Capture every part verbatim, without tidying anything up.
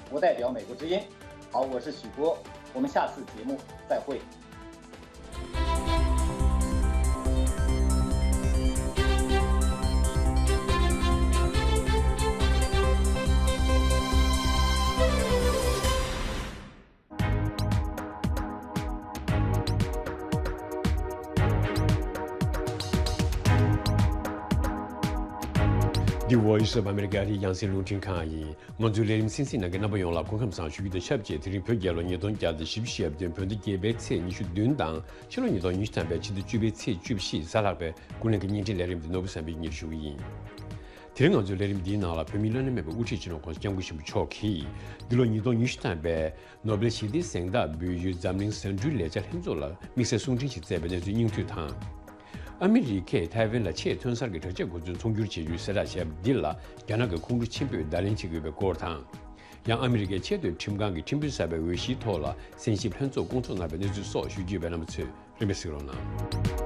不代表美国之音。好，我是许波，我们下次节目再会。འདི་Voice of America ཨ་རིའི་རྒྱང་སྲིང་རླུང་འཕྲིན་ཁང་ཡིན། ང་ཚོའི་ལས་རིམ་གསན་གཟིགས་གནང་མཁན་རྣམ་པ་ཡོངས་ལ་སྐུ་ཁམས་བཟང་ཞུ་རྒྱུ་དང་ཆབས་ཅིག་དེ་རིང་བོད་རྒྱལ་ལོ་ཉིས་སྟོང་བརྒྱ་དང་བཞི་བཅུ་ཞེ་བདུན་བོད་ཟླ་བརྒྱད་པའི་ཚེས་ཉི་ཤུ་བདུན་དང་ཕྱི་ལོ་ཉིས་སྟོང་ཉི་ཤུ་ཐམ་པའི་ཕྱི་ཟླ་བཅུ་པའི་ཚེས་བཅུ་བཞི་གཟའ་ལྷག་པའི་ཀུན་གླེང་གི་བརྙན་འཕྲིན་ལས་རིམ་དེ་ནོར་བུ་བསམ་འཕེལ་གྱིས་སྙན་སྒྲོན་ཞུ་གི་ཡིན། དེ་རིང་ང་ཚོའི་ལས་རིམ་འདིའི་ནང་ལ་བོད་མིའི་བླ་ན་མེད་པའི་དབུ་ཁྲིད་སྤྱི་ནོར་༸གོང་ས་༸སྐྱབས་མགོན་ཆེན་པོ་མཆོག་གིས་འདི་ལོ་ཉིས་སྟོང་ཉི་ཤུ་ཐམ་པའི་ནོ་བེལ་ཞི་བདེའི་གཟེངས་རྟགས་འབུལ་ཡུལ་འཛམ་གླིང་ཟ་འབྲུའི་ལས་འཆར་ལྷན་ཚོགས་ལ་དམིགས་བསལ་གསུང་འཕྲིན་ཞིག་བསྩལ་བའི་གནས་ཚུལ་སྙིང་བསྡུས་དང་། ཨ་མི་རི་ཀས་ཐའེ་ཝན་ལ་ཆེས་ཐོན་གསར་གྱི་དྲག་ཆས་གོ་མཚོན་ཚོང་སྒྱུར་བྱེད་རྒྱུའི་གསལ་བསྒྲགས་བྱས་པ་འདི་ལ་རྒྱ་ནག་གི་ཁོང་ཁྲོ་ཆེན་པོས་བརྡ་ལན་བྱེད་ཀྱི་ཡོད་པའི་སྐོར་དང་། ཡང་ཨ་མི་རི་ཀའི་ཆེས་མཐོའི་ཁྲིམས་ཁང་གིས་ཁྲིམས་དཔོན་གསར་པའི་འོས་གཞིའི་ཐོག་ལ་གསན་ཞིབ་ལྷན་ཚོགས་བསྐོང་ཚོགས་གནང་བའི་གནས་ཚུལ་སོགས་ཞུ་རྒྱུ་ཡོད་པས་རྣམ་པ་ཚོས་རིམ་པས་གཟིགས་རོགས་གནང་།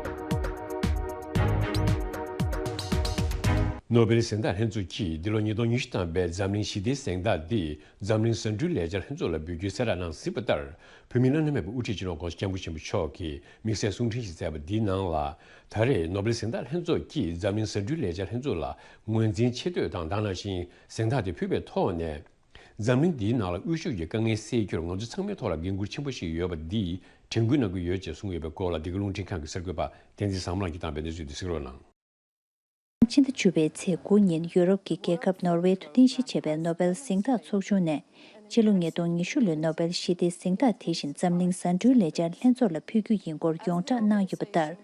ནོ་བེལ་གཟེངས་རྟགས་ལྷན་ཚོགས་ཀྱིས་འདི་ལོ་ཉིས་སྟོང་ཉི་ཤུ་ཐམ་པའི་འཛམ་གླིང་ཞི་བདེའི་གཟེངས་རྟགས་འདི་འཛམ་གླིང་ཟ་འབྲུའི་ལས་འཆར་ལྷན་ཚོགས་ལ་འབུལ་རྒྱུའི་གསལ་བསྒྲགས་གནང་ཟིན་པ་ལྟར། བོད་མིའི་བླ་ན་མེད་པའི་དབུ་ཁྲིད་སྤྱི་ནོར་༸གོང་ས་༸སྐྱབས་མགོན་ཆེན་པོ་མཆོག་གིས་དམིགས་བསལ་གསུང་འཕྲིན་ཞིག་བསྩལ་བ་འདིའི་ནང་ལ། ད་རེས་ནོ་བེལ་གཟེངས་རྟགས་ལྷན་ཚོགས་ཀྱིས་འཛམ་གླིང་ཟ་འབྲུའི་ལས་འཆར་ལྷན་ཚོགས་ལ་ངོས་འཛིན་ཆེ་བསྟོད་དང་དེ་ནང་བཞིན་གཟེངས་རྟགས་དེ་ཕུལ་བའི་ཐོག་ནས། འཛམ་གླིང་འདིའི་ནང་ལ་དབུལ་ཕྱུག་གི་དཀའ་ངལ་སེལ་རྒྱུར་ང་ཚོ་ཚང་མའི་ཐོག་ལ་འགན་འཁུར་ཆེན་པོ་ཞིག་ཡོད་པ་འདི་དྲན་སྐུལ་གནང་གི་ཡོད་ཅེས་གསུངས་ཡོད་པའི་སྐོར་ལ། འདི་ག་རླུང་འཕྲིན་ཁང་གི་གསར་འགོད་པ་བསྟན་འཛིན་བཟང་མོ་ལགས་ཀྱིས་བཏང་བའི་གནས་ཚུལ་དེ་གཟིགས་རོགས་གནང་། ཕྱི་ཟླ་བཅུ་པའི་ཚེས་དགུ་ཉིན་ཡུ་རོབ་ཀྱི་རྒྱལ་ཁབ་ནོར་ཝེ་དུ་རྟེན་གཞི་བྱས་པའི་ནོ་བེལ་གཟེངས་རྟགས་ཚོགས་ཆུང་ནས། སྤྱི་ལོ་ཉིས་སྟོང་ཉི་ཤུ་ལོའི་ནོ་བེལ་ཞི་བདེའི་གཟེངས་རྟགས་དེ་བཞིན་འཛམ་གླིང་ཟ་འབྲུའི་ལས་འཆར་ལྷན་ཚོགས་ལ་ཕུལ་རྒྱུ་ཡིན་སྐོར་ཡོངས་བསྒྲགས་གནང་ཡོད་པ་ལྟར།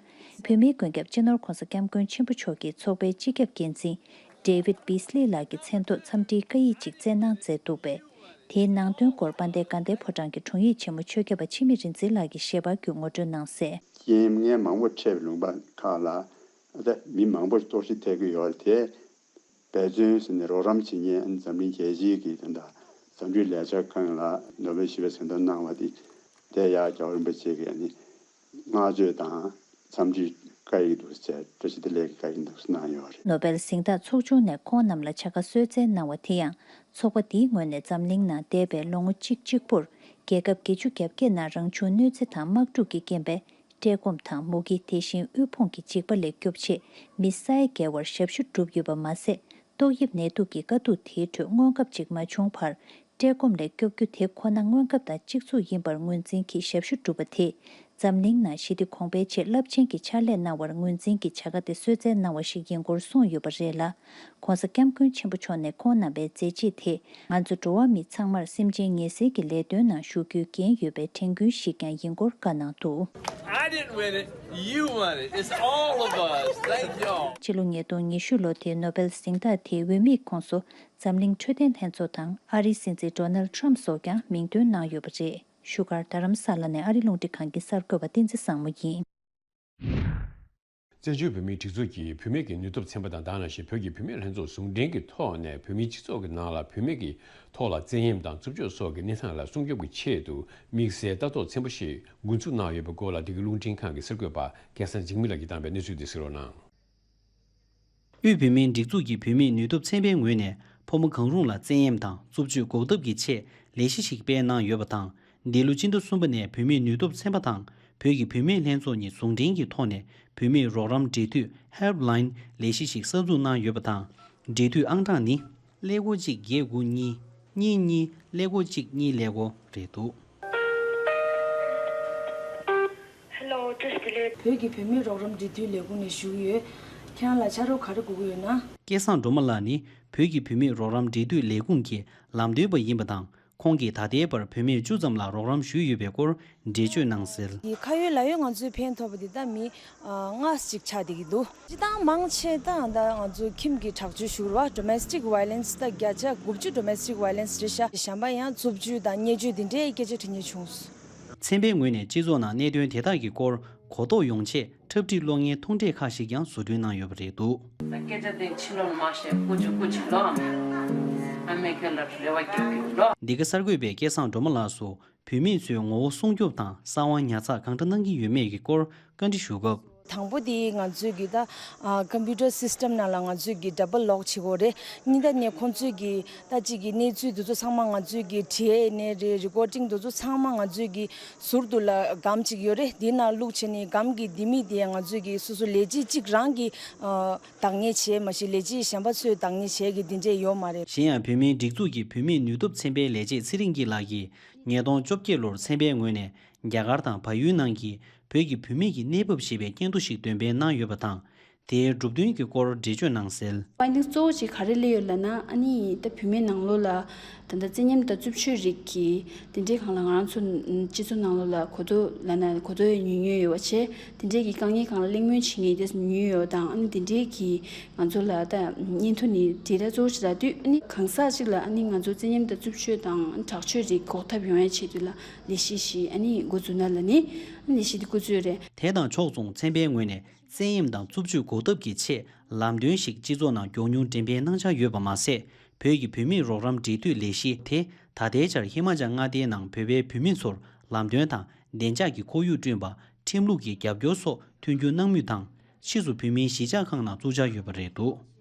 བོད་མིའི་མགོན་སྐྱབས་སྤྱི་ནོར་༸གོང་ས་༸སྐྱབས་མགོན་ཆེན་པོ་མཆོག་གིས་ཚོགས་པའི་སྤྱི་ཁྱབ་འགན་འཛིན་David Beasley ལགས་ཀྱི་མཚན་ཐོག་འཚམས་འདྲིའི་བཀའ་ཡིག་ཅིག་བསྩལ་གནང་མཛད་འདུག་པས། དེའི་ནང་དོན་སྐོར་དཔལ་ལྡན་དགའ་ལྡན་ཕོ་བྲང་གི་དྲུང་ཡིག་ཆེན་མོ་ཆོས་སྐྱབས་པ་འཆི་མེད་རིག་འཛིན་ལགས་ཀྱིས་ཞལ་པར་བརྒྱུད་ངོ་སྤྲོད་གནང་གསལ། རྐྱེན་ངན་མང་པོ་འཕྲད་པའི་ལུང་པ་ཁག་ལ་ད་མི་མང་པོ་གཏོར་བཤིག་ཐེབས་ཀྱི་ཡོད་དེ། འབད་བརྩོན་ཟེར་ནས་རོགས་རམ་བྱེད་མཁན་འཛམ་གླིང་རྒྱལ་སྤྱིའི་གི་དེ་འདྲ་ཟ་འབྲུའི་ལས་འཆར་ཁང་ལ་ནོ་བེལ་ཞི་བའི་གཟེངས་རྟགས་གནང་བ་དེ་དེ་ཡང་རྒྱལ་བ་རིན་པོ་ཆེ་གི་ཨ་ནི་བསྔགས་བརྗོད་དང་འཚམས་འདྲིའི་བཀའ་ཡིག་འདུག་ཟེར། བཀྲ་ཤིས་བདེ་ལེགས་ཀྱི་བཀའ་ཡིག་འདུག་གནང་ཡོད་རེད། ནོ་བེལ་གཟེངས་རྟགས་ཚོགས་ཆུང་ནས་ཁོང་རྣམས་ལ་བྱ་དགའ་གསོལ་སྩལ་གནང་བ་དེ་ཡང་ཚོགས་པ་འདིའི་ངོས་ནས་འཛམ་གླིང་ནང་འདས་པའི་ལོ་ངོ་གཅིག་གཅིག་པུར་རྒྱལ་ཁབ་བརྒྱད་ཅུ་གྱ་བརྒྱད་ནང་རང་བྱུང་གནོད་འཚེ་དང་དམག་འཁྲུག་གི་རྐྱེན་པས། བཀྲེས་སྐོམ་དང་མུ་གེ། དེ་བཞིན་དབུལ་ཕོངས་ཀྱི་འཇིགས་པ་ལས་སྐྱོབ་ཆེད་མི་ས་ཡ་བརྒལ་བར་ཞབས་ཞུ་བསྒྲུབས་ཡོད་པ་མ་ཟད། ཏོག་དབྱིབས་ནད་དུག་གི་དཀའ་སྡུག་དེའི་ཁྲོད་སྔོན་ཁབ་ཅིག་མ་བྱུང་བར། བཀྲེས་སྐོམ་ལས་སྐྱོབ་རྒྱུ་དེ་ཁོ་ན་སྔོན་ཁབ་དང་གཅིག་མཚུངས་ཡིན་པར་ངོས་འཛིན་གྱིས་ཞབས་ཞུ་བསྒྲུབས་པ་དེས། འཛམ་གླིང་ནང་ཞི་བདེ་གོང་འཕེལ་ཆེད་རླབས་ཆེན་གྱི་ཕྱག་ལས་གནང་བར་ངོས་འཛིན་གྱིས་བྱ་དགའ་དེ་གསོལ་སྩལ་གནང་བ་ཞིག་ཡིན་སྐོར་གསུངས་ཡོད་པ་རེད་ལ། ༸གོང་ས་༸སྐྱབས་མགོན་ཆེན་པོ་མཆོག་ནས་ཁོང་རྣམ་པའི་མཛད་རྗེས་དེས་ང་ཚོ་འགྲོ་བ་མི་ཚང་མར་སེམས་ཅན་ངལ་སེལ་གྱི་ལས་དོན་ནང་ཞུགས་རྒྱུའི་འགན་ཡོད་པའི་དྲན་སྐུལ་ཞིག་ཀྱང་ཡིན་སྐོར་བཀའ་གནང་འདུག I didn't win it. You won it. It's all of us. Thank y'all. ཕྱི་ལོ་ཉིས་སྟོང་ཉི་ཤུ་ལོ་དེའི་ནོ་བེལ་གཟེངས་རྟགས་དེའི་འོས་མིའི་ཁོངས་སུ་འཛམ་གླིང་འཕྲོད་བསྟེན་ལྷན་ཚོགས་དང་ཨ་རིའི་སྲིད་འཛིན་ཌོ་ནལ་ཊམ་སོགས་ཀྱང་མིང་འདོན་གནང་ཡོད་པ་རེད། བཞུགས་སྒར་རྡ་རམ་ས་ལ་ནས་ཨ་རི་རླུང་འཕྲིན་ཁང་གི་གསར་འགོད་པ་བསྟན་འཛིན་བཟང་མོ་ཡིན། བཙན་བྱོལ་བོད་མིའི་སྒྲིག་འཛུགས་ཀྱིས་བུད་མེད་ཀྱི་ནུས་སྟོབས་ཚན་པ་དང་དེ་ནང་བཞིན་བོད་ཀྱི་བུད་མེད་ལྷན་ཚོགས་ཟུང་འབྲེལ་གྱི་ཐོག་ནས་བོད་མིའི་སྤྱི་ཚོགས་ཀྱི་ནང་ལ་བུད་མེད་ཀྱི་ཐོག་ལ་བཙན་གཡེམ་དང་རྩུབ་སྤྱོད་སོགས་ཀྱི་གནས་སྟངས་ལ་སྲུང་སྐྱོབ་ཀྱི་ཆེད་དུ་དམིགས་བསལ་ལྟ་རྟོག་ཚན་པ་ཞིག་འགོ་འཛུགས་གནང་ཡོད་པའི་སྐོར་ལ། འདི་ག་རླུང་འཕྲིན་ཁང་གི་གསར་འགོད་པ་སྐལ་བཟང་འཇིགས་མེད་ལགས་ཀྱིས་བཏང་པའི་གནས་ཚུལ་དེ་གཟིགས་རོགས་གནང་། དབུས་བོད་མིའི་སྒྲིག་འཛུགས་ཀྱི་བུད་མེད་ནུས་སྟོབས་ཚན་པའི་ངོས་ནས་ཕོ་མོ་གང་རུང་ལ་བཙན་གཡེམ་དང་རྩུབ་སྤྱོད་འགོག་ཐབས་ཀྱི་ཆེད་ལས་གཞི་ཞིག་སྤེལ་གནང་ཡོད་པ་དང་། འདི་ལོ་སྤྱི་ཟླ་གསུམ་པ་ནས་བུད་མེད་ནུས་སྟོབས་ཚན་པ་དང་བོད་ཀྱི་བུད་མེད་ལྷན་ཚོགས་གཉིས་ཟུང་འབྲེལ་གྱི་ཐོག་ནས་བུད་མེད་རོགས་རམ་འབྲེལ་མཐུད་Helpline ལས་གཞི་ཞིག་གསར་འཛུགས་གནང་ཡོད་པ་དང་། འབྲེལ་མཐུད་ཨང་གྲངས་ནི། ཀླད་ཀོར་གཅིག་བརྒྱད་དགུ་གཉིས། གཉིས་གཉིས་ཀླད་ཀོར་གཅིག་གཉིས་ཀླད་ཀོར་རེད་འདུག Hello, བཀྲ་ཤིས་བདེ་ལེགས། བོད་ཀྱི་བུད་མེད་རོགས་རམ་འབྲེལ་མཐུད་ལས་ཁུངས་ནས་ཞུ་གི་ཡོད། ཁྱེད་རང་ལ་ཕྱག་རོགས་ག་རེ་དགོས་ཀྱི་ཡོད་ན། སྐལ་བཟང་སྒྲོལ་མ་ལགས་ནི་བོད་ཀྱི་བུད་མེད་རོགས་རམ་འབྲེལ་མཐུད་ལས་ཁུངས་ཀྱི་ལམ་སྟོན་པ་ཡིན་པ་དང་། ཁོང་གིས་ད་ལྟའི་བར་བུད་མེད་བཅུ་ཙམ་ལ་རོགས་རམ་ཞུས་ཡོད་པའི་སྐོར་འགྲེལ་བརྗོད་གནང་གསལ། ཁ་ཡོད་ལག་ཡོད་ང་ཚོས་ཕན་ཐོགས་པ་འདི་ད་མི་ལྔ་ཅིག་ཆགས་བསྡད་ཀྱི་འདུག་སྤྱིར་བཏང་མང་ཆེ་ད་ད་ང་ཚོ་ཁྱིམ་གྱི་དྲག་སྤྱོད་ཞུ་རུ་བ་domestic violence ད་བརྒྱ་ཆ་དགུ་བཅུ་domestic violence རེད་ཤག་གཞན་པ་ཡང་རྩུབ་སྤྱོད་དང་བརྙས་བཅོས་འདི་འདྲའི་སྐད་ཆ་དྲི་མཁན་བྱུང་སོང་། ཚན་པའི་ངོས་ནས་སྤྱི་ཚོགས་ནང་གནད་དོན་དེ་དག་གི་སྐོར་གོ་རྟོགས་ཡོང་ཆེད་འཁྲབ་ཁྲིད་གློག་བརྙན་ཐུང་གྲས་ཁག་ཞིག་ཀྱང་བཟོ་སྐྲུན་གནང་ཡོད་པ་རེད་འདུག་སྐད་ཆ་དེ་ཕྱི་ལོགས་མ་བཤད། ཀུ་ཅི་ཀུ་ཅི་ལོ། ཨ་མས་ཁྱེད་ལ་རེ་བ་རྒྱག་གི་ཡོད་ལོ། འདི་ག་གསར་འགོད་པས་སྐལ་བཟང་སྒྲོལ་མ་ལགས་སུ་བུད་མེད་ཚོའི་ངོ་བོ་སྲུང་སྐྱོབ་དང་གསང་བ་ཉར་ཚགས་གང་འདྲ་གནང་གི་ཡོད་མེད་ཀྱི་སྐོར་བཀའ་འདྲི་ཞུ་སྐབས། དང་པོ་དེ་ང་ཚོས་ཀྱི་ད་ཨ་computer system ནང་ལ་ང་ཚོས་ཀྱི་double lock བྱེད་དགོས་རེད། གཉིས་ད་ནས་ཁོང་ཚོས་ཀྱི་ད་གཅིག་གི་གནས་ཚུལ་དེ་ཚོ་ཚང་མ་ང་ཚོས་ཀྱི་བྲིས་ནས་རེད། recording དེ་ཚོ་ཚང་མ་ང་ཚོས་ཀྱི་ཟུར་དུ་ལ་སྒམ་གཅིག་ཡོད་རེད། དེའི་ནང་བླུགས་བྱས་ནས་སྒམ་གྱི་ལྡེ་མིག་དེ་ང་ཚོས་ཀྱི་སོ་སོ་ལས་བྱེད་གཅིག་རང་གི་ཨ་བདག་གཉེར་བྱས། མ་གཞི་ལས་བྱེད་གཞན་པ་ཚོས་བདག་གཉེར་བྱས་ཀྱི་དེ་འདྲས་ཡོད་མ་རེད། གཞན་ཡང་། བོད་མིའི་སྒྲིག་འཛུགས་ཀྱི་བུད་མེད་ནུས་སྟོབས་ཚན་པའི་ལས་བྱེད་ཚེ་རིང་སྐྱིད་ལགས་ཀྱིས། ཉིས་སྟོང་བཅོ་བརྒྱད་ལོར་ཚན་པའི་ངོས་ནས་རྒྱ་གར་དང་བལ་ཡུལ་ནང་གི་བོད་ཀྱི་བུད་མེད་ཀྱི་གནས་བབ་ཞེས་པའི་སྙན་ཐོ་ཞིག་འདོན་སྤེལ་གནང་ཡོད་པ་དང་། དེའི་གྲུབ་དོན་གྱི་སྐོར་འགྲེལ་བརྗོད་གནང་གསལ། ཕའིན་ཌིང་གཙོ་བོ་ཅིག་ག་རེ་སླེབས་ཡོད་ལབ་ན། ཨ་ནི་ད་བུད་མེད་ནང་ལོགས་ལ་ད་ལྟ་བཙན་ཉམས་དང་རྩུབ་སྤྱོད་རིགས་ཀྱི་དེ་འདྲའི་སྒང་ལ་ང་རང་ཚོ་སྤྱི་ཚོགས་ནང་ལོགས་ལ་གོ་རྟོགས་ལབ་ན་གོ་རྟོགས་ཡང་ཉུང་ཉུང་ཡོད་པ་བྱས། དེ་འདྲའི་གི་དཀའ་ངལ་སྒང་ལ་གླེང་མོལ་བྱེད་མཁན་དེ་ཉུང་ཉུང་ཡོད་པ་དང་། ཨ་ནི་དེ་འདྲའི་གི་ང་ཚོ་ལ་ད་སྙན་ཐོ་ནི་དེ་འདྲ་གཙོ་བོ་ཞིག་ལབ་དུས། ཨ་ནི་གང་ཟག་ཅིག་ལ་ཨ་ནི་ང་ཚོ་བཙན་ཉམས་དང་རྩུབ་སྤྱོད་དང་དྲག་སྤྱོད་རིགས་འགོག་ཐབས་ཡོང་ཡ་ཆེད་དུ་ལ་ལས་གཞི་ཞིག་ཨ་ནི་འགོ་འཛུགས་ན་ལ་ནི་ཨ་ནི་ལས་གཞི་དེ་འགོ་འཛུགས་རེད། དེ་དང་ཕྱོགས་མཚུངས། ཚན་པའི་ངོས་ནས་བཙན་གཡེམ་དང་རྩུབ་སྤྱོད་འགོག་ཐབས་ཀྱི་ཆེད་ལམ་སྟོན་ཞིག་སྤྱི་ཚོགས་ནང་མགྱོགས་མྱུར་འགྲེམས་སྤེལ་གནང་འཆར་ཡོད་པ་མ་ཟད། བོད་ཀྱི་བུད་མེད་རོགས་རམ་འབྲེལ་མཐུད་ལས་གཞི་དེ་ད་ལྟའི་ཆར་ཧི་མ་ཅལ་མངའ་སྡེའི་ནང་བོད་པའི་བུད་མེད་ཚོར་ལམ་སྟོན་དང་བདེ་འཇགས་ཀྱི་ཁོར་ཡུག་བསྐྲུན་པ། ཁྲིམས་ལུགས་ཀྱི་རྒྱབ་སྐྱོར་སོགས་མཐུན་འགྱུར་གནང་མུས་དང་། ཕྱིས་སུ་བོད་མིའི་གཞིས་ཆགས་ཁག་ནང་བཙུགས་འཆར་ཡོད་པ་རེད་འདུག་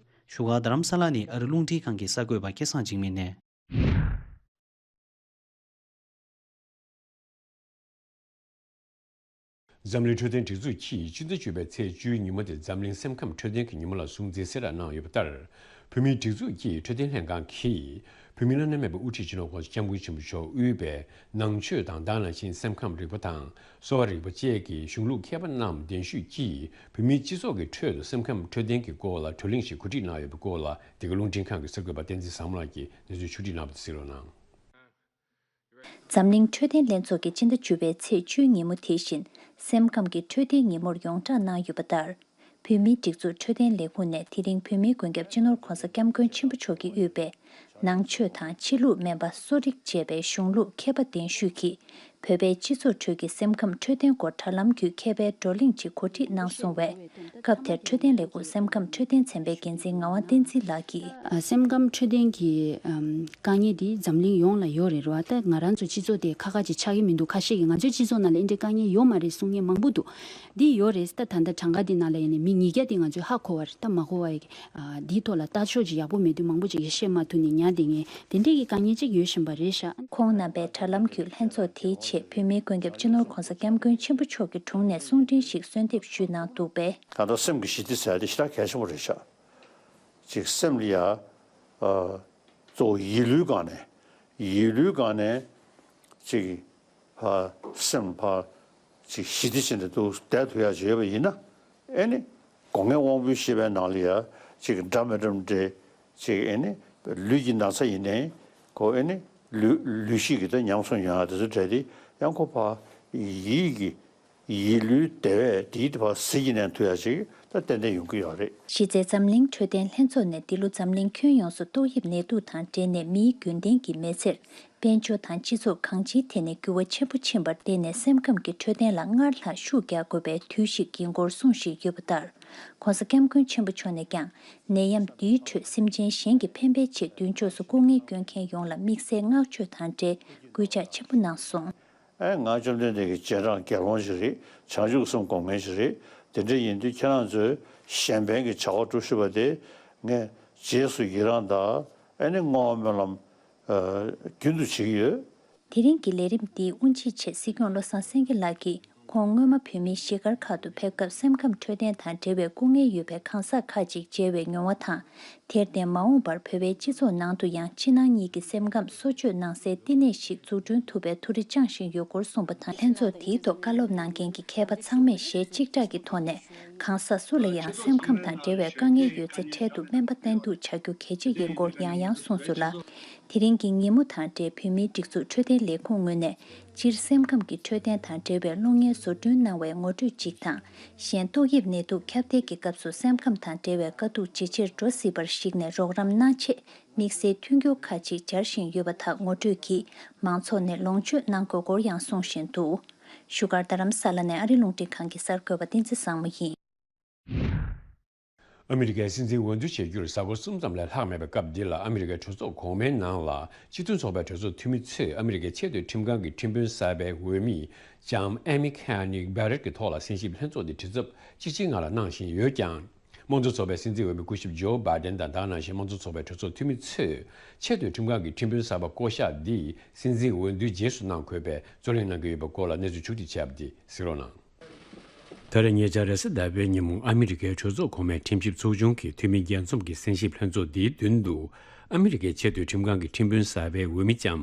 བཞུགས་སྒར་རྡ་རམ་ས་ལ་ནས་ཨ་རི་རླུང་འཕྲིན་ཁང་གི་གསར་འགོད་པ་སྐལ་བཟང་འཇིགས་མེད་ནས། འཛམ་གླིང་འཕྲོད་བསྟེན་སྒྲིག་འཛུགས་ཀྱིས་སྤྱི་ཟླ་བཅུ་པའི་ཚེས་བཅུའི་ཉིན་མོ་དེ་འཛམ་གླིང་སེམས་ཁམས་འཕྲོད་བསྟེན་གྱི་ཉིན་མོ་ལ་སྲུང་བརྩི་གསལ་བསྒྲགས་གནང་ཡོད་པ་ལྟར། བོད་མིའི་སྒྲིག་འཛུགས་ཀྱི་འཕྲོད་བསྟེན་ལྷན་ཁང་གིས་བོད་མིའི་བླ་ན་མེད་པའི་དབུ་ཁྲིད་སྤྱི་ནོར་༸གོང་ས་༸སྐྱབས་མགོན་ཆེན་པོ་མཆོག་དབུས་པའི་ནང་ཆོས་དང་། ད་ག་ནང་བཞིན་སེམས་ཁམས་རིག་པ་དང་། གསོ་བ་རིག་པ་བཅས་ཀྱི་གཞུང་ལུགས་མཁས་པ་རྣམས་གདན་ཞུས་ཀྱིས་བོད་མིའི་སྤྱི་ཚོགས་ཀྱི་ཁྲོད་དུ་སེམས་ཁམས་འཕྲོད་བསྟེན་གྱི་སྐོར་ལ་བགྲོ་གླེང་ཞིག་གོ་སྒྲིག་གནང་ཡོད་པའི་སྐོར་ལ། འདི་ག་རླུང་འཕྲིན་ཁང་གི་གསར་འགོད་པ་བསྟན་འཛིན་བཟང་མོ་ལགས་ཀྱིས་གནས་ཚུལ་ཕྱོགས་སྒྲིག་གནང་བ་དེ་གཟིགས་རོགས་གནང་། འཛམ་གླིང་འཕྲོད་བསྟེན་ལྷན་ཚོགས་ཀྱིས་སྤྱི་ཟླ་བཅུ་པའི་ཚེས་བཅུའི་ཉིན་མོ་དེ་བཞིན་སེམས་ཁམས་ཀྱི་འཕྲོད་བསྟེན་ཉིན་མོར་ཡོངས་བསྒྲགས་གནང་ཡོད་པ་ལྟར། བོད་མིའི་སྒྲིག་འཛུགས་འཕྲོད་བསྟེན་ལས་ཁུངས་ནས་དེ་རིང་བོད་མིའི་མགོན་སྐྱབས་སྤྱི་ནོར་༸གོང་ས་༸སྐྱབས་མགོན་ཆེན་པོ་མཆོག་གིས་དབུས་པའི་ནང་ཆོས་དང་ཕྱི་ལུགས་སྨན་པ། གསོ་རིག་བཅས་པའི་གཞུང་ལུགས་མཁས་པ་གདན་ཞུས་ཀྱིས། བོད་པའི་སྤྱི་ཚོགས་ཁྲོད་ཀྱི་སེམས་ཁམས་འཕྲོད་བསྟེན་སྐོར་དྲ་ལམ་བརྒྱུད་མཁས་པའི་བགྲོ་གླེང་ཅིག་གོ་སྒྲིག་གནང་སོང་བས། སྐབས་དེར་འཕྲོད་བསྟེན་ལས་ཁུངས་སེམས་ཁམས་འཕྲོད་བསྟེན་ཚན་པའི་འགན་འཛིན་ངག་དབང་བསྟན་འཛིན་ལགས་ཀྱིས། ཨ། སེམས་ཁམས་འཕྲོད་བསྟེན་གྱི་ཨམ་དཀའ་ངལ་འདི་འཛམ་གླིང་ཡོངས་ལ་ཡོད་རེད་རོ། ད་ང་རང་ཚོ་སྤྱི་ཚོགས་དེ་ཁ་ཁ་ཅིག་ཆགས་ཀྱི་མི་འདུག་ཁ་ཤས་ཀྱིས་ང་ཚོའི་སྤྱི་ཚོགས་ནང་ལ་ཨེ་འདྲའི་དཀའ་ངལ་ཡོད་མ་རེད་གསུང་མཁན་མང་པོ་འདུག་འདི་ཡོད་རེད། ད་ད་ལྟ་གྲངས་ཀ་འདི་ནང་ལ་ཡིན་ནའི་མི་ཉིས་བརྒྱ་དེ་ང་ཚོས་ཧ་གོ་བ་རེད། ད་མ་གོ་བ་ཡི་ཨ་འདིའི་ཐོག་ལ་ལྟ་ཕྱོགས་ཅིག་ཡག་པོ་མེད་དུས་མང་པོ་ཅིག་གིས་བཤད་མ་ཐུབ་ནས་ཉར་བསྡད་མཁན་དེ་འདྲའི་གི་དཀའ་ངལ་ཅིག་ཡོད་བཞིན་པ་རེད་ཤག་ཁོང་རྣམ་པས་དྲ་ལམ་བརྒྱུད་ལྷན་ཚོགས་དེའི་ཆེད་བོད་མིའི་མགོན་སྐྱབས་སྤྱི་ནོར་༸གོང་ས་༸སྐྱབས་མགོན་ཆེན་པོ་མཆོག་གི་དྲུང་ནས་གསུང་འཕྲིན་ཞིག་གསོལ་འདེབས་ཞུས་གནང་འདུག་པས། ད་ལྟ་སེམས་ཀྱི་ཞི་བདེ་ཟེར་ཡ་དེ་ཞེ་དྲག་གལ་ཆེན་པོ་རེད་ཤག་ཅིག་སེམས་ལ་ཡ། ཨ། གཙོ་བོ་ཡིད་བློའི་སྒང་ནས། ཡིད་བློའི་སྒང་ནས་ཅིག་ཕ་སེམས་ཕ་ཅིག་ཞི་བདེ་ཅན་དུ་བསྡད་ཐུབ་ཡ་ཅིག་ཡོད་པ་ཡིན་ན། ཨེ་ནི་སྒོ་ལྔའི་དབང་པོའི་ཤེས་པའི་ནང་ལ་ཡ་ཅིག་འདྲ་མི་འདྲ་འདྲེ་ཅིག་ཨེ་ནི་ལུས་ཀྱི་ན་ཚ་ཡིན་ནའི་ཁོ་ཨེ་ནི་ལུས་ལུས་ཤེས་ཀྱི་ད་ཉམས་སུ་མྱོང་ཡ་དེ་ཚོ་འདྲ་དེ་ཡང་ཁོ་ཕ་ཡིད་ཀྱི། ཡིད་བློའི་བདེ་བས་དེའི་བར་ཟིལ་གྱིས་གནོན་ཐུབ་ཡ་ཅིག་ད་ཏན་ཏན་ཡོང་གི་ཡོད་རེད། གཞི་རྩའི་འཛམ་གླིང་འཕྲོད་བསྟེན་ལྷན་ཚོགས་ནས་འདི་ལོ་འཛམ་གླིང་ཁྱོན་ཡོངས་སུ་ཏོག་དབྱིབས་ནད་དུག་དང་འབྲེལ་ནས་མིའི་རྒྱུན་ལྡན་གྱི་མི་ཚེར་དཔལ་འབྱོར་དང་སྤྱི་ཚོགས་གང་ཅིའི་ཐད་ནས་འགྱུར་བ་ཆེན་པོ་ཕྱིན་པར་བརྟེན་ནས། སེམས་ཁམས་ཀྱི་འཕྲོད་བསྟེན་ལ་སྔར་ལྷག་ཤུགས་རྒྱག་དགོས་པའི་དུས་ཤིག་ཡིན་སྐོར་གསུངས་བཞིན་ཡོད་པ་ལྟར། ༸གོང་ས་༸སྐྱབས་མགོན་ཆེན་པོ་མཆོག་ནས་ཀྱང་ནད་ཡམས་འདིའི་ཁྲོད་སེམས་ཅན་གཞན་གྱི་ཕན་པའི་ཆེད་མདུན་ཕྱོགས་སུ་སྐུ་ངལ་སྐྱོན་མཁན་ཡོངས་ལ་དམིགས་བསལ་བསྔགས་བརྗོད་དང་འབྲེལ་སྐུལ་ལྕག་ཆེན་པོ་གནང་སོང་། ཨེ། ང་བཅོམ་ལྡན་འདས་ཀྱི་རྗེས་འབྲང་དགེ་སློང་ཞིག་རེད། བྱང་ཆུབ་སེམས་སྒོམ་མཁན་ཞིག་རེད། དེ་འདྲ་ཡིན་དུས་ཁྱེད་རང་ཚོས་གཞན་ཕན་གྱི་བྱ་བ་སྒྲུབ་ཤེས་པ་དེ་ངས་རྗེས་སུ་ཡི་རང་དང་། ཨེ་ནི་བསྔོ་བ་སྨོན་ལམ་ཨ་རྒྱུན་དུ་བྱེད་ཀྱི་ཡོད། དེ་རིང་གི་ལས་རིམ་འདིའི་དབུ་འབྱེད་ཆེད་སྲིད་སྐྱོང་བློ་བཟང་སེང་གེ་ལགས་ཀྱིས། ཁོང་སྔོན་མ་བོད་མིའི་གཞིས་སྒར་ཁག་ཏུ་ཕེབས་སྐབས་སེམས་ཁམས་འཕྲོད་བསྟེན་དང་འབྲེལ་བའི་སྐུ་ངལ་ཡོད་པའི་གང་ཟག་ཁག་ཅིག་མཇལ་བའི་མྱོང་བ་དང་། དེར་བརྟེན་མ་འོངས་པར་བོད་པའི་སྤྱི་ཚོགས་ནང་དུ་ཡང་ཕྱི་ནང་གཉིས་ཀྱི་སེམས་ཁམས་གསོ་བཅོས་གནང་སའི་བསྟི་གནས་ཤིག་འཛུགས་སྐྲུན་ཐུབ་པའི་ཐུགས་རེ་བཅངས་བཞིན་ཡོད་སྐོར་གསུངས་པ་དང་། ལྷན་ཚོགས་དེའི་ཐོག་བཀའ་སློབ་གནང་མཁན་གྱི་མཁས་པ་ཚང་མས་ཞལ་གཅིག་གྲགས་ཀྱི་ཐོག་ནས། གང་ཟག་སུ་ལ་ཡང་སེམས་ཁམས་དང་འབྲེལ་བའི་དཀའ་ངལ་ཡོད་ཚེ་འཕྲལ་དུ་སྨན་པ་བསྟེན་གཏུག་བྱ་རྒྱུ་གལ་ཆེ་ཡིན་སྐོར་ཡང་ཡང་གསུངས་སོང་ལ། དེ་རིང་གི་ཉིན་མོ་དང་འབྲེལ་བོད་མིའི་སྒྲིག་འཛུགས་འཕྲོད་བསྟེན་ལས་ཁུངས་ངོས་ནས། སྤྱིར་སེམས་ཁམས་ཀྱི་འཕྲོད་བསྟེན་དང་འབྲེལ་བའི་གློག་བརྙན་བཟོ་སྐྲུན་གནང་བའི་ངོ་སྤྲོད་ཅིག་དང་། གཞན་ཏོག་དབྱིབས་ནད་དུག་ཁྱབ་གདལ་གྱི་སྐབས་སུ་སེམས་ཁམས་དང་འབྲེལ་བའི་དཀའ་སྡུག་ཇེ་ཆེར་འགྲོ་སྲིད་པར་གཞིགས་ནས་རོགས་རམ་གནང་ཆེད་དམིགས་བསལ་མཐུན་འགྱུར་ཁག་ཅིག་སྦྱར་བཞིན་ཡོད་པ་དག་ངོ་སྤྲོད་ཀྱིས་མང་ཚོགས་ནས་ལོངས་སྤྱོད་གནང་དགོས་སྐོར་ཡང་གསུངས་བཞིན་འདུག་བཞུགས་སྒར་རྡ་རམ་ས་ལ་ནས་ཨ་རི་རླུང་འཕྲིན་ཁང་གི་གསར་འགོད་པ་བསྟན་འཛིན་བཟང་མོ་ཡིན། ཨ་མི་རི་ཀའི་སྲིད་འཛིན་འོས་བསྡུ་བྱེད་རྒྱུར་གཟའ་འཁོར་གསུམ་ཙམ་ལས་ལྷག་མེད་པའི་སྐབས་འདི་ལ། ཨ་མི་རི་ཀའི་གྲོས་ཚོགས་གོང་མའི་ནང་ལ་སྤྱི་མཐུན་ཚོགས་པའི་གྲོས་ཚོགས་འཐུས་མི་ཚོས་ཨ་མི་རི་ཀའི་ཆེས་མཐོའི་ཁྲིམས་ཁང་གི་ཁྲིམས་དཔོན་གསར་པའི་འོས་མི་ལྕམ་ཨེ་མི་ཁེ་ནི་བྷེ་རེད་ཀྱི་ཐོག་ལ་གསན་ཞིབ་ལྷན་ཚོགས་འདི་བྲེལ་འཚུབ་ཅིག་ཅིག་ངང་ལ་གནང་བཞིན་ཡོད་ཀྱང་། དམངས་གཙོ་ཚོགས་པའི་སྲིད་འཛིན་འོས་མི་སྐུ་ཞབས་ཇོ་བྷའི་ཌེན་དང་། ད་ག་ནང་བཞིན་དམངས་གཙོ་ཚོགས་པའི་གྲོས་ཚོགས་འཐུས་མི་ཚོས་ཆེས་མཐོའི་ཁྲིམས་ཁང་གི་ཁྲིམས་དཔོན་གསར་པ་བསྐོ་གཞག་འདི་སྲིད་འཛིན་འོས་བསྡུའི་རྗེས་སུ་གནང་དགོས་པའི་རྩོད་གླེང་གནང་གི་ཡོད་པའི་སྐོར་ལ་གནས་ཚུལ་ཕྱོགས་སྒྲིག་བྱས་པ་འདི་གཟིགས་རོགས་གནང་། ད་རེས་ཉེ་ཆར་རེས་གཟའ་ཟླ་བའི་ཉིན་མོ། ཨ་མི་རི་ཀའི་གྲོས་ཚོགས་གོང་མའི་ཁྲིམས་ཞིབ་ཚོགས་ཆུང་གི་འཐུས་མི་བརྒྱད་འཛོམས་ཀྱི་གསན་ཞིབ་ལྷན་ཚོགས་འདིའི་མདུན་དུ། ཨ་མི་རི་ཀའི་ཆེས་མཐོའི་ཁྲིམས་ཁང་གི་ཁྲིམས་དཔོན་གསར་པའི་འོས་མི་ལྕམ་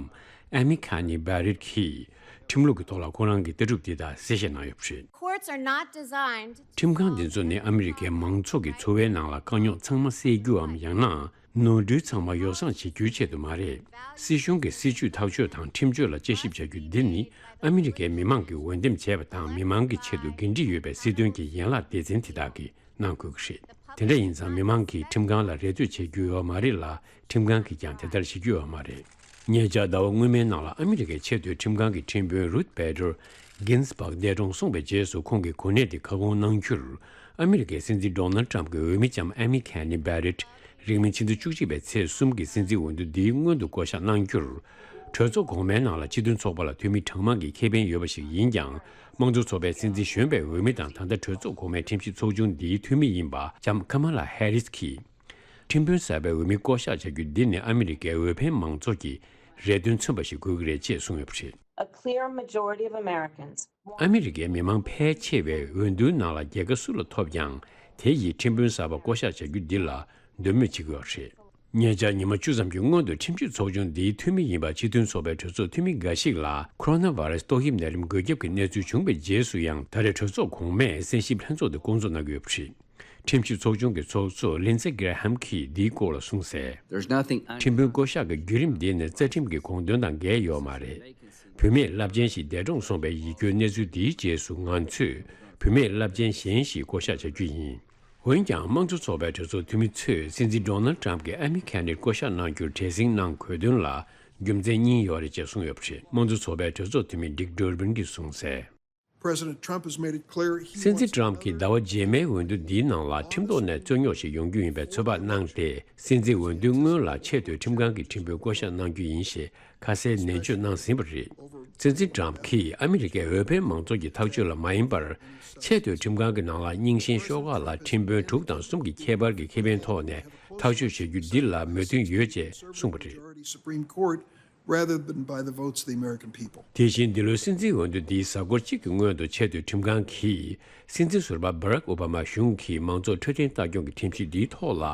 ཨེ་མི་ཁེ་ནི་བྷེ་རེད་ཀྱིས་ཁྲིམས་ལུགས་ཀྱི་ཐོག་ལ་ཁོ་རང་གི་ལྟ་གྲུབ་འདི་དག་གསལ་བཤད་གནང་ཡོད་པ་རེད། Courts are not designed to ཁྲིམས་ཁང་འདི་ཚོ་ནི་ཨ་མི་རི་ཀའི་མང་ཚོགས་ཀྱི་འཚོ་བའི་ནང་ལ་དཀའ་རྙོག་ཚང་མ་སེལ་རྒྱུའམ། ཡང་ན་ནོར་འཁྲུལ་ཚང་མ་ཡོ་བསྲང་བྱེད་རྒྱུའི་ཆེད་དུ་མ་རེད། སྲིད་གཞུང་གི་སྲིད་ཇུས་ཐག་གཅོད་དང་ཁྲིམས་གཅོད་ལ་དཔྱད་ཞིབ་བྱ་རྒྱུ་འདི་ནི་ཨ་མི་རི་ཀའི་མི་མང་གིས་འོས་འདེམས་བྱས་པ་དང་། མི་མང་གི་ཆེད་དུ་འགན་འཁྲི་ཡོད་པའི་སྲིད་དོན་གྱི་ཡན་ལག་སྡེ་ཚན་དེ་དག་གིས་གནང་དགོས་ཀྱི་རེད། དེ་འདྲ་ཡིན་ཙང་མི་མང་གིས་ཁྲིམས་ཁང་ལ་རེ་ལྟོས་བྱེད་རྒྱུ་ཡོད་མ་རེད་ལ། ཁྲིམས་ཁང་གིས་ཀྱང་དེ་ལྟར་བྱེད་རྒྱུ་ཡོད་མ་རེད། ཉེ་ཆར་ཟླ་བ་སྔོན་མའི་ནང་ལ་ཨ་མི་རི་ཀའི་ཆེས་མཐོའི་ཁྲིམས་ཁང་གི་ཁྲིམས་དཔོན་རུཐ་བྷེ་ཌར་གིན་སི་བྷག་འདས་གྲོངས་སོང་བའི་རྗེས་སུ། ཁོང་གི་གོ་གནས་དེ་ཁ་སྐོང་གནང་རྒྱུར། ཨ་མི་རི་ཀའི་སྲིད་འཛིན་ཌོ་ནལ་ཊམ་གྱི་འོས་མི་ལྕམ་ཨེ་མི་ཁེ་ནི་བྷེ་རེད། རིང་མིན་ཕྱི་ཟླ་བཅུ་གཅིག་པའི་ཚེས་གསུམ་གྱི་སྲིད་འཛིན་འོས་བསྡུ་འདིའི་སྔོན་དུ་བསྐོ་གཞག་གནང་རྒྱུར། གྲོས་ཚོགས་གོང་མའི་ནང་ལ་སྤྱི་མཐུན་ཚོགས་པ་ལ་འཐུས་མི་གྲངས་མང་གི་ཁེ་ཕན་ཡོད་པ་ཞིག་ཡིན་ཀྱང་། དམངས་གཙོ་ཚོགས་པའི་སྲིད་འཛིན་གཞོན་པའི་འོས་མི་དང་། ད་ལྟ་གྲོས་ཚོགས་གོང་མའི་ཁྲིམས་ཞིབ་ཚོགས་ཆུང་འདིའི་འཐུས་མི་ཡིན་པ་ལྕམ་ཀ་མ་ལ་ཧེ་རིས་ཀྱིས། ཁྲིམས་དཔོན་གསར་པའི་འོས་མི་བསྐོ་གཞག་བྱ་རྒྱུ་འདི་ནི་ཨ་མི་རི་ཀའི་འོས་འཕེན་མང་ཚོགས་ཀྱི་རེ་འདུན་མཚོན་པ་ཞིག་དགོས་ཀྱི་རེད་ཅེས་གསུངས་ཡོད་པ་རེད། A clear majority of Americans want ཨ་མི་རི་ཀའི་མི་མང་ཕལ་ཆེ་བས་འོས་བསྡུའི་ནང་ལ་རྒྱལ་ཁ་སུ་ལ་ཐོབ་ཀྱང་། དེ་ཡིས་ཁྲིམས་དཔོན་གསར་པ་བསྐོ་གཞག་བྱ་རྒྱུ་འདི་ལ་འདོད་མོས་བྱེད་ཀྱི་ཡོད་རེད། ཉེ་ཆར་ཉི་མ་བཅུ་ཙམ་གྱི་སྔོན་དུ་ཁྲིམས་ཞིབ་ཚོགས་ཆུང་འདིའི་འཐུས་མི་ཡིན་པ་སྤྱི་མཐུན་ཚོགས་པའི་གྲོས་ཚོགས་འཐུས་མི་འགའ་ཞིག་ལ་ཁོ་རོ་ན་བྷ་རེ་སི་ཏོག་དབྱིབས་ནད་རིམས་འགོས་ཁྱབ་ཀྱི་གནས་ཚུལ་བྱུང་བའི་རྗེས་སུ་ཡང་། ད་རེས་གྲོས་ཚོགས་གོང་མས་གསན་ཞིབ་ལྷན་ཚོགས་འདི་སྐོང་ཚོགས་གནང་གི་ཡོད་པ་རེད། ཁྲིམས་ཞིབ་ཚོགས་ཆུང་གི་ཚོགས་གཙོ་ལིན་ཛེ་གྷི་རེ་ཧམ་གྱིས་འདིའི་སྐོར་ལ་གསུངས་གསལ། There's nothing un- ཁྲིམས་དཔོན་བསྐོ་གཞག་གི་བརྒྱུད་རིམ་འདི་ནི་རྩ་ཁྲིམས་ཀྱི་དགོངས་དོན་དང་འགལ་ཡོད་མ་རེད། བུད་མེད་རླབས་ཆེན་ཞིག་འདས་གྲོངས་སོང་བའི་ཡིད་སྐྱོའི་གནས་ཚུལ་འདིའི་རྗེས་སུ། ང་ཚོས་བུད་མེད་རླབས་ཆེན་གཞན་ཞིག་བསྐོ་གཞག་བྱ་རྒྱུ་ཡིན། འོན་ཀྱང་། དམངས་གཙོ་ཚོགས་པའི་གྲོས་ཚོགས་འཐུས་མི་ཚོས་སྲིད་འཛིན་ཌོ་ནལ་ཊམ་གྱིས་ཨེ་མི་ཁེ་ནི་བསྐོ་གཞག་གནང་རྒྱུར་བྲེལ་ཟིང་གནང་དགོས་དོན་ལ་རྒྱུ་མཚན་གཉིས་ཡོད་རེད་ཅེས་གསུངས་ཡོད་པ་རེད། དམངས་གཙོ་ཚོགས་པའི་གྲོས་ཚོགས་འཐུས་མི་ཌིག་ཌོར་བིན་གྱིས་གསུངས་གསལ། President Trump has made it clear he སྲིད་འཛིན་wants ཊམ་གྱིས་ཟླ་བ་རྗེས་མའི་འོས་བསྡུ་འདིའི་ནང་ལ་ཁྲིམས་ཐོག་ནས་རྩོད་རྙོག་ཞིག་ཡོང་རྒྱུ་ཡིན་པའི་ཚོད་དཔག་གནང་སྟེ། སྲིད་འཛིན་འོས་བསྡུའི་སྔོན་ལ་ཆེས་མཐོའི་ཁྲིམས་ཁང་གི་ཁྲིམས་དཔོན་བསྐོ་གཞག་གནང་རྒྱུ་ཡིན་ཞེས་ཁ་གསལ་ནན་བརྗོད་གནང་ཟིན་པ་རེད། སྲིད་འཛིན་ཊམ་གྱིས་ཨ་མི་རི་ཀའི་འོས་འཕེན་མང་ཚོགས་ཀྱི་ཐག་གཅོད་ལ་མ་ཡིན་པར། ཆེས་མཐོའི་ཁྲིམས་ཁང་གི་ནང་ལ་རྙིང་ཞེན་ཤོག་ཁག་ལ་ཁྲིམས་དཔོན་དྲུག་དང་གསུམ་གྱི་ཁྱད་པར་གྱི་ཁེ་ཕན་ཐོག་ནས་ཐག་གཅོད་བྱེད་རྒྱུ་འདི་ལ་མོས་མཐུན་ཡོད་ཅེས་གསུངས་པ་རེད། Supreme Court rather than by the votes of the American people. དེ་བཞིན་འདི་ལོའི་སྲིད་འཛིན་འོས་བསྡུ་འདིའི་གཟའ་འཁོར་གཅིག་གི་སྔོན་དུ་ཆེས་མཐོའི་ཁྲིམས་ཁང་གིས་སྲིད་འཛིན་ཟུར་པ་བྷ་རག་ཨོ་བྷ་མ་གཞུང་གིས་མང་གཙོ་འཕྲོད་བསྟེན་ལྟ་སྐྱོང་གི་ཁྲིམས་གཞི་འདིའི་ཐོག་ལ་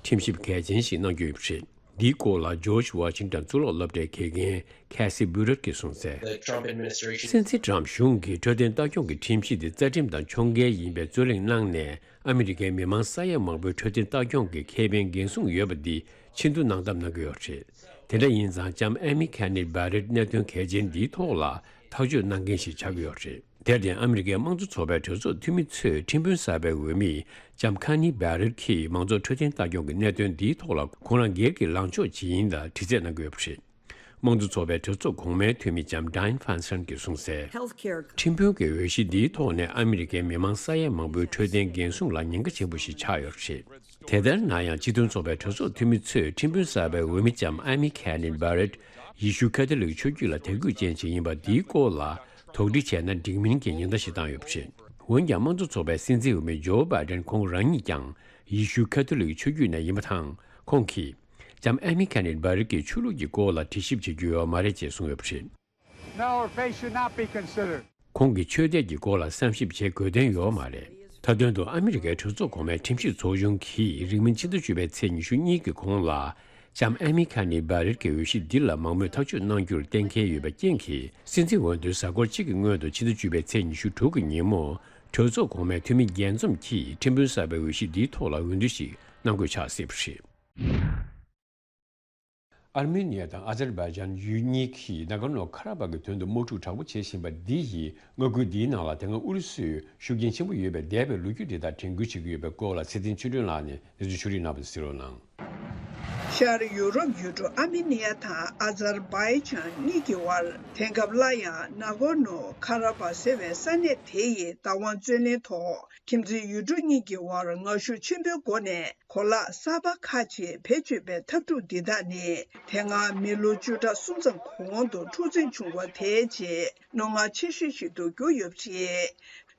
ཁྲིམས་ཞིབ་གལ་ཆེན་ཞིག་གནང་རྒྱུ་ཡིན་པ་རེད། འདིའི་སྐོར་ལ་ཇོརྗ་ཝ་ཤིང་ཊོན་གཙུག་ལག་སློབ་གྲྭའི་དགེ་རྒན་ཁེ་སི་བྷུ་རད་ཀྱིས་གསུངས་གསལ། The Trump administration སྲིད་འཛིན་ཊམ་གཞུང་གིས་འཕྲོད་བསྟེན་ལྟ་སྐྱོང་གི་ཁྲིམས་གཞི་འདི་རྩ་ཁྲིམས་དང་ཕྱོགས་འགལ་ཡིན་པའི་རྩོད་གླེང་གནང་ནས། ཨ་མི་རི་ཀའི་མི་མང་ས་ཡ་མང་པོའི་འཕྲོད་བསྟེན་ལྟ་སྐྱོང་གི་ཁེ་ཕན་འགན་སྲུང་ཡོད་པ་འདི་ཕྱིར་བསྡུ་གནང་ཐབས་གནང་གི་ཡོད་རེད། དེ་འདྲ་ཡིན་ཙང་ལྕམ་ཨེ་མི་ཁེ་ནི་བྷ་རེད་གནད་དོན་གལ་ཆེན་འདིའི་ཐོག་ལ་ཐག་གཅོད་གནང་མཁན་ཞིག་ཆགས་ཀྱི་ཡོད་རེད། དེར་བརྟེན་ཨ་མི་རི་ཀའི་དམངས་གཙོ་ཚོགས་པའི་གྲོས་ཚོགས་འཐུས་མི་ཚོས་ཁྲིམས་དཔོན་གསར་པའི་འོས་མི་ལྕམ་ཁ་ནི་བྷ་རེད་ཀྱིས་མང་གཙོ་འཕྲོད་བསྟེན་ལྟ་སྐྱོང་གི་གནད་དོན་འདིའི་ཐོག་ལ་ཁོང་རང་སྒེར་གྱི་ལངས་ཕྱོགས་ཇི་ཡིན་ལ་དྲི་རྩད་གནང་གི་ཡོད་པ་རེད། དམངས་གཙོ་ཚོགས་པའི་གྲོས་ཚོགས་གོང་མའི་འཐུས་མི་ལྕམ་ཌའེན་ཧྥན་སན་གྱིས་གསུངས་གསལ། Healthcare ཁྲིམས་དཔོན་གྱི་འོས་གཞི་འདིའི་ཐོག་ནས་ཨ་མི་རི་ཀའི་མི་མང་ས་ཡ་མང་པོའི་འཕྲོད་བསྟེན་འགན་སྲུང་ལ་ཉེན་ཁ་ཆེན་པོ་ཞིག་ཆགས་ཡོད་པ་རེད། དེ་ལྟར་ན་ཡང་། སྤྱི་མཐུན་ཚོགས་པའི་གྲོས་ཚོགས་འཐུས་མི་ཚོས་ཁྲིམས་དཔོན་གསར་པའི་འོས་མི་ལྕམ་ཨེ་མི་ཁེ་ནི་བྷ་རེད་ཡེ་ཤུ་ཁ་ཐོ་ལིག་ཆོས་བརྒྱུད་ལ་དད་གུས་ཅན་ཞིག་ཡིན་པ་འདིའི་སྐོར་ལ་དོགས་འདྲི་བྱས་ན་འགྲིག་མིན་གྱི་ཉེན་བརྡ་ཞིག་བཏང་ཡོད་པ་རེད། འོན་ཀྱང་། དམངས་གཙོ་ཚོགས་པའི་སྲིད་འཛིན་འོས་མི་ཇོ་བྷའི་ཌེན་ཁོང་རང་ཉིད་ཀྱང་ཡེ་ཤུ་ཁ་ཐོ་ལིག་ཆོས་བརྒྱུད་ནས་ཡིན་པ་དང་། ཁོང་གིས་ལྕམ་ཨེ་མི་ཁེ་ནི་བྷ་རེད་ཀྱི་ཆོས་ལུགས་ཀྱི་སྐོར་ལ་དྲི་ཞིབ་བྱེད་རྒྱུ་ཡོད་མ་རེད་ཅེས་གསུངས་ཡོད་པ་རེད། No, her faith should not be considered. ཁོང་གི་ཆོས་དད་ཀྱི་སྐོར་ལ་བསམ་ཞིབ་བྱེད་དགོས་དོན་ཡོད་མ་རེད། མཐའ་དོན་དུ་ཨ་མི་རི་ཀའི་གྲོས་ཚོགས་གོང་མའི་ཁྲིམས་ཞིབ་ཚོགས་ཆུང་གིས་རིང་མིན་ཕྱི་ཟླ་བཅུ་པའི་ཚེས་ཉི་ཤུ་གཉིས་ཀྱི་གོང་ལ་ལྕམ་ཨེ་མི་ཁ་ནི་བྷ་རེད་ཀྱི་འོས་གཞི་འདི་ལ་མང་མོས་ཐག་གཅོད་གནང་རྒྱུར་གཏན་འཁེལ་ཡོད་པའི་རྐྱེན་གྱིས། སྲིད་འཛིན་འོས་བསྡུའི་གཟའ་འཁོར་གཅིག་གི་སྔོན་དུ་ཕྱི་ཟླ་བཅུ་པའི་ཚེས་ཉི་ཤུ་དྲུག་གི་ཉིན་མོ། གྲོས་ཚོགས་གོང་མའི་འཐུས་མི་བརྒྱད་འཛོམས་ཀྱིས་ཁྲིམས་དཔོན་གསར་པའི་འོས་གཞི་འདིའི་ཐོག་ལ་འོས་བསྡུ་ཞིག་གནང་དགོས་ཆགས་སྲིད་པ་རེད། ཨར་མེ་ནི་ཡ་དང་ཨ་ཛར་བྷའི་ཇན་ཡུལ་གཉིས་ཀྱིས་ནཱ་གོར་ནོ་ཁ་ར་བྷག་གི་དོན་དུ་དམག་འཁྲུག་དྲག་པོ་བྱེད་བཞིན་པ་འདི་ཡིས་མངའ་ཁུལ་འདིའི་ནང་ལ་དེ་སྔ་ཨུ་རུ་སུའི་ཤུགས་རྐྱེན་ཆེན་པོ་ཡོད་པའི་འདས་པའི་ལོ་རྒྱུས་དེ་དག་དྲན་སྐུལ་བྱེད་ཀྱི་ཡོད་པའི་སྐོར་ལ་ཚེ་བརྟན་ཆོས་སྒྲོན་ལགས་ནས་གནས་ཚུལ་ཕྱོགས་སྒྲིག་གནང་བ་གཟིགས་རོགས་གནང་། ཤར་ཡུ་རོབ་ཡུལ་གྲུ་ཨར་མེ་ནི་ཡ་དང་ཨ་ཛར་བྷའི་ཇན་གཉིས་ཀྱི་དབར་དེང་སྐབས་སླར་ཡང་ན་གོར་ནོ་ཁ་ར་བྷ་ཟེར་བའི་ས་གནས་དེ་ཡི་བདག་དབང་རྩོད་ལེན་ཐོག་ཁྱིམ་མཚེས་ཡུལ་གྲུ་གཉིས་ཀྱི་དབར་ངར་ཤུགས་ཆེན་པོའི་སྒོ་ནས་གོ་ལག་གསར་པ་ཁག་ཅིག་བེད་སྤྱོད་པའི་འཐབ་འཁྲུག་འདི་དག་ནི་དེ་སྔ་མི་ལོ་བཅུ་ཕྲག་གསུམ་ཙམ་གོང་དུ་འཁྲུག་འཛིང་བྱུང་བ་དེའི་རྗེས་རྣོ་ངར་ཆེ་ཤོས་ཤིག་ཏུ་གྱུར་ཡོད་པ་རེད།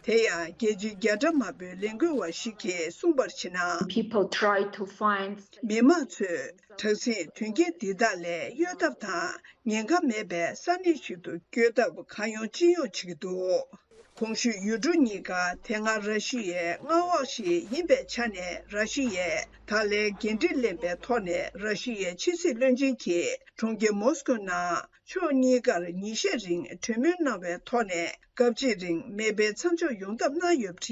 དེ་ཡང་རྒྱལ་སྤྱིའི་རྒྱལ་ཕྲ་མང་པོའི་ལས་འགུལ་བ་ཞིག་གིས་གསུངས་པར་བྱས་ན། People try to find མི་མང་ཚོས་དྲག་ཟིང་དོན་རྐྱེན་འདི་དག་ལས་གཡོལ་ཐབས་དང་ཉེན་ཁ་མེད་པའི་ས་གནས་ཤིག་ཏུ་བསྐྱོད་ཐབས་གང་ཡོང་ཅི་ཡོང་བྱེད་ཀྱི་འདུག་གོང་ཞུས་ཡུལ་གྲུ་གཉིས་ཀ་དེ་སྔ་ར་ཤི་ཡའི་མངའ་འོག་ཞིག་ཡིན་པའི་ཆ་ནས། ར་ཤི་ཡས་ད་ལན་འགན་འཁྲི་ལེན་པའི་ཐོག་ནས་ར་ཤི་ཡའི་ཕྱི་སྲིད་བློན་ཆེན་གྱིས་གྲོང་ཁྱེར་མོ་སི་ཀོའི་ནང་ཕྱོགས་གཉིས་ཀར་ཉིན་ཤས་རིང་གྲོས་མོལ་གནང་བའི་ཐོག་ནས་སྐབས་གཅིག་རིང་མེ་འཕེན་མཚམས་འཇོག་ཡོང་ཐབས་གནང་ཡོད་པ་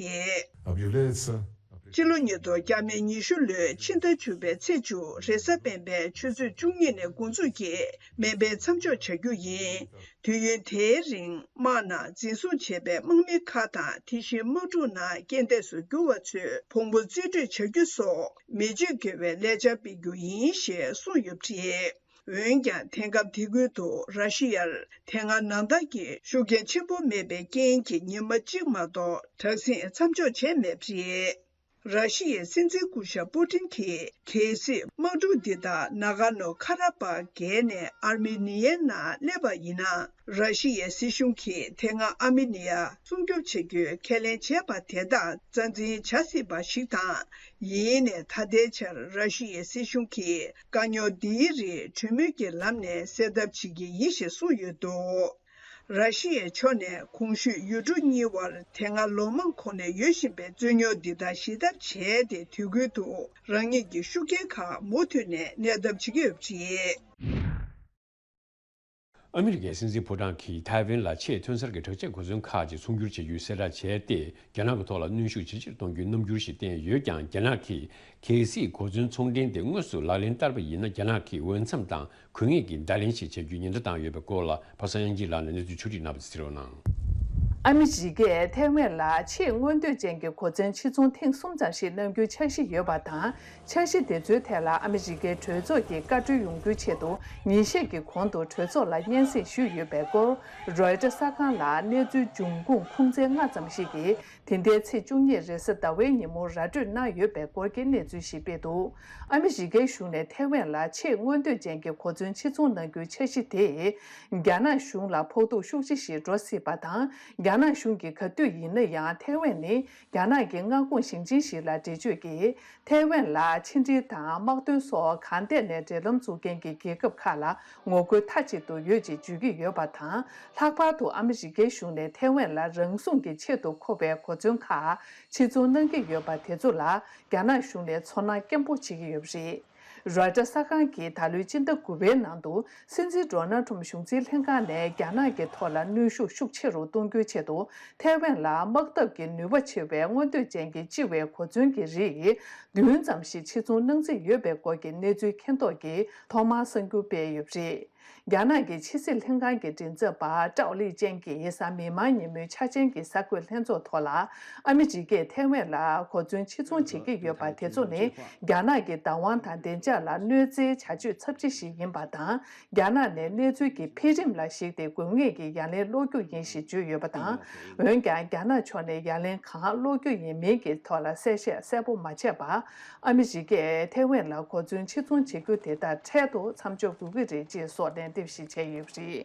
རེད། སྤྱི་ལོ་ཉིས་སྟོང་ཉི་ཤུ་ལོའི་ཕྱི་ཟླ་བཅུ་པའི་ཚེས་བཅུ། རེས་གཟའ་སྤེན་པའི་ཆུ་ཚོད་བཅུ་གཉིས་ནས་འགོ་འཛུགས་ཀྱིས་མེ་འཕེན་མཚམས་འཇོག་བྱ་རྒྱུ་ཡིན། དུས་ཡུན་དེའི་རིང་དམག་ནང་འཛིན་བཟུང་བྱས་པའི་དམག་མི་ཁག་དང་། དེ་བཞིན་དམག་འཁྲུག་ནང་རྐྱེན་འདས་སུ་གྱུར་བ་ཚོའི་ཕུང་པོ་རྩིས་སྤྲོད་བྱ་རྒྱུ་སོགས་མི་སྤྱོད་དགེ་བའི་ལས་འཆར་སྤེལ་རྒྱུ་ཡིན་ཞེས་གསུངས་ཡོད་པ་རེད། འོན་ཀྱང་། དེང་སྐབས་དེ་ཁུལ་དུ་ར་ཤི་ཡར་དེ་སྔ་ནང་ལྟར་གྱི་ཤུགས་རྐྱེན་ཆེན་པོ་མེད་པའི་རྐྱེན་གྱིས། ཉི་མ་གཅིག་མ་གཏོགས་དྲག་ཟིང་མཚམས་འཇོག་བྱས་མེད་པ་རེད། ར་ཤི་ཡའི་སྲིད་འཛིན་སྐུ་ཞབས་པུ་ཏིན་གྱིས། གལ་སྲིད་དམག་འཁྲུག་འདི་དག་ན་ག་ནོ་ཁ་ར་པ་བརྒལ་ནས་ཨར་མི་ནི་ཡའི་ནང་སླེབས་པ་ཡིན་ན། ར་ཤི་ཡའི་སྲིད་གཞུང་གིས་དེ་སྔ་ཨར་མི་ནི་ཡ་སྲུང་སྐྱོབ་བྱ་རྒྱུའི་ཁས་ལེན་བྱས་པ་དེ་དག་རྩ་འཛིན་བྱ་སྲིད་པ་ཞིག་དང་། ཡིན་ནའི་ད་ལྟའི་ཆར་ར་ཤི་ཡའི་སྲིད་གཞུང་གིས་དཀའ་རྙོག་འདིའི་རིགས་གྲོས་མོལ་གྱི་ལམ་ནས་སེལ་ཐབས་བྱེད་ཀྱི་ཡིན་ཞེས་གསུངས་ཡོད་འདུག་ར་ཤི་ཡའི་ཕྱོགས་ནས་གོང་ཞུས་ཡུལ་གྲུ་གཉིས་དབར་དེ་སྔ་ལོ་མང་གོང་ནས་ཡོད་བཞིན་པའི་རྩོད་རྙོག་འདི་དག་ཞི་ཐབས་བྱས་ཏེ། དུས་ཀུན་ཏུ་རང་ཉིད་ཀྱི་ཤུགས་རྐྱེན་ཁག་མུ་མཐུད་ནས་གནས་ཐབས་བྱེད་ཀྱི་ཡོད་པ་རེད། ཨ་མི་རི་ཀའི་སྲིད་འཛིན་ཕོ་བྲང་གིས་ཐའེ་ཝན་ལ་ཆེས་ཐོན་གསར་གྱི་དྲག་ཆས་གོ་མཚོན་ཁག་ཅིག་ཚོང་སྒྱུར་བྱེད་རྒྱུའི་གསལ་བསྒྲགས་བྱས་ཏེ། རྒྱ་ནག་གི་ཐོག་ལ་གནོན་ཤུགས་ཇེ་ཆེར་གཏོང་རྒྱུའི་རྣམ་འགྱུར་ཞིག་བསྟན་ཡོད་ཀྱང་། རྒྱ་ནག་གིས་གལ་སྲིད་གོ་མཚོན་ཚོང་འབྲེལ་དེ་དངོས་སུ་ལག་ལེན་བསྟར་བ་ཡིན་ན། རྒྱ་ནག་གིས་འོས་འཚམ་དང་དགོས་ངེས་ཀྱི་བརྡ་ལན་ཞིག་བྱ་རྒྱུའི་ཉེན་བརྡ་བཏང་ཡོད་པའི་སྐོར་ལ། པ་སངས་དབྱངས་སྐྱིད་ལགས་ནས་གནས་ཚུལ་ཕྱོགས་སྒྲིག་གནང་བ་གསན་རོགས་གནང་། ཨ་མི་རི་ཀས་ཐའེ་ཝན་ལ་ཆེས་མངོན་འདོད་ཅན་གྱི་གོ་མཚོན་ཕྱིར་ཚོང་ཐེངས་གསུམ་ཙམ་ཞིག་གནང་རྒྱུའི་འཆར་གཞི་ཡོད་པ་དང་། འཆར་གཞི་དེ་ཚོའི་ཐད་ལ་ཨ་མི་རི་ཀའི་གྲོས་ཚོགས་ཀྱིས་བཀའ་འཁྲོལ་ཡོང་རྒྱུའི་ཆེད་དུ། ཉིན་ཤས་ཀྱི་གོང་དུ་གྲོས་ཚོགས་ལ་སྙན་སེང་ཞུས་ཡོད་པའི་སྐོར། རོའི་ཊར་གསར་ཁང་ལ་གནས་ཚུལ་འབྱུང་ཁུངས་ཁུངས་བཙན་ལྔ་ཙམ་ཞིག་གིས། དེ་ཟླའི་ཚེས་བཅུ་གཉིས་རེས་གཟའ་ཟླ་བའི་ཉིན་མོར་ར་སྤྲོད་གནང་ཡོད་པའི་སྐོར་གྱི་གནས་ཚུལ་ཞིག་སྤེལ་འདུག་ཨ་མི་རི་ཀའི་གཞུང་ནས་ཐའེ་ཝན་ལ་ཆེས་མངོན་འདོད་ཅན་གྱི་གོ་མཚོན་ཕྱིར་ཚོང་གནང་རྒྱུའི་འཆར་གཞི་དེས། རྒྱ་ནག་གཞུང་ལ་ཕོག་ཐུག་ཤུགས་ཆེ་ཞིག་འགྲོ་སྲིད་པ་དང་། རྒྱ་ནག་གཞུང་གིས་ག་དུས་ཡིན་ན་ཡང་ཐའེ་ཝན་ནི་རྒྱ་ནག་གི་མངའ་ཁོངས་ཞིང་ཆེན་ཞིག་ལ་འགྲེལ་བརྗོད་ཀྱིས། ཐའེ་ཝན་ལ་ཕྱི་འབྲེལ་དང་དམག་དོན་སོགས་གང་ཐད་ནས་འབྲེལ་ལམ་བཙུགས་མཁན་གྱི་རྒྱལ་ཁབ་ཁག་ལ་ངོ་རྒོལ་མཐའ་གཅིག་ཏུ་ཡོད་ཅེས་བརྗོད་ཀྱི་ཡོད་པ་དང་། ལྷག་པར་དུ་ཨ་མི་རི་ཀའི་གཞུང་ནས་ཐའེ་ཝན་ལ་རང་སྲུང་གི་ཆེད་དུ་མཁོ་བའི་གོ་མཚོན་ཁག་ཕྱིར་ཚོང་གནང་གི་ཡོད་པ་དེ་ཚོ་ལ་རྒྱ་ནག་གཞུང་ནས་ཚོར་སྣང་སྐྱེན་པོ་བྱེད་ཀྱི་ཡོད་པ་རེད། རོའི་ཊར་གསར་ཁང་གིས་ད་ལོའི་སྤྱི་ཟླ་དགུ་པའི་ནང་དུ། སྲིད་འཛིན་ཌོ་ནལ་ཁྲོམ་གཞུང་འཛིན་ལྷན་ཁང་ནས་རྒྱ་ནག་གི་ཐོག་ལ་གནོན་ཤུགས་ཤུགས་ཆེ་རུ་གཏོང་རྒྱུའི་ཆེད་དུ། ཐའེ་ཝན་ལ་དམག་འཐབ་ཀྱི་ནུས་པ་ཆེ་བའི་མངོན་འདོད་ཅན་གྱི་སྤྱི་བའི་གོ་མཚོན་གྱི་རིགས་བདུན་ཙམ་ཞིག་ཕྱིར་ཚོང་གནང་རྩིས་ཡོད་པའི་སྐོར་གྱི་གནས་ཚུལ་མཁྱེན་རྟོགས་ཀྱི་ཐོག་མར་གསར་འགྱུར་སྤེལ་ཡོད་པ་རེད། རྒྱ་ནག་གི་ཕྱི་སྲིད་ལྷན་ཁང་གི་མགྲིན་ཚབ་པ་ཀྲའོ་ལི་ཅན་གྱིས་གཟའ་མིག་དམར་ཉིན་མོའི་འཆར་ཅན་གྱི་གསར་འགོད་ལྷན་ཚོགས་ཐོག་ལ། ཨ་མི་རི་ཀས་ཐའེ་ཝན་ལ་གོ་མཚོན་ཕྱིར་ཚོང་བྱེད་ཀྱི་ཡོད་པ་དེ་ཚོ་ནི། རྒྱ་ནག་གི་བདག་དབང་དང་བདེ་འཇགས་ལ་གནོད་འཚེའི་བྱ་སྤྱོད་ཚབས་ཆེ་ཞིག་ཡིན་པ་དང་། རྒྱ་ནག་ནས་གནས་ཚུལ་གྱི་འཕེལ་རིམ་ལ་གཞིགས་ཏེ་དགོས་ངེས་ཀྱི་ཡ་ལན་སློག་རྒྱུ་ཡིན་ཞེས་བརྗོད་ཡོད་པ་དང་། འོན་ཀྱང་། རྒྱ་ནག་ཕྱོགས་ནས་ཡ་ལན་གང་སློག་རྒྱུ་ཡིན་མིན་གྱི་ཐོག་ལ་གསལ་བཤད་གསལ་པོ་མ་བྱས་པར། ཨ་མི་རི་ཀས་ཐའེ་ཝན་ལ་གོ་མཚོན་ཕྱིར་ཚོང་བྱེད་རྒྱུ་དེ་དག་འཕྲལ་དུ་མཚམས་འཇོག་དགོས་ཀྱི་རེད་ཅེས་སོགས་ལན་འདེབས་ཤིག་བྱས་ཡོད་པ་རེད།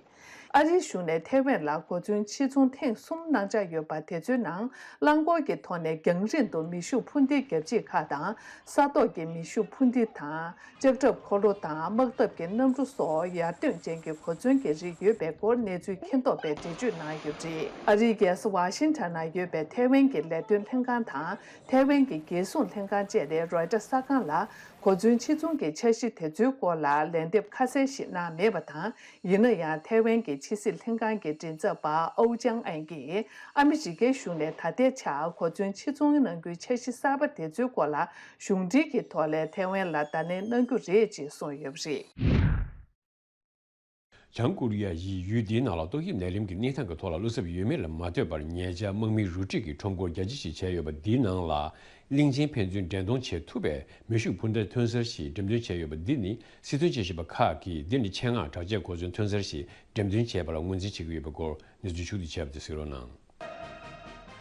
ཨ་རིའི་གཞུང་ནས་ཐའེ་ཝན་ལ་གོ་མཚོན་ཕྱིར་ཚོང་ཐེངས་གསུམ་གནང་འཆར་ཡོད་པ་དེ་ཚོའི་ནང་། རླངས་འཁོར་གྱི་ཐོག་ནས་རྒྱང་རིང་དུ་མེ་ཤུགས་འཕུར་མདེལ་རྒྱབ་ཕྱེ་ཁག་དང་། ས་ཐོག་གི་མེ་ཤུགས་འཕུར་མདེལ་དང་། ལྕགས་ཁྲབ་འཁོར་ལོ་དང་། དམག་འཐབ་ཀྱི་གནམ་གྲུ་སོགས་ཡར་ཐོན་ཅན་གྱི་གོ་མཚོན་གྱི་རིགས་ཡོད་པའི་སྐོར་གནས་ཚུལ་མཁྱེན་རྟོགས་པས་འགྲེལ་བརྗོད་གནང་ཡོད་པ་རེད། ཨ་རིའི་རྒྱལ་ས་ཝ་ཤིང་ཊོན་ན་ཡོད་པའི་ཐའེ་ཝན་གྱི་ལས་དོན་ལྷན་ཁང་དང་། ཐའེ་ཝན་གྱི་རྒྱལ་སྲུང་ལྷན་ཁང་བཅས་ནས་རོའི་ཊར་གསར་ཁང་ལ། གོ་མཚོན་ཕྱིར་ཚོང་གི་འཆར་གཞི་དེ་ཚོའི་སྐོར་ལ་ལན་འདེབས་ཁ་གསལ་ཞིག་གནང་མེད་པ་དང་། ཡིན་ན་ཡང་། ཐའེ་ཝན་གྱི་ཕྱི་སྲིད་ལྷན་ཁང་གི་མགྲིན་ཚབ་པ་ཨོའུ་ཅང་ཨན་གྱིས། ཨ་མི་རི་ཀའི་གཞུང་ནས་ད་ལྟའི་ཆར་གོ་མཚོན་ཕྱིར་ཚོང་གནང་རྒྱུའི་འཆར་གཞི་གསར་པ་དེ་ཚོའི་སྐོར་ལ། གཞུང་འབྲེལ་གྱི་ཐོག་ལས་ཐའེ་ཝན་ལ་བརྡ་ལན་གནང་རྒྱུ་རེད་ཅེས་གསུངས་ཡོད་པ་རེད། བྱང་ཀོ་རི་ཡ་ཡིས་ཡུལ་འདིའི་ནང་ལ་ཏོག་དབྱིབས་ནད་རིམས་ཀྱི་གནས་སྟངས་ཀྱི་ཐོག་ལ་བློ་འཚབ་ཡོད་མེད་ལ་མ་ལྟོས་པར། ཉེ་ཆར་དམག་མིའི་རུ་སྒྲིག་གི་ཁྲོམ་སྐོར་རྒྱ་ཆེ་ཞིག་བྱས་ཡོད་པ་འདིའི་ནང་ལ། གླིང་ཆེན་ཕན་ཚུན་འགྲན་གཏོང་བྱེད་ཐུབ་པའི་མེ་ཤུགས་འཕུར་མདའ་ཐོན་གསར་ཞིག་འགྲེམས་སྟོན་བྱས་ཡོད་པ་འདི་ནི། སྲིད་དོན་དཔྱད་ཞིབ་པ་ཁག་གིས་འདི་ནི་ཆེད་མངགས་དྲག་ཆས་གོ་མཚོན་ཐོན་གསར་ཞིག་འགྲེམས་སྟོན་བྱས་པ་ལ་ངོས་འཛིན་བྱེད་ཀྱི་ཡོད་པའི་སྐོར་ནས་ཚུལ་ཤུགས་དེ་བྱས་པ་དེ་གཟིགས་རོགས་གནང་།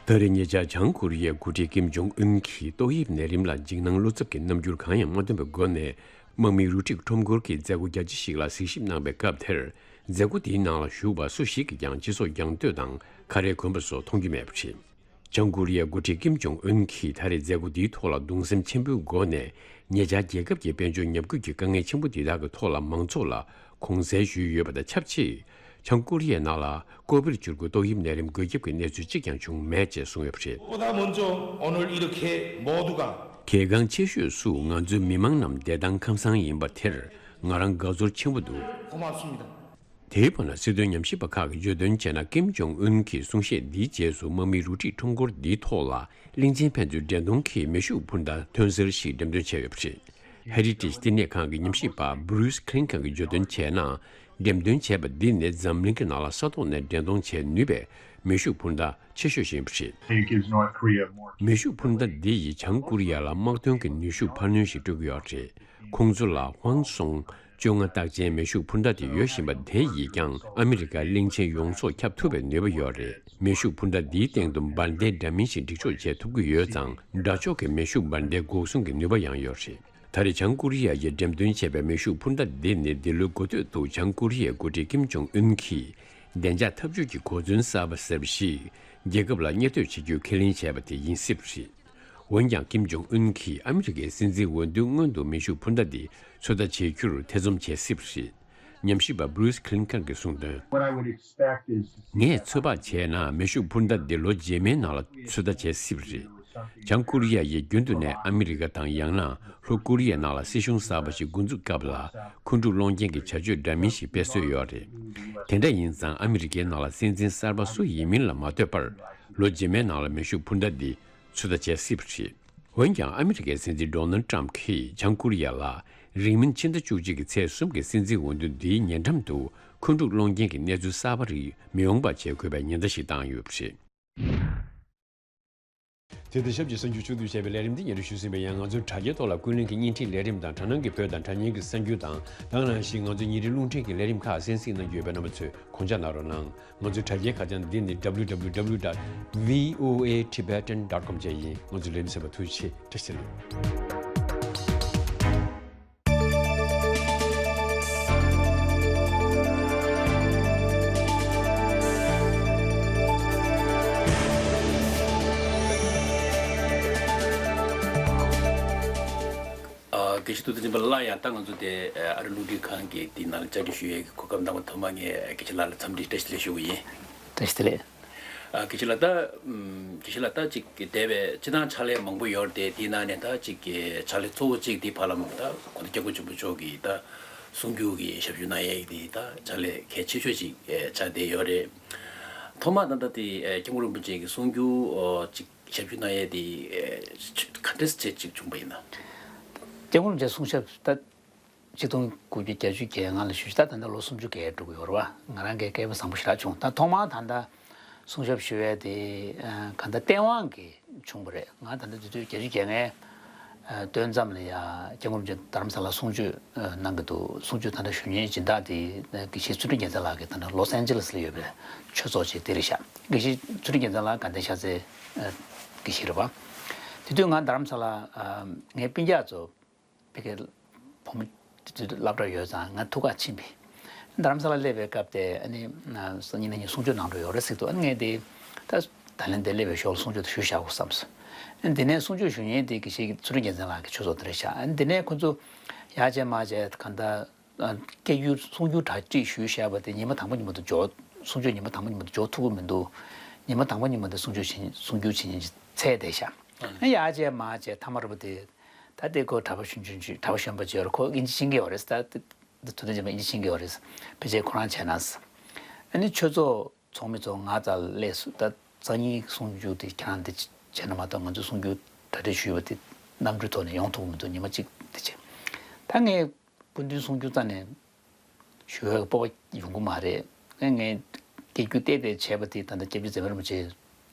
ད་རེས་ཉེ་ཆར་བྱང་ཀོ་རི་ཡའི་འགོ་ཁྲིད་ཀིམ་ཇོང་ཨུན་གྱིས་ཏོག་དབྱིབས་ནད་རིམས་ལ་འཇིགས་སྣང་བློ་འཚབ་ཀྱི་རྣམ་འགྱུར་གང་ཡང་མ་སྟོན་པའི་སྒོ་ནས། དམག་མིའི་རུ་སྒྲིག་ཁྲོམ་སྐོར་གྱི་མཛད་སྒོ་རྒྱ་ཆེ་ཞིག་ལ་གཟིགས་ཞིབ་གནང་པའི་སྐབས་དེར། མཛད་སྒོ་དེའི་ནང་ལ་ཞུགས་པ་སུ་ཞིག་གིས་ཀྱང་སྤྱི་ཚོགས་རྒྱང་ལྟོས་དང་ཁ་རས་གོན་པ་སོགས་མཐོང་རྒྱུ་མེད་པ་རེད། བྱང་ཀོ་རི་ཡའི་འགོ་ཁྲིད་ཀིམ་ཇོང་ཨུན་གྱིས་ད་རེས་མཛད་སྒོ་འདིའི་ཐོག་ལ་གདུང་སེམས་ཆེན་པོའི་སྒོ་ནས། ཉེ་ཆར་རྒྱལ་ཁབ་ཀྱི་དཔལ་འབྱོར་ཉམས་རྒུད་ཀྱི་དཀའ་ངལ་ཆེན་པོ་འདི་དག་གི་ཐོག་ལ་མང་ཚོགས་ལ་དགོངས་སེལ་ཞུས་ཡོད་པ་དང་ཆབས་ཅིག། བྱང་ཀོ་རི་ཡའི་ནང་ལ་ཀོ་བིཌ་བཅུ་དགུ་ཏོག་དབྱིབས་ནད་རིམས་འགོས་ཁྱབ་ཀྱི་གནས་ཚུལ་གཅིག་ཀྱང་བྱུང་མེད་ཅེས་གསུངས་ཡོད་པ་རེད། 보다 먼저 오늘 이렇게 모두가 གལ་འགངས་ཆེ་ཤོས་སུ་ང་ཚོའི་མི་མང་རྣམས་བདེ་ཐང་ཁམས་བཟང་ཡིན་པ་དེར་ང་རང་དགའ་ཚོར་ཆེན་པོ་འདུག། 고맙습니다. དེའི་བར་ན་སྲིད་དོན་ཉམས་ཞིབ་པ་ཁག་གིས་བརྗོད་དོན་བྱས་ན། ཀིམ་ཇོང་ཨུན་གྱི་གསུང་བཤད་འདིའི་རྗེས་སུ་དམག་མིའི་རུ་སྒྲིག་ཁྲོམ་སྐོར་འདིའི་ཐོག་ལ་གླིང་ཆེན་ཕན་ཚུན་འགྲན་གཏོང་གི་མེ་ཤུགས་འཕུར་མདའ་ཐོན་གསར་ཞིག་འགྲེམས་སྟོན་བྱས་ཡོད་པ་རེད། Heritage་བསྟི་གནས་ཁང་གི་ཉམས་ཞིབ་པ་Bruce Klinken་གྱིས་བརྗོད་དོན་བྱས་ན། འགྲེམས་སྟོན་བྱས་པ་འདི་ནི་འཛམ་གླིང་གི་ནང་ལ་ས་ཐོག་ནས་འགྲན་གཏོང་བྱེད་ནུས་པའི་མེ་ཤུགས་འཕུར་མདའ་ཆེ་ཤོས་ཤིག་ཡིན་པ་རེད། Think gives North Korea more མེ་ཤུགས་འཕུར་མདའ་འདི་ཡིས་བྱང་ཀོ་རི་ཡ་ལ་དམག་དོན་གྱི་ནུས་ཤུགས་འཕར་སྣོན་ཞིག་སྤྲོད་ཀྱི་ཡོད་རེད། ཁོང་ཚོ་ལ་Hwasong་བཅོ་ལྔ་རྟགས་ཅན་མེ་ཤུགས་འཕུར་མདའ་དེ་ཡོད་བཞིན་པ་དེ་ཡིས་ཀྱང་ཨ་མི་རི་ཀ་གླིང་ཆེན་ཡོངས་རྫོགས་ཁྱབ་ཐུབ་པའི་ནུས་པ་ཡོད་རེད། མེ་ཤུགས་འཕུར་མདའ་འདིའི་སྟེང་དུ་འབར་མདེལ་འདྲ་མིན་ཞིག་སྒྲིག་འཇོག་བྱེད་ཐུབ་ཀྱི་ཡོད་ཙང་། དགྲ་ཕྱོགས་ཀྱི་མེ་ཤུགས་འབར་མདེལ་འགོག་སྲུང་གི་ནུས་པ་ཡང་ཡོད་རེད། ད་རེས་བྱང་ཀོ་རི་ཡ་ཡིས་འགྲེམས་སྟོན་བྱས་པའི་མེ་ཤུགས་འཕུར་མདའ་འདི་ནི་འདི་ལོའི་འགོ་སྟོད་དུ་བྱང་ཀོ་རི་ཡའི་འགོ་ཁྲིད་ཀིམ་ཇོང་ཨུན་གྱིས་བདེ་འཇགས་འཐབ་ཇུས་ཀྱི་གོ་མཚོན་གསར་པ་ཟེར་བ་ཞིག་རྒྱལ་ཁབ་ལ་གཉེར་གཏོད་བྱེད་རྒྱུའི་ཁས་ལེན་བྱས་པ་དེ་ཡིན་སྲིད་པ་རེད། འོན་ཀྱང་ཀིམ་ཇོང་ཨུན་གྱིས་ཨ་མི་རི་ཀའི་སྲིད་འཛིན་འོས་བསྡུའི་སྔོན་དུ་མེ་ཤུགས་འཕུར་མདའ་འདི་ཚོད་ལྟ་བྱེད་རྒྱུར་ཐེ་ཚོམ་བྱས་སྲིད་པ་རེད། ཉམས་ཞིབ་པ་Bruce Klinken་གྱིས་གསུངས་དོན། What I would expect is ངས་ཚོད་དཔག་བྱས་ན་མེ་ཤུགས་འཕུར་མདའ་འདི་ལོ་རྗེས་མའི་ནང་ལ་ཚོད་ལྟ་བྱེད་སྲིད་པ་རེད། བྱང་ཀོ་རི་ཡ་ཡིས་རྒྱུན་དུ་ནས་ཨ་མི་རི་ཀ་དང་ཡང་ན་ལྷོ་ཀོ་རི་ཡའི་ནང་ལ་སྲིད་གཞུང་གསར་པ་ཞིག་འགོ་འཛུགས་སྐབས་ལ་འཁོན་འཁྲུག་སློང་རྐྱེན་གྱི་བྱ་སྤྱོད་འདྲ་མིན་ཞིག་སྤེལ་སྲོལ་ཡོད་རེད། དེ་འདྲ་ཡིན་ཙང་ཨ་མི་རི་ཀའི་ནང་ལ་སྲིད་འཛིན་གསར་པ་སུ་ཡིན་མིན་ལ་མ་ལྟོས་པར་ལོ་རྗེས་མའི་ནང་ལ་མེ་ཤུགས་འཕུར་མདའ་འདི་ཚོད་ལྟ་བྱེད་སྲིད་པ་རེད། འོན་ཀྱང་ཨ་མི་རི་ཀའི་སྲིད་འཛིན་Donald Trump་གིས་བྱང་ཀོ་རི་ཡ་ལ་རིང་མིན་ཕྱི་ཟླ་བཅུ་གཅིག་གི་ཚེས་གསུམ་གྱི་སྲིད་འཛིན་འོས་བསྡུ་འདིའི་ཉེ་འགྲམ་དུ་འཁོན་འཁྲུག་སློང་རྐྱེན་གྱི་གནས་ཚུལ་གསར་པ་རིགས་མི་ཡོང་པ་བྱེད་དགོས་པའི་ཉེན་བརྡ་ཞིག་བཏང་ཡོད་པ་རེད། དེ་དང་ཞབས་ཀྱི་གསར་འགྱུར་ཕྱོགས་བསྡུས་བྱས་པའི་ལས་རིམ་འདི་སྙན་སྒྲོན་ཞུས་ཟིན་པ་ཡིན། ང་ཚོའི་དྲ་རྒྱའི་ཐོག་ལ་ཀུན་གླེང་གི་བརྙན་འཕྲིན་ལས་རིམ་དང་། དྲ་སྣང་གི་བོད་དང་དྲ་བརྙན་གྱི་གསར་འགྱུར་དང་། དེ་ག་ནང་བཞིན་ང་ཚོའི་ཉིན་རེའི་རླུང་འཕྲིན་གྱི་ལས་རིམ་ཁག་གསན་གཟིགས་གནང་རྒྱུ་ཡོད་པས་རྣམ་པ་ཚོས་དགོངས་འཇགས་གནང་རོགས་གནང་། ང་ཚོའི་དྲ་རྒྱའི་ཁ་བྱང་འདི་ནི་W W W dot V O A Tibetan dot com བཅས་ཡིན། ང་ཚོའི་ལས་རིམ་གསན་པར་ཐུགས་རྗེ་ཆེ། བཀྲ་ཤིས་བདེ་ལེགས། ཨ། དགེ་བཤེས་ཐུབ་བསྟན་སྦྱིན་པ་ལགས། ཡང་ད་ང་ཚོ་དེ་ཨ་རི་རླུང་འཕྲིན་ཁང་གི་དེའི་ནང་ལ་བཅར་འདྲི་ཞུ་ཡས་ཀྱི་གོ་སྐབས་གནང་བ་ཐོག་མ་ངས་དགེ་བཤེས་ལགས་ལ་འཚམས་འདྲི་བཀྲ་ཤིས་བདེ་ལེགས་ཞུ་གི་ཡིན། བཀྲ་ཤིས་བདེ་ལེགས། ཨ། དགེ་བཤེས་ལགས། ད་ཨམ། དགེ་བཤེས་ལགས། ད་ཅིག་འདས་པའི་སྤྱིར་བཏང་ཕྱག་ལས་མང་པོ་ཡོད་རེད་དེ། དེའི་ནང་ནས་ད་ཅིག་གི་ཕྱག་ལས་གཙོ་བོ་གཅིག་དེ་བར་ལམ་ད་གོང་ས་སྐྱབས་མགོན་ཆེན་པོ་མཆོག་གི་ད་གསུང་སྒྱུར་གྱི་ཞབས་ཞུ་གནང་ཡས་དེ་ད་ཕྱག་ལས་གལ་ཆེ་ཤོས་ཅིག་ཆགས་བསྡད་ཡོད་རེད། ཐོག་མར་ད་ལྟ་དེ་སྐྱབས་མགོན་རིན་པོ་ཆེ་གི་གསུང་སྒྱུར་ཅིག་ཞབས་ཞུ་གནང་ཡས་དེ་ག་འདྲས་བྱས་ཅིག་བྱུང་པ་ཡིན་ན། སྐྱབས་མགོན་རིན་པོ་ཆེ་གསུང་ཞབས་ད་ཆིག་སྟོང་དགུ་བརྒྱ་བརྒྱད་ཅུ་གྱ་ལྔ་ལ་ཞུས་ཤག་ད་ད་ལྟ་ལོ་སུམ་ཅུ་བརྒལ་འགྲོ་གི་ཡོད་རེད་བ། ང་རང་གིས་སྐལ་བ་བཟང་པོ་ཞེ་དྲག་བྱུང་། ད་ཐོག་མར་ད་ལྟ་གསུང་ཞབས་ཞུ་ཡས་དེ་གང་ལྟར་སྟེས་དབང་གིས་བྱུང་བ་རེད། ང་ད་ལྟ་དུས་ཚོད་བརྒྱད་ཅུ་གྱ་ལྔའི་སྟོན་མཚམས་ལ་ཡ་སྐྱབས་མགོན་རིན་པོ་ཆེ་རྡ་རམ་ས་ལ་གསུང་ཆོས་གནང་གི་འདུག། གསུང་ཆོས་ད་ལྟ་ཞུ་མཁན་སྦྱིན་བདག་དེ་དགེ་བཤེས་ཚུལ་ཁྲིམས་རྒྱལ་མཚན་ལགས་ཀྱི་ད་ལྟ་ལོ་སན་ཇི་ལེ་སི་ལ་ཡོད་པའི་ཆོས་ཚོགས་ཅིག་དེ་རེད་ཤག། དགེ་བཤེས་ཚུལ་ཁྲིམས་རྒྱལ་མཚན་ལགས་དགའ་ལྡན་ཤར་རྩེའི་དགེ་བཤེས་རེད་བ། དེ་དུས་ང་རྡ་རམ་ས་ལ་ངའི་སྤུན་ཀྱག་ཚོ་ཕ་གིར་བུ་མོ་དེ་དུས་སློབ་གྲྭར་ཡོད་ཙང་ང་ཐུག་ག་ཕྱིན་པས། རྡ་རམ་ས་ལ་སླེབས་པའི་སྐབས་དེ་ཨ་ནི་སང་ཉིན་གནངས་ཉིན་གསུང་ཆོས་གནང་འགྲོ་ཡོད་རེད་ཟེར་འདུག། ཨ་ནི་ངས་དེ་ད་ད་ལན་དེ་སླེབས་པའི་ཞོར་གསུང་ཆོས་དེ་ཞུས་བཞག་དགོས་བསམས་སོང་། ཨ་ནི་དེ་ནས་གསུང་ཆོས་ཞུ་མཁན་དེ་དགེ་བཤེས་ཚུལ་ཁྲིམས་རྒྱལ་མཚན་ལགས་ཀྱི་ཆོས་ཚོགས་དེ་རེད་ཤག། ཨ་ནི་དེ་ནས་ཁོ་ཚོ་ཡར་བྱས་མར་བྱས་གང་ལྟར་སྐད་སྒྱུར་གསུང་སྒྱུར་གྲ་སྒྲིག་ཞུས་བཞག་པ་དེ་ཉི་མ་དང་པོ་ཉིན་མོ་དུ་འཇོག། གསུང་ཆོས་ཉི་མ་དང་པོ་ཉིན་མོ་དུ་འཇོག་ཐུབ་ཀྱི་མི་འདུག། ཉི་མ་དང་པོ་ཉིན་མོ་དེ་གསུང་ཆོས་བྱེད་གསུང་སྒྱུར་བྱེད་མཁན་ཅིག་འཚོལ་བསྡད་ཤག། ཨ་ཡར་བྱས་མར་བྱས་མཐའ་མ་རུ་བ་དེ། ད་དེ་ཁོ་གྲྭ་པ་གཞོན་གཞོན་གྲྭ་པ་གཞོན་པ་ཅིག་ཡོད་རེད། ཁོ་དབྱིན་ཇི་ཤེས་ཀྱི་ཡོད་རེད། ད་དེ་དེ་ཐུབ་བསྟན་རྗེ་མ་དབྱིན་ཇི་ཤེས་ཀྱི་ཡོད་རེད། ཕལ་ཆེར་ཁོ་རང་བྱས་ན། ཨ་ནི་ཆོས་ཚོགས་ཚོགས་མི་ཚོ་ང་རྩ་ལ་སླེབས་སོང་། ད་སང་ཉིན་གསུང་རྒྱུ་དེ་ཁྱེད་རང་འདི་བྱས་ན་མ་གཏོགས་ང་ཚོས་གསུང་རྒྱུ་གྲ་སྒྲིག་ཞུས་པ་དེ་གནམ་གྲུའི་ཐོག་ནས་ཡོང་ཐུབ་ཀྱི་མི་འདུག། ཉི་མ་གཅིག་དེ་བྱས། ད་ངས་སྐུ་མདུན་གསུང་རྒྱུ་རྩ་ནས་ ཞུ་བའི་སྤོབས་པ་ཡོང་གི་མ་རེད། ངས་སྐད་སྒྱུར་བལྟས་བལྟས་བྱས་པ་དེ་ད་ལྟ་སྐྱབས་རྗེ་ཛེ་མ་རིན་པོ་ཆེ་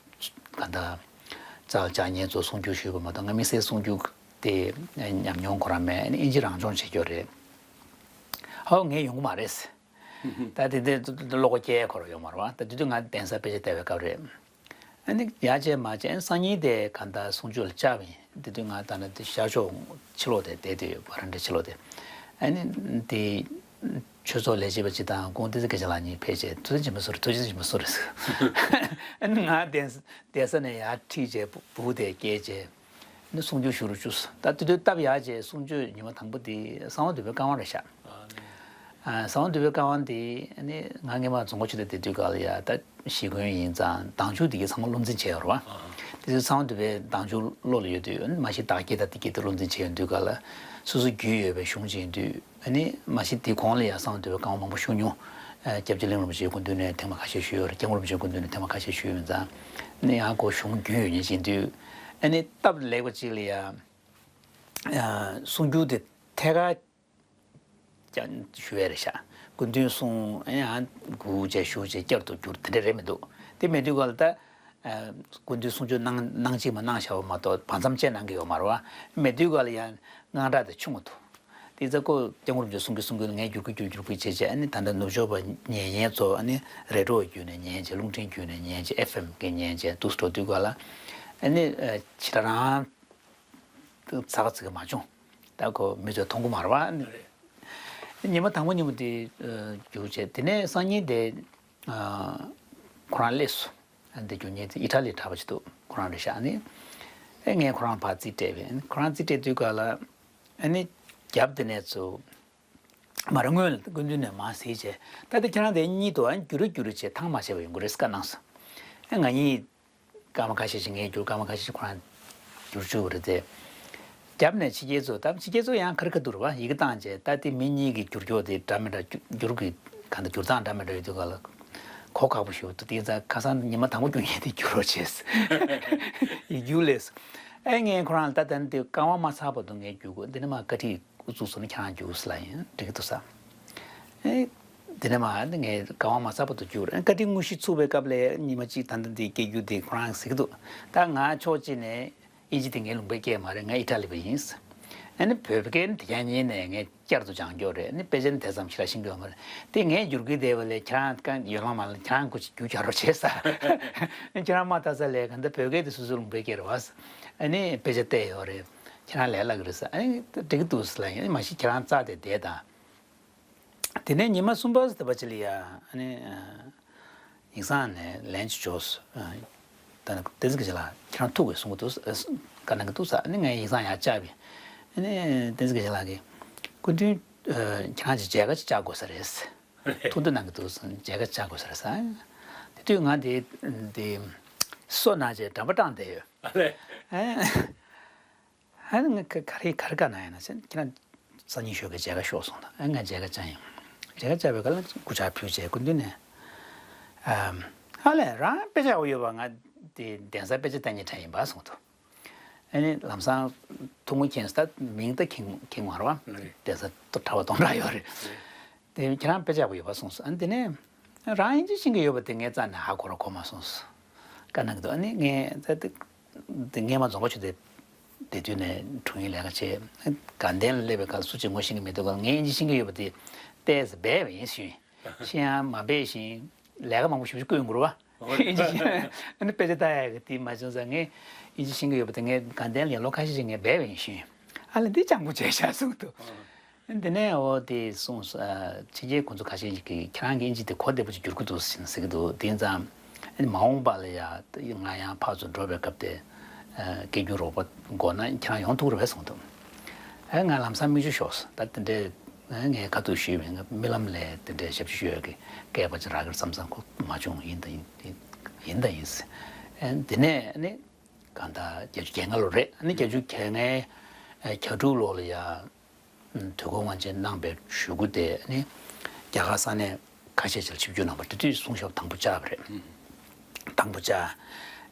ག་ད་ཙག་ལ་ལྕགས་ཉེས་ཚོ་གསུང་སྒྱུར་ཞུས་པ་མ་གཏོགས། ང་དམིགས་བསལ་གསུང་སྒྱུར་དེ་ཉམས་མྱོང་ཁོ་རང་མེད། ཨ་ནི་ཨིན་ཇི་རང་སྦྱོང་བྱེད་རྒྱུ་རེད། ཧའོ་ངས་ཡོང་གི་མ་རེད། ད་དེ་དེ་ཀློག་པ་སྐྱེལ་ཁོ་རང་ཡོང་མ་རེད་བ། ད་དེ་དུས་ང་གདན་ས་དཔེ་ཆ་ལྟ་བའི་སྐབས་རེད། ཨ་ནི་ཡར་བྱས་མར་བྱས། ཨ་ནི་སང་ཉིན་དེ་ག་ད་གསུང་ཆོས་ལ་བཅར་བ་ཡིན། དེ་དུས་ང་ད་ནི་དེ་ཤར་ཕྱོགས་ཕྱི་ལོགས་དེ་བསྡད་དུས། ཝ་རན་ཌ་ཕྱི་ལོགས་དེ། ཨ་ནི་དེ་ཆོས་ཚོགས་ལས་བྱེད་པ་གཅིག་དང་ཁོང་བསྟན་འཛིན་སྐལ་བཟང་ལགས་གཉིས་ཕེབས་བྱས། ཐུགས་རྗེ་ཆེན་པོ་གསུངས་རེད། ཐུགས་རྗེ་ཆེན་པོ་གསུངས་རེད་ཟེར། ཨ་ནི་ང་གདན་གདན་ས་ནས་ཡར་ཁྲིད་བྱས་སྦུག་དེ་བསྐྱལ་བྱས། ནི་གསུང་སྒྱུར་ཞུ་རུ་བཅུག་སོང་། ད་དེ་དུས་སྟབས་ཡག་བྱས་གསུང་ཆོས་ཉི་མ་དང་པོ་དེ་གསང་བ་འདུས་པའི་བཀའ་དབང་རེད་ཤག་ཨ་ནི། ཨ། གསང་བ་འདུས་པའི་བཀའ་དབང་དེ་ནི་ང་སྔས་མ་རྫོང་དགོན་ཆོས་སྡེ་བསྡད་དུས་སྐབས་ལ་ཡ། ད་གཞིས་དགོན་ཡིན་ཙང་དྭངས་ཆུ་དེ་གའི་ཚང་མ་བློ་འཛིན་བྱས་ཡོད་རེད་བ། དེ་ཚོ་གསང་བ་འདུས་པའི་དྭངས་ཆུ་བློ་ལ་ཡོད་དུས། མ་གཞི་བདག་སྐྱེ་དང་དེ་སྐྱེ་དེ་བློ་འཛིན་བྱས་ཡོད་དུས་སྐབས་ལ། སོ་སོ་རྒྱུས་ཡོད་པའི་གཞུང་ཅིག་ཡིན་དུས། ཨ་ནི་མ་གཞི་དེ་གོང་ལ་ཡ་གསང་བ་འདུས་པའི་བཀའ་དབང་མང་པོ་ཞུ་མྱོང་། ཨ། སྐྱབས་རྗེ་གླིང་རིན་པོ་ཆེའི་སྐུ་མདུན་ནས་ཐེངས་མ་ཁ་ཤས་ཞུས་ཡོད་རེད། སྐྱབས་མགོན་རིན་པོ་ཆེའི་སྐུ་མདུན་ནས་ཐེངས་མ་ཁ་ཤས་ཞུས་ཡོད་ཙང་། ཨ་ནི་ཡང་ཁོ་གཞུང་རྒྱུས་ཡོད་མཁན་ཅིག་ཡིན་དུས། ཨ་ནི་སྟབས་ལེགས་པ་ཅིག་ལ་ཡ། ཨ། གསུང་སྒྱུར་དེ་ཐད་ཀར་ཀྱང་ཞུ་ཡས་རེད་ཤག་སྐུ་མདུན་གསུང་། ཨ་ནི་ཡང་སྒུག་བྱས་བཞུགས་བྱས་བསྐྱར་དུ་བསྒྱུར། དེ་འདྲ་རེད་མི་འདུག་དེ་མེད་དུས་སྐབས་ལ་ད། ཨ། སྐུ་མདུན་གསུང་ཆོས་གནང་གནང་གཅིག་མ་གནང་བཞག་པ་མ་གཏོགས་བར་མཚམས་བཅད་གནང་གི་ཡོད་མ་རེད་བ། མེད་དུས་སྐབས་ལ་ཡང་དངངས་སྐྲག་དེ་ཆུང་ངུ་འདུག་དེ་ཚེ་ཁོ་སྐྱབས་མགོན་རིན་པོ་ཆེ་གསུང་གི་གསུང་གི་ངས་བསྒྱུར་གི་བསྒྱུར་བསྒྱུར་གི་བྱས་བྱས། ཨ་ནི་ད་ལྟ་ནུབ་ཕྱོགས་པ་ཉན་ཡས་ཚོ། ཨ་ནི་རེ་ཌི་ཡོ་བརྒྱུད་ནས་ཉན་བྱས། རླུང་འཕྲིན་བརྒྱུད་ནས་ཉན་བྱས། ཨེཕ་ཨེམ་གི་ཉན་བྱས་འདུག་སེ་འགྲོ་དུས་སྐབས་ལ། ཨ་ནི་ཨ། ཕྱི་དྲོ་རང་ཚ་ག་ཚི་ག་མ་བྱུང་། ད་ཁོ་མི་ཚོས་མཐོང་གི་མ་རེད་བ། ཨ་ནི་ཉི་མ་དང་པོ་ཉིན་མོ་དེ་ཨ། བསྒྱུར་བྱས། དེ་ནས་སང་ཉིན་དེ་ཨ། ཁོ་རང་སླེབས་སོང་། ཨ། འདི་བསྒྱུར་མཁན་དེ་ཨི་ཊ་ལི་གྲྭ་པ་ཅིག་འདུག་ཁོ་རང་རེད་ཤག་ཨ་ནི། ཨེ། ངས་ཁོ་རང་ཕར་རྩིས་སྤྲད་པས། ཁོ་རང་རྩིས་སྤྲད་དུས་སྐབས་ལ། ཨ་ནི་རྒྱབ་དེ་ནས་ཚུར། མར་སྔོན་ལ་སྐུ་མདུན་ནས་མར་གཟིགས་བྱས། ད་ལྟ་ཁྱེད་རང་དེ་གཉིས་འདུག་ཨ། བསྒྱུར་རེ་བསྒྱུར་རེ་བྱས་ཐང་མ་ཆད་པ་ཡོང་གི་རེད་ཟེར་བཀའ་གནང་སོང་། ཨ། ང་གཉིས་སྐར་མ་ཁ་ཤས་ཤིག་ངས་བསྒྱུར། སྐར་མ་ཁ་ཤས་ཤིག་ཁོ་རང་བསྒྱུར་བཅུག་པ་རེད་དེ། རྒྱབ་ནས་ཕྱི་རྒྱལ་ཚོ། ད་ཕྱི་རྒྱལ་ཚོ་ཡང་ཁ་རི་ཁ་ཐུག་རེད་བ། ཡི་གེ་བཏང་བྱས། ད་དེ་མི་གཉིས་ཀྱི་བསྒྱུར་ཀྱོག་དེ་འདྲ་མི་འདྲ། བསྒྱུར་གྱི་ག་འདྲ་བསྒྱུར་སྟངས་འདྲ་མི་འདྲ་ཡོད་དུས་སྐབས་ལ་གོ་ཁག་པོ་ཞིག་འདུག་དེ་ཙང་ཁ་སང་ཉི་མ་དང་པོ་བསྒྱུར་མཁན་དེ་བསྒྱུར་རོགས་བྱས། ཡིག་སྒྱུར་ལས། ཨེ། ངས་ཁོ་རང་ལ་ད་ལྟ་འདི་བཀའ་དབང་མ་ཚར་བར་དུ་ངས་བསྒྱུར་དགོས། འདི་ནས་མར་བཀའ་ཁྲིད་དབུ་བཙུགས་སོང་ན་ཁྱེད་རང་བསྒྱུར་ཟེར་ལབ་ཡིན། འགྲིག་གི་འདུག་ཟེར། ཨེ། དེ་ནས་མར་ངས་བཀའ་དབང་མ་ཚར་བར་དུ་བསྒྱུར། ཨེ། བཀའ་ཁྲིད་དངོས་གཞི་ཚུགས་པའི་སྐབས་ལ་ཉི་མ་གཅིག་ད་ལྟ་འདི་སྐད་སྒྱུར་འདི་ཁོ་རང་གཟིགས་ཀྱི་འདུག་ད་ང་ཕྱོགས་གཅིག་ནས་ཨིན་ཇི་དེ་ངའི་ལུང་པའི་སྐད་མ་རེད། ང་ཨི་ཊ་ལི་པ་ཡིན། ཨ་ནི་བོད་སྐད་ནི་དེ་རྐྱང་གཉིས་ནས་ངས་བསྐྱར་དུ་སྦྱང་རྒྱུ་རེད། ཨ་ནི་དཔེ་ཆ་ནི་དེ་ཙམ་ཞིག་ལ་ཤེས་ཀྱི་ཡོད་མ་རེད། དེ་ངས་བསྒྱུར་གྱི་བསྡད་པ་ལས་ཁྱེད་རང་གང་ཡོད་ལ་མ་ལ་ཁྱེད་རང་སྐུ་མཁྱེན་བསྒྱུར་རྒྱག་རོགས་བྱས་ཟེར། ཁྱེད་རང་མ་ལྟ་ས་ལས་གང་ལྟར་བོད་སྐད་དེ་སོ་སོའི་ལུང་པའི་སྐད་རེད་བ། ཨ་ནི་དཔེ་ཆ་བལྟས་ཡོད་རེད། ཁྱེད་རང་ལས་སླ་གི་རེད་ཟེར། ཨ་ནི་འགྲིག་གི་འདུག་ཟེར་ལབ་ཡིན། མ་གཞི་ཁྱེད་རང་རྩ་དེ་བསྡད་དང་། དེ་ནས་ཉི་མ་གསུམ་པ་ཟེར་བ་ཅིག་ལ་ཡ། ཨ་ནི་ཨ། ཡིག་ཚང་ནས་ལན་ཅིག་འབྱོར་སོང་། ཨ། ད་ནི་བསྟན་འཛིན་སྐལ་བཟང་ལགས་ཁྱེད་རང་ཐུག་དགོས་གསུང་གི་འདུག་ཨ། བཀའ་གནང་གི་འདུག་ཟེར། ཨ་ནི་ངས་ཡིག་ཚང་ཡར་བཅར་བས། ཨ་ནི་བསྟན་འཛིན་སྐལ་བཟང་ལགས་ཀྱིས་སྐུ་མདུན། ཨ། ཁྱེད་རང་ཅིག་མཇལ་ཁ་ཅིག་བཅར་དགོས་ས་རེད། ཐུགས་འདོད་གནང་གི་འདུག་མཇལ་ཁ་བཅར་དགོས་ས་རེད་ཟེར། དེ་དུས་ང་དེ་དེ་སོ་ན་བྱས་འགྲམ་པ་སྐྲངས་བསྡད་ཡོད། ཨ་ལས། ཨ། ཨ་ནི་ང་ག་ག་རེ་ག་རེ་བཀའ་གནང་ཡིན་ན་ཟེར། ཁྱེད་རང་སང་ཉིན་ཞོགས་ཀས་མཇལ་ཁ་ཤོག་གསུངས་དང་། ཨ། ང་མཇལ་ཁ་བཅར་ཡིན། མཇལ་ཁ་བཅར་བའི་སྐབས་ལ་སྐུ་ཕྱག་ཕུལ་བྱས་སྐུ་མདུན་ནས། ཨ། ཨ་ལས། རང་དཔེ་ཆ་ཡག་པོ་ཡོད་པ། ང་དེ་གདན་སར་དཔེ་ཆ་ལྟ་མཁན་གྲས་ཡིན་པ་གསུངས་འདུག་ཨ་ནི་ལམ་སང་ཐུགས་མ་མཁྱེན་སོང་། ད་མིང་ད་མཁྱེན་མཁྱེན་མ་རེད་བ། རེད། གདན་ས་གྲྭ་པ་སྟོང་ཕྲག་ཡོད་རེད། རེད། དེ་ཁྱེད་རང་དཔེ་ཆ་ཡག་པོ་ཡོད་པ་གསུངས་སོང་། ཨ་ནི་དེ་ནས་རང་ཨིན་ཇི་ཤེས་ཀྱི་ཡོད་པ་དེ་ངའི་རྩ་ནས་ཧ་གོ་ར་གོ་མ་སོང་། བཀའ་གནང་གི་འདུག་ཨ་ནི་ངས་ད་དེ་དེ་སྔས་མ་རྫོང་དཔོན་ཆོས་སྡེ་བསྡད་དུས་ནས་དྲུང་ཡིག་ལས་ཀ་བྱས། དགའ་ལྡན་ལ་སླེབས་པའི་སྐབས་སུ་ཅིག་ངོ་ཤེས་ཀྱི་མི་འདུག་ག་ངས་ཨིན་ཇི་ཤེས་ཀྱི་ཡོད་པ་དེ་ཏོག་ཙམ་སྦས་པ་ཡིན་ཞུས། ཤེས་ཡང་མ་སྦས་ཤིང་ལས་ཀ་མང་པོ་ཞེ་པོ་ཅིག་བསྐོས་ཡོང་གི་རེད་བ། ཨིན་ཇི་ཤེས། ཨ་ནི་དཔེ་ཆ་ལྟ་ཡག་གི་དེ་མ་བྱུང་ཙང་། ངས་ཨིན་ཇི་ཤེས་ཀྱི་ཡོད་པ་དེ་ངས་དགའ་ལྡན་ལ་ལོ་ཁ་ཤས་ཤིག་ངས་སྦས་པ་ཡིན་ཞུས། ཨ་ལས། འདི་སྤྱང་པོ་བྱས་ཤག་གསུངས་འདུག་དེ་ནས་འོ་དེ་གསུངས་སོང་། ཨ། ཕྱི་རྒྱལ་ཁོང་ཚོ་ཁ་ཤས་ཀྱིས་ཁྱེད་རང་གི་ཨིན་ཇི་དེ་གོ་བདེ་པོ་ཅིག་བསྒྱུར་གྱི་འདུག་ཟེར་གྱི་འདུག་དེ་ཙང་། ཨ་ནི་མ་འོངས་པ་ལ་ཡ་ང་ཡང་ཕར་ཚུར་འགྲོ་བའི་སྐབས་དེ། ཨ། སྐད་སྒྱུར་རོགས་པ་དགོས་ན་ཁྱེད་རང་ཡོང་ཐུབ་རེད་པས་གསུངས་འདུག་ཨ། ང་ལམ་སང་མིག་ཆུ་ཤོར་སོང་། ད་དེ་འདྲའི་ངས་ཁ་ཐུག་ཞུས་པའི་རྨི་ལམ་ལས་དེ་འདྲའི་ཞབས་ཕྱི་ཞུ་ཡག་གི་སྐལ་པ་ཅིག་རག་གི་རེད་བསམ་བསམ་ཁོ་མ་བྱུང་། ཡིན་དང་ཡིན། ཡིན་དང་ཡིན་ཟེར། ཨ། དེ་ནས་ཨ་ནི་གང་ལྟར་བརྒྱད་ཅུ་གྱ་ལྔ་ལོ་རེད། ཨ་ནི་བརྒྱད་ཅུ་གྱ་ལྔའི་གྱ་དྲུག་ལོ་ལ་ཡ། དུས་འཁོར་དབང་ཆེན་གནང་བའི་གཞུག་གུ་དེ་ནི་རྒྱ་གར་ས་གནས་ཁ་ཤས་ཤིག་ལ་ཆིབས་བསྒྱུར་གནང་བ། དེ་དུས་གསུང་ཞབས་དང་པོ་བཅར་བ་རེད། དང་པོ་བཅར།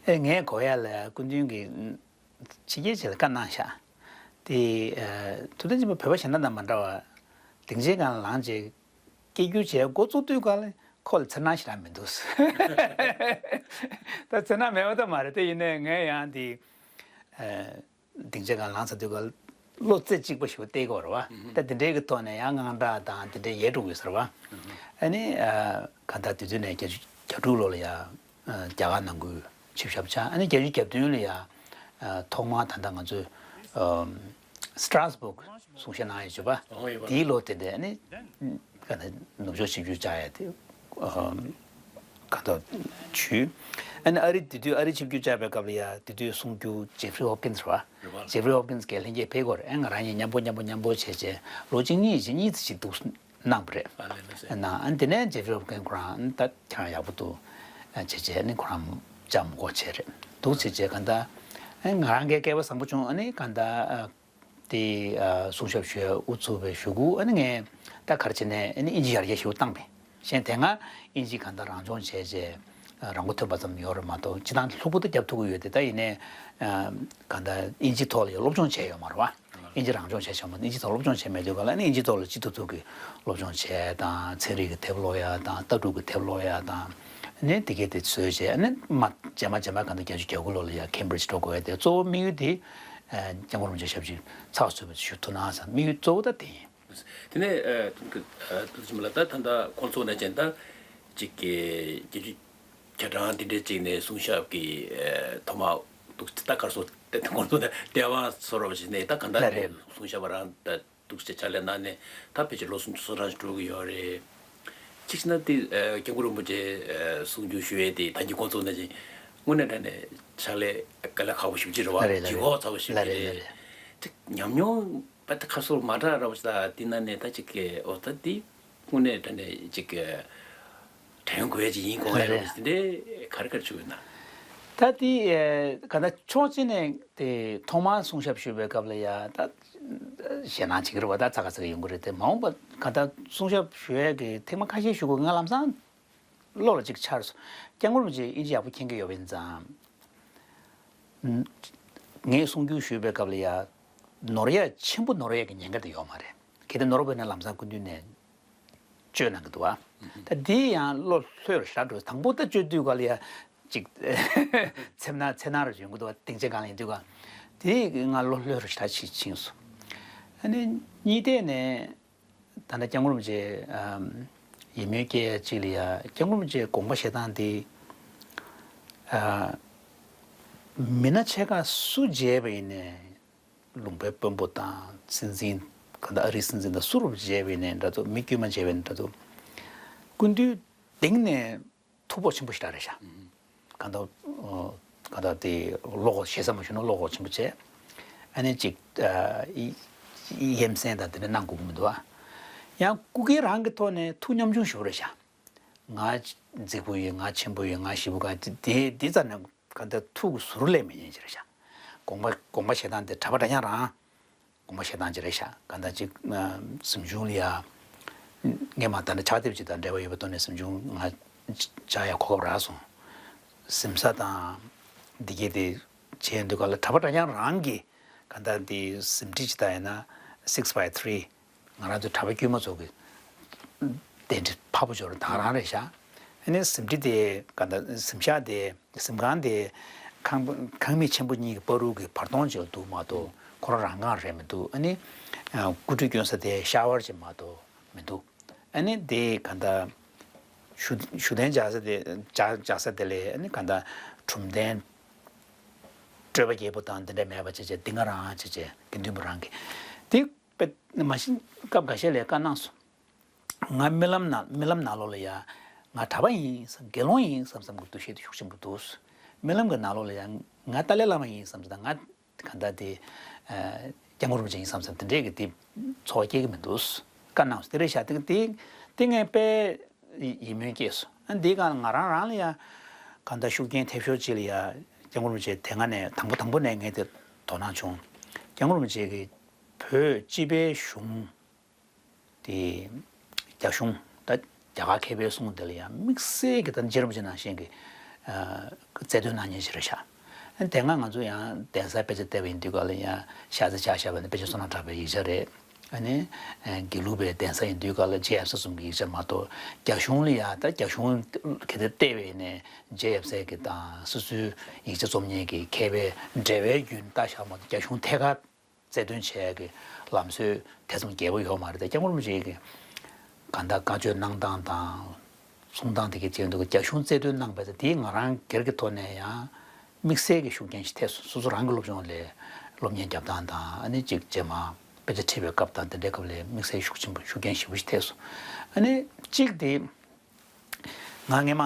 ཨེ། ངས་གོ་ཡག་ལ་སྐུ་མདུན་གྱིས་ཕྱི་རྒྱལ་ཅིག་ལ་བཀའ་གནང་ཤག་དེ། ཨ། ཐུབ་བསྟན་ཆེན་པོ་བོད་པ་གཞན་དག་དང་མ་འདྲ་བར་སྡིངས་ཆའི་སྒང་ལ་ལངས་བྱས། སྐད་སྒྱུར་བྱས་འགོ་བཙུགས་དུས་ག་ལ་ཁོ་ལ་འཚེར་སྣང་ཞེ་དྲག་མི་འདུག་ད་འཚེར་སྣང་མེད་པ་ད་མ་རེད། དེ་ཡིན་ནའི་ངས་ཡང་དེ་སྡིངས་ཆ་སྒང་ལངས་ཚར་དུས་ག་ལ་བློ་རྩེ་གཅིག་པ་ཞིག་བལྟས་དགོས་རེད་བ། ད་དེ་འདྲའི་གི་ཐོག་ནས་ཡང་དངངས་སྐྲག་དང་དེ་འདྲའི་ཡལ་འགྲོ་དགོས་ཟེར་བ། ཨ་ནི་གང་ལྟར་དུས་དུས་ནས་བརྒྱད་ཅུ་གྱ་དྲུག་ལོ་ལ་ཡང་རྒྱ་གར་ནང་ཁུལ་ཆིབས་ཞབས་བཅགས། ཨ་ནི་བརྒྱད་ཅུ་གྱ་བདུན་ལ་ཡང་ཐོག་མར་ད་ལྟ་ང་ཚོས་སི་ཏྲཱས་སྦུག་གསུང་བཤད་གནང་ཡོད་བྱུང་བ། ཨོ་ཡོད་པ། དེའི་ལོ་དེ་འདྲ་ཨ་ནི་གང་ལྟར་ནུབ་ཕྱོགས་ཆིབས་བསྒྱུར་བཅགས་ཡ་དེ་གང་ལྟར་བྱུང་། ཨ་ནི་ཨ་རི་དེ་དུས་ཨ་རི་ཆིབས་བསྒྱུར་བཅགས་པའི་སྐབས་ལ་ཡང་དེ་དུས་གསུང་སྒྱུར་ཇེ་ཕི་རི་ཧོབ་ཀིན་སི་རེད་བ། ཇེ་ཕི་རི་ཧོབ་ཀིན་སི་གི་ལྷན་རྒྱས་ཕེབས་སྐོར་ཨ་ང་རང་གཉིས་མཉམ་པོ་མཉམ་པོ་མཉམ་པོ་བྱས་བྱས་ལོ་གཅིག་གཉིས་ཅིག་གཉིས་ཙམ་ཞིག་འདུག་གནང་བ་རེད། ཨ་ལས་ལས་སེ། ན་ཨ་དེ་ནས་ཇེ་ཕི་རི་ཧོབ་ཀིན་ཁོ་རང་ད་ཁྱེད་རང་ཡག་པོ་འདུག་བྱས་བྱས་ནི་ཁོ་རང་ཅག་མོ་གོ་བྱས་རེད་འདུག་བྱས་བྱས་ག་ད་ཨ་ང་རང་གི་སྐལ་བ་བཟང་པོ་བྱུང་། ཨ་ནི་ག་ད་དེ་གསུང་ཞབས་ཞུ་ཡ་དབུ་ཚུགས་པའི་ཞུ་སྐུལ་ཨ་ནི་ངས་ད་ག་རེ་བྱས་ནས་ཨ་ནི་ཨིན་ཇི་ཡར་རྒྱས་ཞུ་བཏང་པས། གཞན་དེ་སྔ་ཨིན་ཇི་གང་ལྟར་རང་སྦྱོང་བྱས་རྗེས་རང་མགོ་ཐོན་པ་ཙམ་ཡོད་རེད་མ་གཏོགས་སྤྱི་བཏང་ལྷུག་པོ་དེ་རྒྱབ་ཐུབ་ཀྱི་ཡོད་དེ། ད་ཡིན་ནའི་གང་ལྟར་ཨིན་ཇི་ཐོག་ལ་ཡང་སློབ་སྦྱོང་བྱས་ཡོད་མ་རེད་བ། ཨིན་ཇི་རང་སྦྱོང་བྱས་བྱས་མ་གཏོགས་ཨིན་ཇི་ཐོག་སློབ་སྦྱོང་བྱས་མེད་དུས་ག་ལ་ནི་ཨིན་ཇི་ཐོག་ལ་ཅི་ཐུབ་ཐུབ་ཀྱི་སློབ་སྦྱོང་བྱས་དང་ཚན་རིག་གི་དེབ་ཀློག་ཡ་དང་ལྟ་གྲུབ་ཀྱི་དེབ་ཀློག་ཡ་དང་ནི་དེ་གས་དེ་བཟོས་བྱས་ནི་མ་རྗེས་མ་རྗེས་མ་གང་ལྟར་བརྒྱད་ཅུ་གྱ་དགུ་ལོ་ལ་ཡང་ཁེམ་བྷི་རིཇ་འགྲོ་དགོས་ཡ་དེ་གཙོ་བོ་དམིགས་ཡུལ་དེ་སྐྱབས་མགོན་རིན་པོ་ཆེ་ཞབས་ཕྱི་ཚགས་ཚུད་པ་ཞུ་ཐུབ་ན་བསམ་དམིགས་ཡུལ་གཙོ་བོ་ད་དེ་ཡིན། དེ་ནས་ཨ་ཐུགས་ཀྱི་ཨ་ཐུགས་རྗེ་ཆེན་པོ་ལགས། ད་ད་ལྟ་ཁོང་ཚོ་ནས་ཅན་ད་ཅིག་གི་བརྒྱད་ཅུ་གྱ་གྲངས་འདི་འདྲའི་ཅིག་ནས་གསུང་ཞབས་ཀྱི་ཨ་ཐོག་མ་འདུག་ད་གར་སོ་དེ་ཁོང་ཚོ་ནས་ལྟེ་བ་སོ་རོ་ཞིག་ནས་ད་ག་འདྲ་ལ་རེད། གསུང་ཞབས་པ་རང་ད་འདུག་ཅེས་ཕྱག་ལས་གནང་ནས་ད་ཕལ་ཆེར་ལོ་སུམ་ཅུ་སོ་གྲངས་ཤིག་འགྲོ་གི་ཡོད་རེད། གཅིག་བྱས་ན་དེ་ཨ་སྐྱབས་མགོན་རིན་པོ་ཆེ་ཨ་གསུང་ཆོས་ཞུ་ཡས་དེ་ད་གིན་ཁོང་ཚོ་ནས་ཅིག་དངོས་གནས་དྲང་གནས་ཕྱག་ལས་དཀའ་ལས་ཁག་པོ་ཞེ་པོ་ཅིག་རེད་བ། ལ་རེད་ལ་ལྗིད་ཁོག་ཚ་པོ་ཞེ་པོ་ཅིག་རེད། ལ་རེད་ལ་རེད། དེ་ཉམས་མྱོང་པ་ད་ཁ་སོར་མ་དྲག་ར་བ་ཞིག་ལ་དེ་ན་ནས་ད་ཅིག་གི་འོ་ད་དེ་དངོས་གནས་དྲང་གནས་ཅིག་གི་དྲན་དགོས་ཅིག་ཡིན་དགོས་ཀྱི་རེད་བ། དེ་འདྲའི་ག་རེ་ག་རེ་བྱུང་ཡོད་ན། ད་དེ་ཨེ་ག་ད་ཕྱོགས་གཅིག་ནས་དེ་ཐོག་མར་གསུང་ཞབས་ཞུས་པའི་སྐབས་ལ་ཡ་ད་ཞེད་སྣང་བྱེད་ཀྱི་རེད་བ། ད་ཚ་ག་ཚ་ག་ཡོང་གི་རེད་དེ། མ་འོངས་པ་ག་ད་གསུང་ཞབས་ཞུ་ཡས་ཀྱི་ཐེངས་མ་ཁ་ཤས་ཞུ་དགོས་ང་ལམ་སང་བློ་ལ་ཅིག་འཆར་སོང་། སྐྱབས་མགོན་རིན་པོ་ཆེ་དབྱིན་ཇི་ཡག་པོ་མཁྱེན་གྱི་ཡོད་པ་ཡིན་ཙང་། ངས་གསུང་སྒྱུར་ཞུས་པའི་སྐབས་ལ་ཡ་ནོར་ཡ་ཆེན་པོ་ནོར་ཡ་གི་ཉེན་ཁ་དེ་ཡོད་མ་རེད། གལ་ཏེ་ནོར་བ་ཡིན་ན་ལམ་སང་སྐུ་མདུན་ནས་བཅོས་གནང་གི་འདུག་བ། ད་འདི་ཡང་བློ་ལྷོད་རུ་ཞེ་དྲག་འགྲོ། དང་པོ་ད་བཅོས་དུས་ག་ལ་ཡ་ཅིག་འཚེར་སྣང་འཚེར་སྣང་རུ་ཡོང་གི་འདུག་བ། སྡིངས་ཆ་སྒང་ལ་ཡིན་དུས་ག་དེ་ང་བློ་ལྷོད་རུ་ཞེ་དྲག་ཕྱིན་ཕྱིན་སོང་། ཨ་ནི་གཉིས་ཐད་ནས། ད་ལྟ་སྐྱབས་མགོན་རིན་པོ་ཆེ་ཨམ་ཡིད་སྨོན་སྐྱེ་ཡ་གཅིག་ལ་ཡ་སྐྱབས་མགོན་རིན་པོ་ཆེ་དགོངས་པ་བཞེས་སྟངས་འདི་ཨ་མི་སྣ་ཆེ་ཁག་སུ་མཇལ་བ་ཡིན་ནའི་ལུང་པའི་དཔོན་པོ་དང་སྲིད་འཛིན་ག་ད་ཨ་རིའི་སྲིད་འཛིན་དང་སུ་རུ་མཇལ་བ་ཡིན་ནའི་འདྲ་འདུག་མི་དཀྱུས་མ་མཇལ་བ་ཡིན་ནའི་འདྲ་འདུག་སྐུ་མདུན་གདེང་ནས། ཐུགས་ཕོག་ཆེན་པོ་ཞིག་རེད་ཤག་གང་ལྟར་གང་ལྟར་དེ་བློ་ཁོག་ཞེ་ས་མ་ཞུ་ན་བློ་ཁོག་ཆེན་པོ་བྱས། ཨ་ནི་ཅིག་ཡེམ་སེམས་དང་དེ་འདྲ་གནང་དགོས་ཀྱི་མི་འདུག་ཨ། ཡང་སྐུ་སྒེར་རང་གི་ཐོག་ནས་ཐུགས་ཉམ་ཆུང་ཞེ་པོ་རེད་ཤག་ང་རྫིག་པོ་ཡོད། ང་ཆེན་པོ་ཡོད། ང་ཞེ་པོ་ག་དེ་དེ་རྩ་ནས་གང་ལྟར་ཐུགས་ཀྱི་ཟུར་ལས་མི་ཉན་ཅིག་རེད་ཤག་དགོངས་པ་དགོངས་པ་བཞེས་སྟངས་དེ་གྲྭ་པ་འདྲ་མཉམ་རང་། དགོངས་པ་བཞེས་སྟངས་ཅིག་རེད་ཤག་གང་ལྟར་ཅིག་གཟིམ་ཆུང་ལ་ཡ། ངས་མ་ལྟ་ན་ཕྱག་དེབ་ཅིག་དང་འབྲེལ་བ་ཡོད་པའི་ཐོག་ནས་གཟིམ་ཆུང་ང་བཅར་ཡ་གོ་སྐབས་རག་སོང་། གཟིམ་ས་དང་། འདི་གས་དེ་བྱས་འདུག་ག་ལ་གྲྭ་པ་འདྲ་མཉམ་རང་གི་གང་ལྟར་འདི་གཟིམ་ཁྲི་ཅིག་ད་ཡིན་ན་six by three། ང་རང་ཚོ་གྲྭ་པ་དཀྱུས་མ་ཚོ་གི་གདན་ཁྲི་འཕགས་པོ་འབྱོར་ད་ག་རང་རེད་ཤག་ཨ་ནི་གཟིམ་ཁྲི་དེ་ག་ད་གཟིམ་ཤག་དེ་གཟིམ་ཁང་དེ་ཁང་ཁང་མིག་ཆེན་པོ་གཉིས་ཀྱི་བར་དུ་གི་བར་སྟོང་ཅིག་འདུག་མ་གཏོགས་ཁོ་རང་རང་ཁང་རེད་མི་འདུག་ཨ་ནི་སྐུ་ཁྲུས་སྐྱོན་ས་དེ་ཤ་ཝར་ཅིག་མ་གཏོགས་མི་འདུག་ཨ་ནི་དེ་ག་ད་བཞུགས་བཞུགས་གདན་འཇག་ས་དེ་འཇག་འཇག་ས་དེ་ལས་ཨ་ནི་ག་ད་གྲུབ་མཐའ་སྤྲོས་པ་རྒྱས་པོ་དང་དེ་འདྲ་མེད་པ་བྱས་བྱས་འདི་ང་རང་བྱས་བྱས་དགེ་འདུན་པ་རང་གི་དེ་དཔེ་མ་གཞི་སྐབས་འགའ་ཤས་ལ་བཀའ་གནང་སོང་། ང་རྨི་ལམ་ན་རྨི་ལམ་ནང་ལོགས་ལ་ཡ་ང་གྲྭ་པ་ཡིན་བསམ་དགེ་སློང་ཡིན་བསམ་བསམ་གྱི་འདུ་ཤེས་དེ་ཤུགས་ཆེན་པོ་འདུག་རྨི་ལམ་གྱི་ནང་ལོགས་ལ་ཡ་ང་ཏཱ་ལའི་བླ་མ་ཡིན་བསམ་ཟེར་དང་ང་གང་ལྟར་དེ་སྐྱབས་མགོན་རིན་པོ་ཆེ་ཡིན་བསམ་བསམ་དེ་འདྲས་ཀྱི་དེ་ཚོར་བ་སྐྱེ་གི་མི་འདུག་བཀའ་གནང་སོང་། དེ་རེད་ཤག་དེ་དེ་དེ་ངས་དཔེ་ཡིད་སྨོན་སྐྱེས་སོང་། ཨ་འདི་གང་ང་རང་རང་ལ་ཡ་གང་ལྟར་ཤུགས་རྐྱེན་ཐེབས་ཤོར་ཅིག་ལ་ཡ་སྐྱབས་མགོན་རིན་པོ་ཆེ་དེ་སྔ་ནས་དང་པོ་དང་པོ་ནས་ངས་དེ་དོ་སྣང་བྱུང་། སྐྱབས་མགོན་རིན་པོ་ཆེ་གི་བོད་སྤྱི་པའི་གཞུང་དེ་རྒྱ་གཞུང་ད་རྒྱ་གར་མཁས་པའི་གསུང་དེ་ལ་ཡང་དམིགས་བསལ་གྱི་ད་རྗེ་རིན་པོ་ཆེ་ནང་བཞིན་གྱི་རྩལ་འདོན་གནང་མཁན་ཞིག་རེད་ཤག་དེ་སྔ་ང་ཚོ་ཡང་གདན་སར་དཔེ་ཆ་བལྟས་པ་ཡིན་དུས་ག་ལ་ཡང་ཤར་རྩེ་ཕྱག་བཞག་པ་ནི་དཔེ་ཆ་བསོད་ནམས་གྲགས་པའི་ཡིག་ཆ་རེད། ཨ་ནི་དགེ་ལུགས་པའི་གདན་ས་ཡིན་དུས་ག་ལ་རྗེ་ཡབ་སྲས་གསུམ་གྱི་ཡིག་ཆ་མ་གཏོགས། རྒྱ་གཞུང་ལ་ཡ་ད་རྒྱ་གཞུང་ག་དེ་བལྟས་པས་ནས་རྗེ་ཡབ་སྲས་ཀྱི་དང་སོ་སོའི་ཡིག་ཆ་རྩོམ་མཁན་གྱི་མཁས་པའི་འགྲེལ་པའི་རྒྱུན་ལྟ་བཞག་མ་གཏོགས། རྒྱ་གཞུང་ཐད་ཀར་རྩལ་འདོན་བྱས་ཀྱི་ལམ་སྲོལ་ཐེ་ཚོམ་རྒྱས་པོ་ཡོད་མ་རེད་དེ། སྐྱབས་མགོན་རིན་པོ་ཆེ་གི་གང་ལྟར་བཀའ་ཆོས་གནང་སྟངས་དང་གསུང་སྟངས་དེ་གའི་ཅན་དུ་རྒྱ་གཞུང་རྩལ་འདོན་གནང་བས། དེའི་ང་རང་སྒེར་གྱི་ཐོག་ནས་ཡང་དམིགས་བསལ་གྱི་ཤུགས་རྐྱེན་ཞིག་ཐེབས་སོང་། སོ་སོ་རང་གི་སློབ་སྦྱོང་ལས་སློབ་གཉེར་རྒྱབ་སྟངས་དང་། ཨ་ནི་གཅིག་རྗེས་མ་དཔེ་ཆ་ཁྲིད་པའི་སྐབས་དང་དེ་འདྲའི་སྐབས་ལ་དམིགས་བསལ་ཤུགས་ཆེན་པོ་ཤུགས་རྐྱེན་ཞེ་པོ་ཞིག་ཐེབས་སོང་། ཨ་ནི་གཅིག་དེ། ང་སྔས་མ་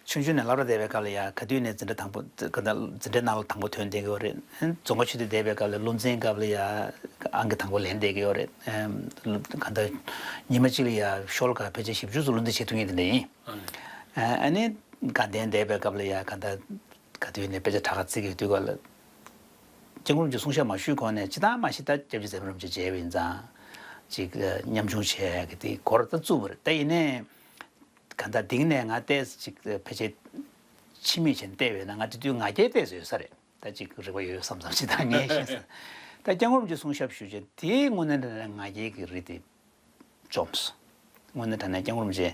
ཆུང་ཆུང་ནས་སློབ་གྲྭ་བསྡད་པའི་སྐབས་ལ་ཡ། ག་དུས་ནས་འཛིན་གྲྭ་དང་པོ་ག་ད་འཛིན་གྲྭའི་ནང་ལ་དང་པོ་ཐོན་བསྡད་ཀྱི་ཡོད་རེད། རྫོང་དཀར་ཆོས་སྡེ་བསྡད་པའི་སྐབས་ལ་སློབ་ཚན་སྐབས་ལ་ཡ་ཨང་ཀི་དང་པོ་ལེན་བསྡད་ཀྱི་ཡོད་རེད། ག་ད་ཉི་མ་གཅིག་ལ་ཡ་ཤོ་ལོ་ཀ་ཕལ་ཆེར་བཞི་བཅུ་ཙམ་སློབ་ཚན་བྱེད་ཐུབ་མཁན་དེ་འདྲ་ཡིན། ཨ་ནི་དགའ་ལྡན་བསྡད་པའི་སྐབས་ལ་ཡ་ག་ད་ག་དུས་ནས་དཔེ་ཆ་དྲ་ཁ་བརྩི་གི་ཡོད་དུས་སྐབས་ལ། སྐྱབས་མགོན་རིན་པོ་ཆེ་གསུང་བཤད་མ་ཞུས་གོང་ནས་ཅི་ལྟར་མ་ཞིག་ད་སྐྱབས་རྗེ་ཚེ་དཔལ་རིན་པོ་ཆེ་མཇལ་བ་ཡིན་ཙང་ཅིག་ཉམ་ཆུང་བྱས་ཀྱི་དེ་སྐོར་ད་བཙུགས་པ་རེད། ད་ཡིན་ནའི་ག་ད་དེང་ནས་ང་ཏོག་ཙམ་ཅིག་ཕལ་ཆེར་ཕྱི་མིག་བྱས་བལྟས་པས་ན་ང་དེ་དུས་ང་རྒྱལ་ཏོག་ཙམ་ཡོད་ས་རེད། ད་ཅིག་རིག་པ་ཡོད་ཡོད་བསམ་བསམ་ཞིག་ད་ངས་ཤེས་སོང་། ད་སྐྱབས་མགོན་རིན་པོ་ཆེ་གསུང་བཤད་ཞུས་རྗེས་དེའི་དངོས་གནས་དྲང་གནས་ང་རྒྱལ་གྱི་རི་དེ་བཅོམ་སོང་། དངོས་གནས་དྲང་གནས་སྐྱབས་མགོན་རིན་པོ་ཆེ་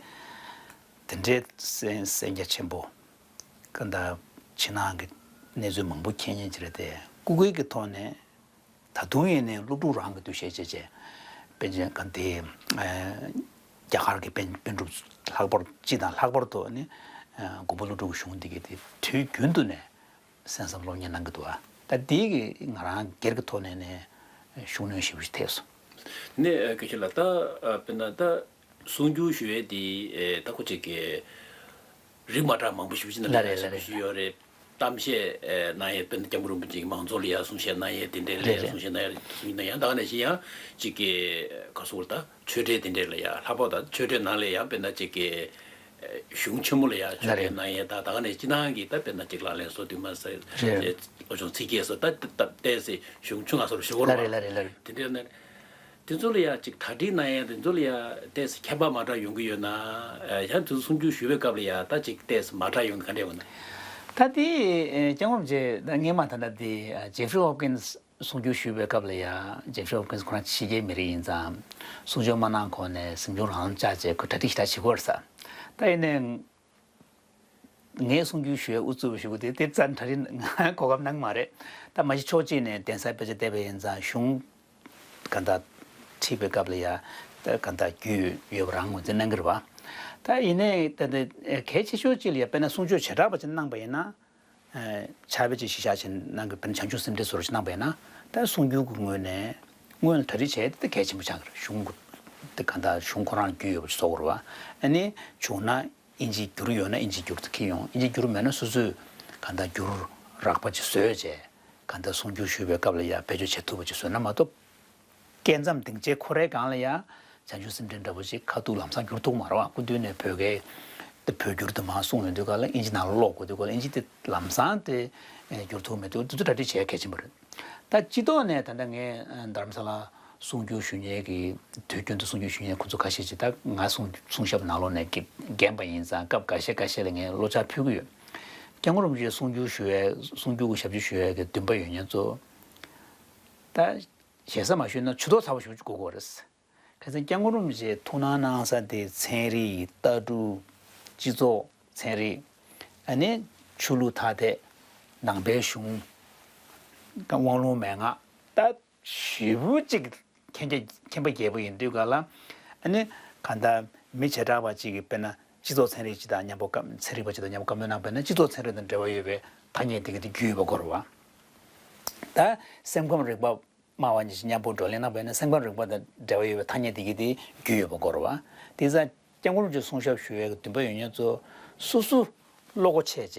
དེ་འདྲའི་གསན་གསན་རྒྱ་ཆེན་པོ། ག་ད་ཕྱི་ནང་གི་གནས་ཚུལ་མང་པོ་མཁྱེན་མཁན་ཅིག་རེད་དེ། སྐུ་སྒེར་གྱི་ཐོག་ནས་ད་དུང་ཡིན་ནའི་སློབ་ཕྲུག་རང་གི་འདུ་ཤེས་བྱས་བྱས། པཎ་ཆེན་ག་དེ་རྒྱ་གར་གྱི་པཎ་པཎ་གྲུབ་ལྷག་པར་སྤྱི་དང་ལྷག་པར་དུ་ནི་མགོན་པོ་ཀླུ་སྒྲུབ་ཀྱི་གཞུང་འདི་གའི་དེ་དུས་རྒྱུན་དུ་ནས་གསན་བསམ་སློབ་གཉེར་གནང་གི་འདུག་ཨ། ད་འདི་གི་ང་རང་སྒེར་གྱི་ཐོག་ནས་ནས་ཤུགས་སྣོན་ཞེ་པོ་ཞིག་ཐེབས་སོང་། ནས་སྐད་ཆ་ལ་ད་དཔེར་ན་ད་གསུང་སྒྱུར་ཞུ་ཡས་དེ་ད་ཁོ་ཅིག་གི་རིགས་མ་འདྲ་མང་པོ་ཞེ་པོ་ཅིག་ན་ལ་རེད་ལ་རེད། ཞུ་ཡོད་རེད། གཏམ་བཤད་གནང་ཡས་དཔེར་ན་སྐྱབས་མགོན་རིན་པོ་ཆེ་གི་མང་ཚོགས་ལ་ཡ་གསུང་བཤད་གནང་ཡས་དེ་འདྲའི་ལ་ཡ་རེད་རེད། གསུང་བཤད་གནང་ཡས་གསུང་བཤད་གནང་ཡས་ད་ག་ནང་བཞིན་ཡང་ཅིག་གི་ག་སོ་ད་ཆོས་འབྲེལ་དེ་འདྲའི་ལ་ཡ་ལྷག་པར་ད་ཆོས་འབྲེལ་ནང་ལ་ཡ་དཔེར་ན་ཅིག་གི་གཞུང་ཆེན་མོ་ལ་ཡ་ཆོས་ལ་རེད། འབྲེལ་གནང་ཡས་ད་ད་ག་ནས་སྤྱི་ནང་གི་ད་དཔེར་ན་ཅིག་ལག་ལེན་སོགས་འདུས་མ་བྱས་རེད། སློབ་སྦྱོང་ཚིག་བརྒྱད་སོགས་ད་ད་ཏོག་ཙམ་གཞུང་ཆུང་ང་སོགས་ཞུ་གོ་ལ་རེད་རེད་ལ་རེད་ལ་རེད། དེ་འདྲའི་ནས་དེ་ཚོ་ལ་ཡ་ཅིག་གྲ་སྒྲིག་གནང་ཡས་དེ་ཚོ་ལ་ཡ་ཏོག་ཙམ་ཁྱད་པར་མ་འདྲ་ཡོང་གི་ཡོད་ན། ཡང་དེ་ཚོ་གསུང་སྒྱུར་ཞུ་བའི་སྐབས་ལ་ཡ་ད་ཅིག་ཏོག་ཙམ་མ་འདྲ་ཡོང་གི་ག་འདྲ་ཡོད་ན། ད་དེ་སྐྱབས་མགོན་རིན་པོ་ཆེ་ད་སྔས་མ་ད་ལྟ་དེ་ཇེ་ཧྥི་རི་ཧོབ་ཀིན་སི་གསུང་སྒྱུར་ཞུས་པའི་སྐབས་ལ་ཡ། ཇེ་ཧྥི་རི་ཧོབ་ཀིན་སི་ཁོ་རང་ཕྱི་རྒྱལ་མི་རིགས་ཡིན་ཙང་གསུང་ཆོས་མ་གནང་གོང་ནས་གཟིམ་ཆུང་རང་ལམ་བཅར་བྱས་ཁོས་གྲ་སྒྲིག་ཞེ་དྲག་བྱེད་ཀྱི་ཡོད་རེད་ས། ད་ཡིན་ནའི་ངས་གསུང་སྒྱུར་ཞུ་ཡས་དབུ་བཙུགས་པ་ཞུ་གི་དེ་དེ་རྩ་ནས་གྲ་སྒྲིག་གོ་སྐབས་གནང་མ་རེད། ད་མ་གཞི་ཕྱོགས་གཅིག་ནས་གདན་སར་དཔེ་ཆ་བལྟས་པ་ཡིན་ཙང་གཞུང་ག་ད་ཁྲིད་པའི་སྐབས་ལ་ཡ་ད་ག་ད་རྒྱུས་ཡོད་པ་རང་ངོས་འཛིན་གནང་གི་རེད་བ། ད་ཡིན་ནའི་ད་ད་གལ་ཆེ་ཤོས་གཅིག་ལ་ཡ་དཔེར་ན་གསུང་ཆོས་བྱེ་བྲག་པ་ཅིག་གནང་པ་ཡིན་ན། ཕྱག་དཔེ་ཅིག་གཞི་བཞག་བྱས་གནང་གི་དཔེར་ན་བྱང་ཆུབ་སེམས་འགྲེལ་བཟོ་འདྲ་ཅིག་གནང་པ་ཡིན་ན། ད་གསུང་སྒྱུར་གྱི་ངོས་ནས་སྔོན་ལ་གྲ་སྒྲིག་བྱས་ཏེ་གལ་ཆེན་པོ་ཆགས་ཀྱི་རེད། གཞུང་གི་དེ་ག་ད་གཞུང་ཁོ་རང་རྒྱུས་ཡོད་པ་ཅིག་བཟོ་དགོས་རེད་བ། ཨ་ནི་བྱུང་ན་ཨིན་ཇི་བསྒྱུར་ཡོད་ན་ཨིན་ཇི་བསྒྱུར་དུ་འཁྱེར་ཡོང་། ཨིན་ཇི་བསྒྱུར་མེད་ན་སོ་སོས་ག་ད་བསྒྱུར་རགས་པ་ཅིག་བཟོས་བྱས་ག་ད་གསུང་སྒྱུར་ཞུ་བའི་སྐབས་ལ་ཡ་བེད་སྤྱོད་བྱེད་ཐུབ་པ་ཅིག་བཟོས་ན་མ་གཏོགས། སྐད་མཚམས་སྡིངས་ཆའི་ཁོ་རའི་སྒང་ལ་ཡ་བྱང་ཆུབ་སེམས་འགྲེལ་འདྲ་པོ་ཅིག་ཁ་ཐུག་ལམ་སང་བསྒྱུར་ཐུབ་མ་རེད་བ། སྐུ་མདུན་ནས་བོད་སྐད་དེ་བོད་བསྒྱུར་དུ་མ་གསུངས་ཡོང་དུས་ག་ལ་ཨིན་ཇི་ནང་ལ་ཀློག་དགོས་དུས་ག་ལ་ཨིན་ཇི་དེ་ལམ་སང་དེ་བསྒྱུར་ཐུབ་མེད་དུས་དེ་ཚོ་གྲ་སྒྲིག་བྱེད་གལ་ཆེན་པོ་རེད། ད་སྤྱི་ཐོག་ནས་ད་ལྟ་ངས་རྡ་རམ་ས་ལ་གསུང་སྒྱུར་ཞུ་མཁན་གྱི་དུས་རྒྱུན་དུ་གསུང་སྒྱུར་ཞུ་མཁན་ཁོ་ཚོ་ཁ་ཤས་ཅིག་ད་ང་གསུང་གསུང་ཞབས་ནང་ལོགས་ནས་རྒན་པ་ཡིན་ཙང་སྐབས་འགའ་ཤས་འགའ་ཤས་ལ་ངས་བློ་འཆར་ཕུལ་གྱི་ཡོད། སྐྱབས་མགོན་རིན་པོ་ཆེ་གསུང་སྒྱུར་ཞུ་བའི་གསུང་སྒྱུར་གྱི་ཞབས་ཕྱི་ཞུ་བའི་གི་འདུན་པ་ཡོད་མཁན་ཚོ་ད། ཞེ་ས་མ་ཞུས་ན་ཇུས་གཏོགས་ཚ་པོ་ཞིག་དགོས་ཀྱི་རེད། གལ་སྲིད་སྐྱབས་མགོན་རིན་པོ་ཆེས་ཐུགས་སྣང་གནང་ས་དེ་ཚན་རིག་ལྟ་གྲུབ། སྤྱི་ཚོགས་ཚན་རིག་ཨ་ནི་ཆོས་ལུགས་ཐ་དད། ནང་པའི་གཞུང་། དབང་ལུང་མན་ངག་ད་ཞེ་པོ་ཅིག་མཁྱེན་རྒྱ་མཁྱེན་པ་རྒྱས་པོ་ཡིན་དུས་ག་ལ། ཨ་ནི་གང་ལྟར་མི་བྱེ་བྲག་པ་ཅིག་གིས་དཔེར་ན་སྤྱི་ཚོགས་ཚན་རིག་ཅིག་དང་མཉམ་པོ་བཀའ་ཚན་རིག་པ་ཅིག་དང་མཉམ་པོ་བཀའ་མོལ་གནང་བ་ཡིན་ན་སྤྱི་ཚོགས་ཚན་རིག་དང་འབྲེལ་བ་ཡོད་པའི་ཐ་སྙད་དེ་ག་དེ་རྒྱུས་ཡོད་པ་དགོས་རེད་བ། ད་སེམས་ཁམས་རིག་པ་སྨྲ་བ་གཉིས་ཀྱིས་མཉམ་པོ་བགྲོ་གླེང་གནང་བ་ཡིན་ན་སེམས་ཁམས་རིག་པ་དང་འབྲེལ་བ་ཡོད་པའི་ཐ་སྙད་དེ་གའི་དེ་རྒྱུས་ཡོད་པ་དགོས་རེད་བ། དེ་ཙང་སྐྱབས་མགོན་རིན་པོ་ཆེ་གསུང་ཞབས་ཞུ་བའི་འདུན་པ་ཡོད་མཁན་ཚོ་སོ་སོ་བློ་སྒོ་ཕྱེ་བྱས་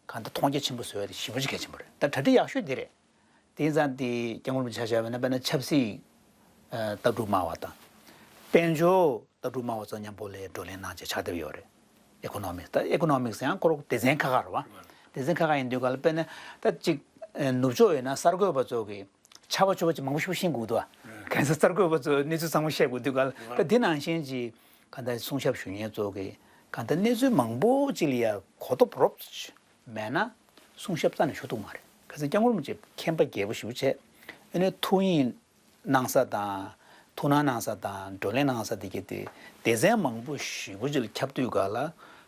གང་ལྟར་མཐོང་རྒྱ་ཆེན་པོ་བཟོ་བ་དེ་ཞེ་པོ་ཅིག་གལ་ཆེན་པོ་རེད། ད་གྲ་སྒྲིག་ཡག་ཤོས་དེ་རེད། དེ་ཙང་དེ་སྐྱབས་མགོན་རིན་པོ་ཆེ་ཆ་བཞག་པ་ན་དཔེར་ན་ཆབ་སྲིད་ལྟ་གྲུབ་སྨྲ་བ་དང་། དཔལ་འབྱོར་ལྟ་གྲུབ་སྨྲ་བ་ཚོ་མཉམ་པོ་ལ་བགྲོ་གླེང་གནང་བྱས་ཕྱག་དེབ་ཡོད་རེད། ཨེ་ཁོ་ནོ་མིག་སི། ད་ཨེ་ཁོ་ནོ་མིག་སི་ཡང་ཁོ་རང་སྡེ་ཚན་ཁག་ཁག་རེད་བ། སྡེ་ཚན་ཁག་ཁག་ཡིན་དུས་ག་ལ་དཔེར་ན་ད་ཅིག་ནུབ་ཕྱོགས་ཡོད་ན་གསར་འགོད་པ་ཚོ་གིས་ཆར་པ་ཆུ་བ་ཅིག་མང་པོ་ཞིག་ཤེས་དགོས་འདུག་བ། གང་ཟག་གསར་འགོད་པ་ཚོས་གནས་ཚུལ་ཚང་མ་བཤད་དགོས་དུས་ག་ལ་ད་འདི་ནང་བཞིན་ཅིག་གང་ལྟར་གསུང་ཞབས་ཞུ་མཁན་ཚོ་གིས་གང་ལྟར་གནས་ཚུལ་མང་པོ་ཅིག་ལ་ཡ་གོ་རྟོགས་རོབ་ཙམ་མེད་ན་གསུང་ཞབས་རྩ་ནས་ཞུ་ཐུབ་མ་རེད། གལ་སྲིད་སྐྱབས་མགོན་རིན་པོ་ཆེ་མཁྱེན་པ་རྒྱས་པོ་ཞེ་པོ་བྱས། ཨ་ནི་ཐུགས་དབྱིངས་ གནང་ས་དང་། ཐུགས་སྣང་གནང་ས་དང་བགྲོ་གླེང་གནང་ས་དེ་གྱད་དེ་སྡེ་ཚན་མང་པོ་ཞེ་པོ་ཅིག་ལ་ཁྱབ་དུས་ག་ལ་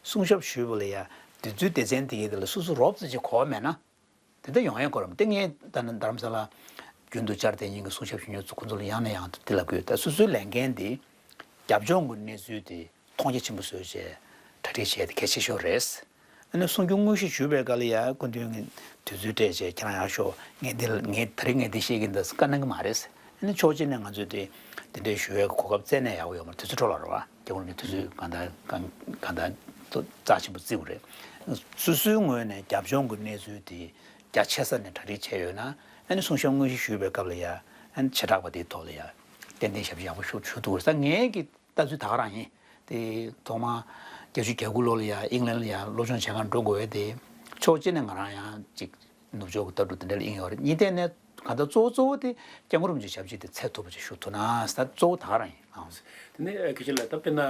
གསུང་ཞབས་ཞུས་པ་ལ་ཡ་དེ་ཚོའི་སྡེ་ཚན་དེ་གྱད་དེ་ལ་སོ་སོ་རོབ་ཙམ་ཅིག་གོ་བ་མེད་ན། དེ་འདྲ་ཡོང་ཡ་གོ་རམ། དེ་ངས་ད་ནི་རྡ་རམ་ས་ལ་རྒྱུན་དུ་བཅར་དེ་ཉིན་གྱི་གསུང་ཞབས་ཞུ་མྱོང་ཚོ་ཁོང་ཚོ་ལ་ཡང་ནས་ཡང་དུ་དེ་ལབ་དགོས། ད་སོ་སོའི་ལས་འགན་དེ་རྒྱབ་ལྗོངས་ཀྱི་གནས་ཚུལ་དེ་མཐོང་རྒྱ་ཆེན་པོ་བཟོས་བྱས་གྲ་སྒྲིག་བྱས་ཏེ་གལ་ཆེ་ཤོས་རེད། ཨ་ནི་གསུང་རྒྱུ་དངོས་གཞི་ཞུས་པའི་སྐབས་ལ་ཡ་སྐུ་མདུན་གྱིས་དུས་ཚོད་སྤྲད་བྱས་ཁྱེད་རང་ཡར་ཤོག་ངས་འདི་ལ་ངས་ད་རིང་ངས་འདི་བཤད་ཀྱིན་འདུག་བཀའ་གནང་གི་མ་རེད། ཨ་ནི་ཕྱོགས་གཅིག་ནས་ང་ཚོས་དེ་དེ་འདྲའི་ཞུ་བའི་གོ་སྐབས་བཙལ་ནས་ཡག་པོ་ཡོད་མ་རེད། དུས་ཚོད་འཕྲོ་བརླག་རེད་བ། སྐྱབས་མགོན་རིན་པོ་ཆེ་དུས་ཚོད་གང་ལྟར་གང་གང་ལྟར་རྩ་ཆེན་པོ་བརྩི་དགོས་རེད། སོ་སོའི་ངོས་ནས་རྒྱབ་ལྗོངས་ཀྱི་གནས་ཚུལ་དེ་རྒྱ་ཆེ་ས་ནས་གྲ་སྒྲིག་བྱས་ཡོད་ན། ཨ་ནི་གསུང་བཤད་དངོས་གཞི་ཞུས་པའི་སྐབས་ལ་ཡ་ཨ་ནི་བྱེ་བྲག་པ་དེའི་ཐོག་ལ་ཡ་ཏན་ཏན་ཞབས་ཕྱི་ཡག་པོ་ཞུ་ཞུ་ཐུབ་དགོས་ས་ངེད་ཀྱི་ལྟ་ཚུལ་ད་ག་རང་ཡིན། དེ་ཐོག་མ་བརྒྱད་ཅུ་གྱ་དགུ་ལོ་ལ་ཡ་ཨིང་ལན་ལ་ཡ་སློབ་སྦྱོང་བྱེད་གར་འགྲོ་དགོས་པས། དེ་ཕྱོགས་གཅིག་ནས་ང་རང་ཡང་ཅིག་ནུབ་ཕྱོགས་ཀྱི་ལྟ་གྲུབ་དེ་འདྲ་ལ་དབྱིངས་ཡོད་རེད། གཉིས་ཐད་ནས་གང་ལྟར་གཙོ་བོ་གཙོ་བོ་དེ་སྐྱབས་མགོན་རིན་པོ་ཆེའི་ཞབས་ཕྱི་དེ་འཚོལ་ཐུབ་པ་ཅིག་ཞུ་ཐུབ་ན་ཟེར་ད་གཙོ་བོ་ད་ག་རང་ཡིན། ཨང་། དེ་ནས་ཨ་དགེ་བཤེས་ལགས་ད་དཔེར་ན་ཨ་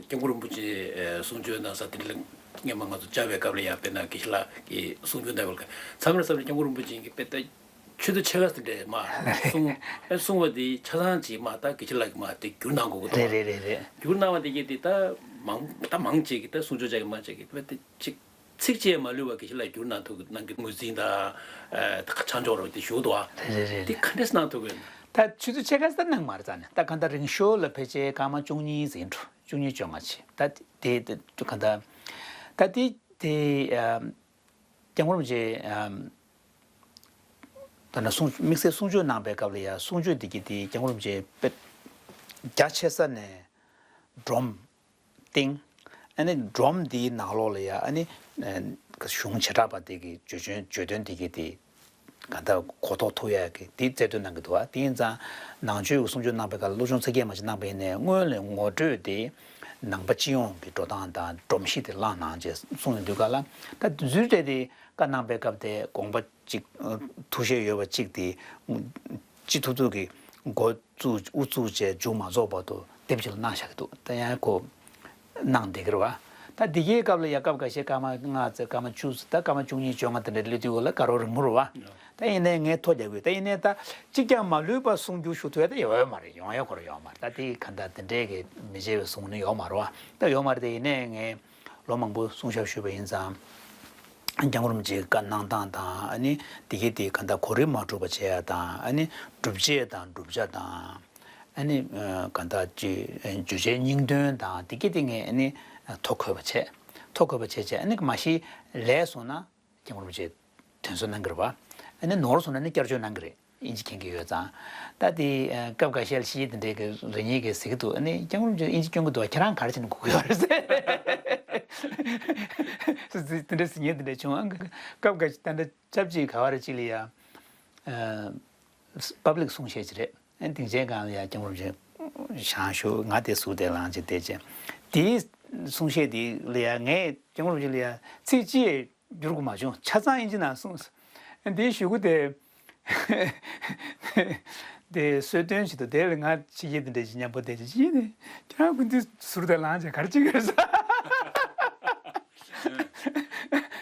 སྐྱབས་མགོན་རིན་པོ་ཆེ་ཨ་གསུང་ཆོས་གནང་ས་དེ་འདྲ་ལ་སྔོན་མ་ང་ཚོ་བཅར་བའི་སྐབས་ལ་ཡང་དཔེར་ན་དགེ་བཤེས་ལགས་ཀྱིས་གསུང་ཆོས་གནང་བའི་སྐབས་མཚམས་རེ་མཚམས་རེ་སྐྱབས་མགོན་རིན་པོ་ཆེ་གིས་དཔེ་ད་ཆུ་ཚོད་ཕྱེད་ཀ་ཙམ་འདྲ་མ་གསུང་ཨ་གསུང་བ་དེ་ཆ་ཚང་ཅིག་མ་ད་དགེ་བཤེས་ལགས་ཀྱིས་མ་དེ་བསྒྱུར་གནང་དགོས་ཀྱི་འདུག་རེད་རེད་རེད་རེད། བསྒྱུར་གནང་བ་དེ་གས་དེ་ད་མང་ད་མང་ཅིག་གིས་ད་གསུང་ཆོས་ཅག་གིས་མང་ཅིག་གིས་དཔེ་དེ་ཅིག་ཚིག་གཅིག་མ་ལུས་པ་དགེ་བཤེས་ལགས་བསྒྱུར་གནང་ཐུབ་གནང་གི་ངོས་འཛིན་དང་ཨ་ཆ་འཇོག་རོགས་དེ་ཞུ་འདུག་ཨ། རེད་རེད་རེད་དེ་རེད། ག་འདྲས་གནང་ཐུབ་གི་ཡོད་ན། ད་ཆུ་ཚོད་ཕྱེད་ཀ་ཙམ་གནང་མ་རེད་རྩ་ནས། ད་གང་ལྟར་རིང་ཤོས་ལ་ཕལ་ཆེར་སྐར་མ་བཅུ་གཉིས་ཟིན་འགྲོ། བཅུ་གཉིས་བཅོ་ལྔ་བྱས། ད་དེ་དེ་གང་ལྟར་ད་དེ་དེ་ཨ་སྐྱབས་མགོན་རིན་པོ་ཆེ་ཨ་ད་ནི་གསུང་དམིགས་བསལ་གསུང་ཆོས་གནང་པའི་སྐབས་ལ་ཡ་གསུང་ཆོས་དེ་གི་དེ་སྐྱབས་མགོན་རིན་པོ་ཆེ་དཔེ་རྒྱ་ཆེ་ས་ནས་སྒྲོམ། སྟེང་། ཨ་ནི་སྒྲོམ་འདིའི་ནང་ལོགས་ལ་ཡ་ཨ་ནི་ཨ་གཞུང་བྱེ་བྲག་པ་དེ་གི་བརྗོད་བྱོན་བརྗོད་དོན་དེ་གི་དེ་ག་ད་གོ་རྟོགས་ཐུབ་ཡ་གི་དེ་རྩལ་འདོན་གནང་གི་འདུག་བ། དེ་ཡིན་ཙང་ནང་ཆོས་ཀྱི་གསུང་ཆོས་གནང་པའི་སྐབས་ལ་སློབ་སྦྱོང་ཚད་བརྒལ་མ་ཞིག་གནང་པ་ཡིན་ནའི་སྔོན་ལ་ངོ་སྤྲོད་དེ་ནང་པ་སྤྱི་ཡོངས་ཀྱི་འགྲོ་སྟངས་དང་སྒྲོམ་གཞི་དེ་བསླངས་གནང་བྱས་གསུངས་ཡོང་དུས་ག་ལ་ད་འཛུལ་འདྲེ་དེ་བཀའ་གནང་པའི་སྐབས་དེ་དགོངས་པ་གཅིག་ཐུགས་བཞེད་ཡོད་པ་གཅིག་དེ་ཅི་ཐུབ་ཐུབ་ཀྱི་འགོ་བཙུགས་དབུ་བཙུགས་བྱས་མཇུག་མ་རྫོགས་བར་དུ་དེབ་ཅིག་ལ་གནང་བཞག་གི་འདུག་ད་ཡང་ཁོ་གནང་བསྡད་ཀྱི་རེད་བ། ད་འདི་གའི་སྐབས་ལ་ཡ་སྐབས་འགའ་ཤས་སྐར་མ་ལྔ་ཙམ་སྐར་མ་བཅུ་ཙམ་ད་སྐར་མ་བཅུ་གཉིས་བཅོ་ལྔ་དེ་འདྲ་སླེབས་དུས་སྐབས་ལ་དགའ་རབ་རིང་པོ་རེད་བ། ད་ཡིན་ནའི་ངས་ཐོ་རྒྱག་དགོས། ད་ཡིན་ནའི་ད་གཅིག་ཀྱང་མ་ལུས་པ་གསུང་རྒྱུ་ཞུ་ཐུབ་ཡ་ད་ཡོད་ཡོད་མ་རེད། ཡོང་ཡ་ཁོ་རང་ཡོད་མ་རེད། ད་དེ་ག་ད་དེ་འདྲའི་གི་མི་བྱེད་པའི་གསུང་ནི་ཡོད་མ་རེད་བ། ད་ཡོད་མ་རེད། དེ་ཡིན་ནའི་ངས་ལོ་མང་པོ་གསུང་ཞབས་ཞུས་པ་ཡིན་ཙང་། སྐྱབས་མགོན་རིན་པོ་ཆེའི་བཀའ་གནང་སྟངས་དང་། ཨ་ནི་དེ་གའི་དེ་ག་ད་གོ་རིམ་མ་གྲུབ་པ་བྱེད་ཡ་དང་། ཨ་ནི་སྒྲུབ་བྱེད་དང་བསྒྲུབ་བྱ་དང་། ཨ་ནི་ཨ་ག་ད་ཅི་བརྗོད་བྱའི་སྙིང་དོན་དང་དེ་གའི་དེ་ངས་ཨ་ནི་ཐོ་འགོད་པ་བྱས། ཐོ་འགོད་པ་བྱས་བྱས་ཨ་ནི་མ་གཞི་ལས་སོང་ན་སྐྱབས་མགོན་རིན་པོ་ཆེ་དྲན་གསོ་གནང་གི་རེད་བ། ཨ་ནི་ནོར་སོང་ན་ནི་བསྐྱར་བཅོས་གནང་གི་རེད། དབྱིན་ཇི་མཁྱེན་གྱི་ཡོད་ཙང་། ད་དེ་ཨ་སྐབས་འགའ་ཤས་ལ་ཤེས་ཡོན་དེ་འདྲའི་གི་རེ་གཉིས་ཀྱིས་ཟེར་གྱི་འདུག་ཨ་ནི་སྐྱབས་མགོན་རིན་པོ་ཆེ་དབྱིན་ཇི་སྐྱོན་གྱི་འདུག་ཁྱེད་རང་ག་རེ་བྱས་ནས་སྒུག་གི་ཡོད་རེད་ཟེར། དེ་འདྲ་ཟེར་མཁན་དེ་འདྲ་བྱུང་། ཨ་སྐབས་འགའ་ཤས་ད་ལྟ་ཆབས་ཅིག་ག་བ་རེ་ཅིག་ལ་ཡ་ཨ་པབ་ལིག་གསུང་བཤད་ཅིག་རེད། ཨ་ནི་སྡིངས་ཆའི་སྒང་ལ་ཡ་སྐྱབས་མགོན་རིན་པོ་ཆེ་བཞེངས་བཞུགས། ང་དེ་ཟུར་དེ་ལངས་བྱས་བསྡད་བྱས། དེའི་གསུང་བཤད་དེ་ལ་ཡ་ངས་སྐྱབས་མགོན་རིན་པོ་ཆེ་ལ་ཡ་ཚིག་གཅིག་བསྒྱུར་དགོས་མ་བྱུང་། ཆ་ཚང་དབྱིན་ཇི་ནང་གསུངས། དེའི་གཞུག་གུ་དེ་དེ་གསོལ་སྟོན་བྱེད་དུས་དེ་ལ་ང་ཕྱི་རྒྱལ་དེ་འདྲ་ཞིག་མཉམ་པོ་བསྡད་ཅིག་ཡིན་ནས་ཁྱེད་རང་ཀུན་དེ་ཟུར་དུ་ལངས་བྱས་ག་རེ་བྱེད་ཀྱི་ཡོད་ཟེར།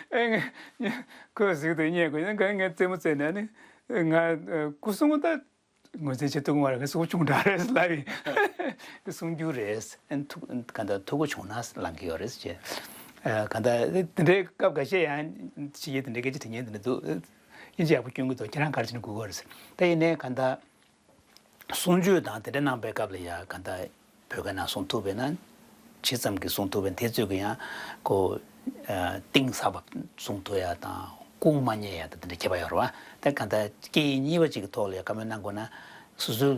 ཨེ་ངས་ཁོས་གཟིགས་དུས་ཉན་དགོས་ཡིན། ང་ངས་རྩེད་མོ་རྩེས་ནས་ནི་ང་སྐུ་སྲུང་ད། ངོས་འཛིན་བྱེད་ཐུབ་ཀྱི་མ་རེད། ངས་གསུང་ཆུང་དྲགས་རེད་ལབ་ཡིན། གསུང་རྒྱུ་རེད། ཨན་ཐུགས་ག་འདྲ་ཐུགས་ཁུར་བྱུང་ན་ལངས་ཀྱི་ཡོད་རེད་ཅེས། ཨ་ག་འདྲ་དེ་འདྲའི་སྐབས་འགའ་ཤས་ཡང་ཕྱི་རྒྱལ་དེ་འདྲའི་སྐད་ཆ་དྲི་མཁན་དེ་འདྲ་འདུག་དབྱིན་ཇི་ཡག་པོ་སྐྱོན་གྱི་འདུག་ཁྱེད་རང་ག་རེ་བྱས་ནས་སྒུག་གི་ཡོད་རེད། ད་ཡིན་ནའི་ག་འདྲ་གསུང་ཆོས་དང་དེ་འདྲ་གནང་པའི་སྐབས་ལ་ཡ་ག་འདྲ། བོད་སྐད་ནང་གསུང་ཐུབ་པས་ན། ཇི་ཙམ་གྱིས་གསུང་ཐུབ་པས་དེ་ཚོད་ཀྱིས་ཡང་ཁོ་ཨ་གཏིང་ཟབ་པ་གསུང་ཐུབ་ཡ་དང་སྐུ་མ་བརྙེས་ཡ་དང་དེ་འདྲ་ཁྱད་པར་ཡོད་རེད་བ། ད་གང་ལྟར་སྐད་ཡིག་གཉིས་པ་གཅིག་གི་ཐོག་ལ་ཡ་བཀའ་མོལ་གནང་དགོས་ན་སོ་སོའི་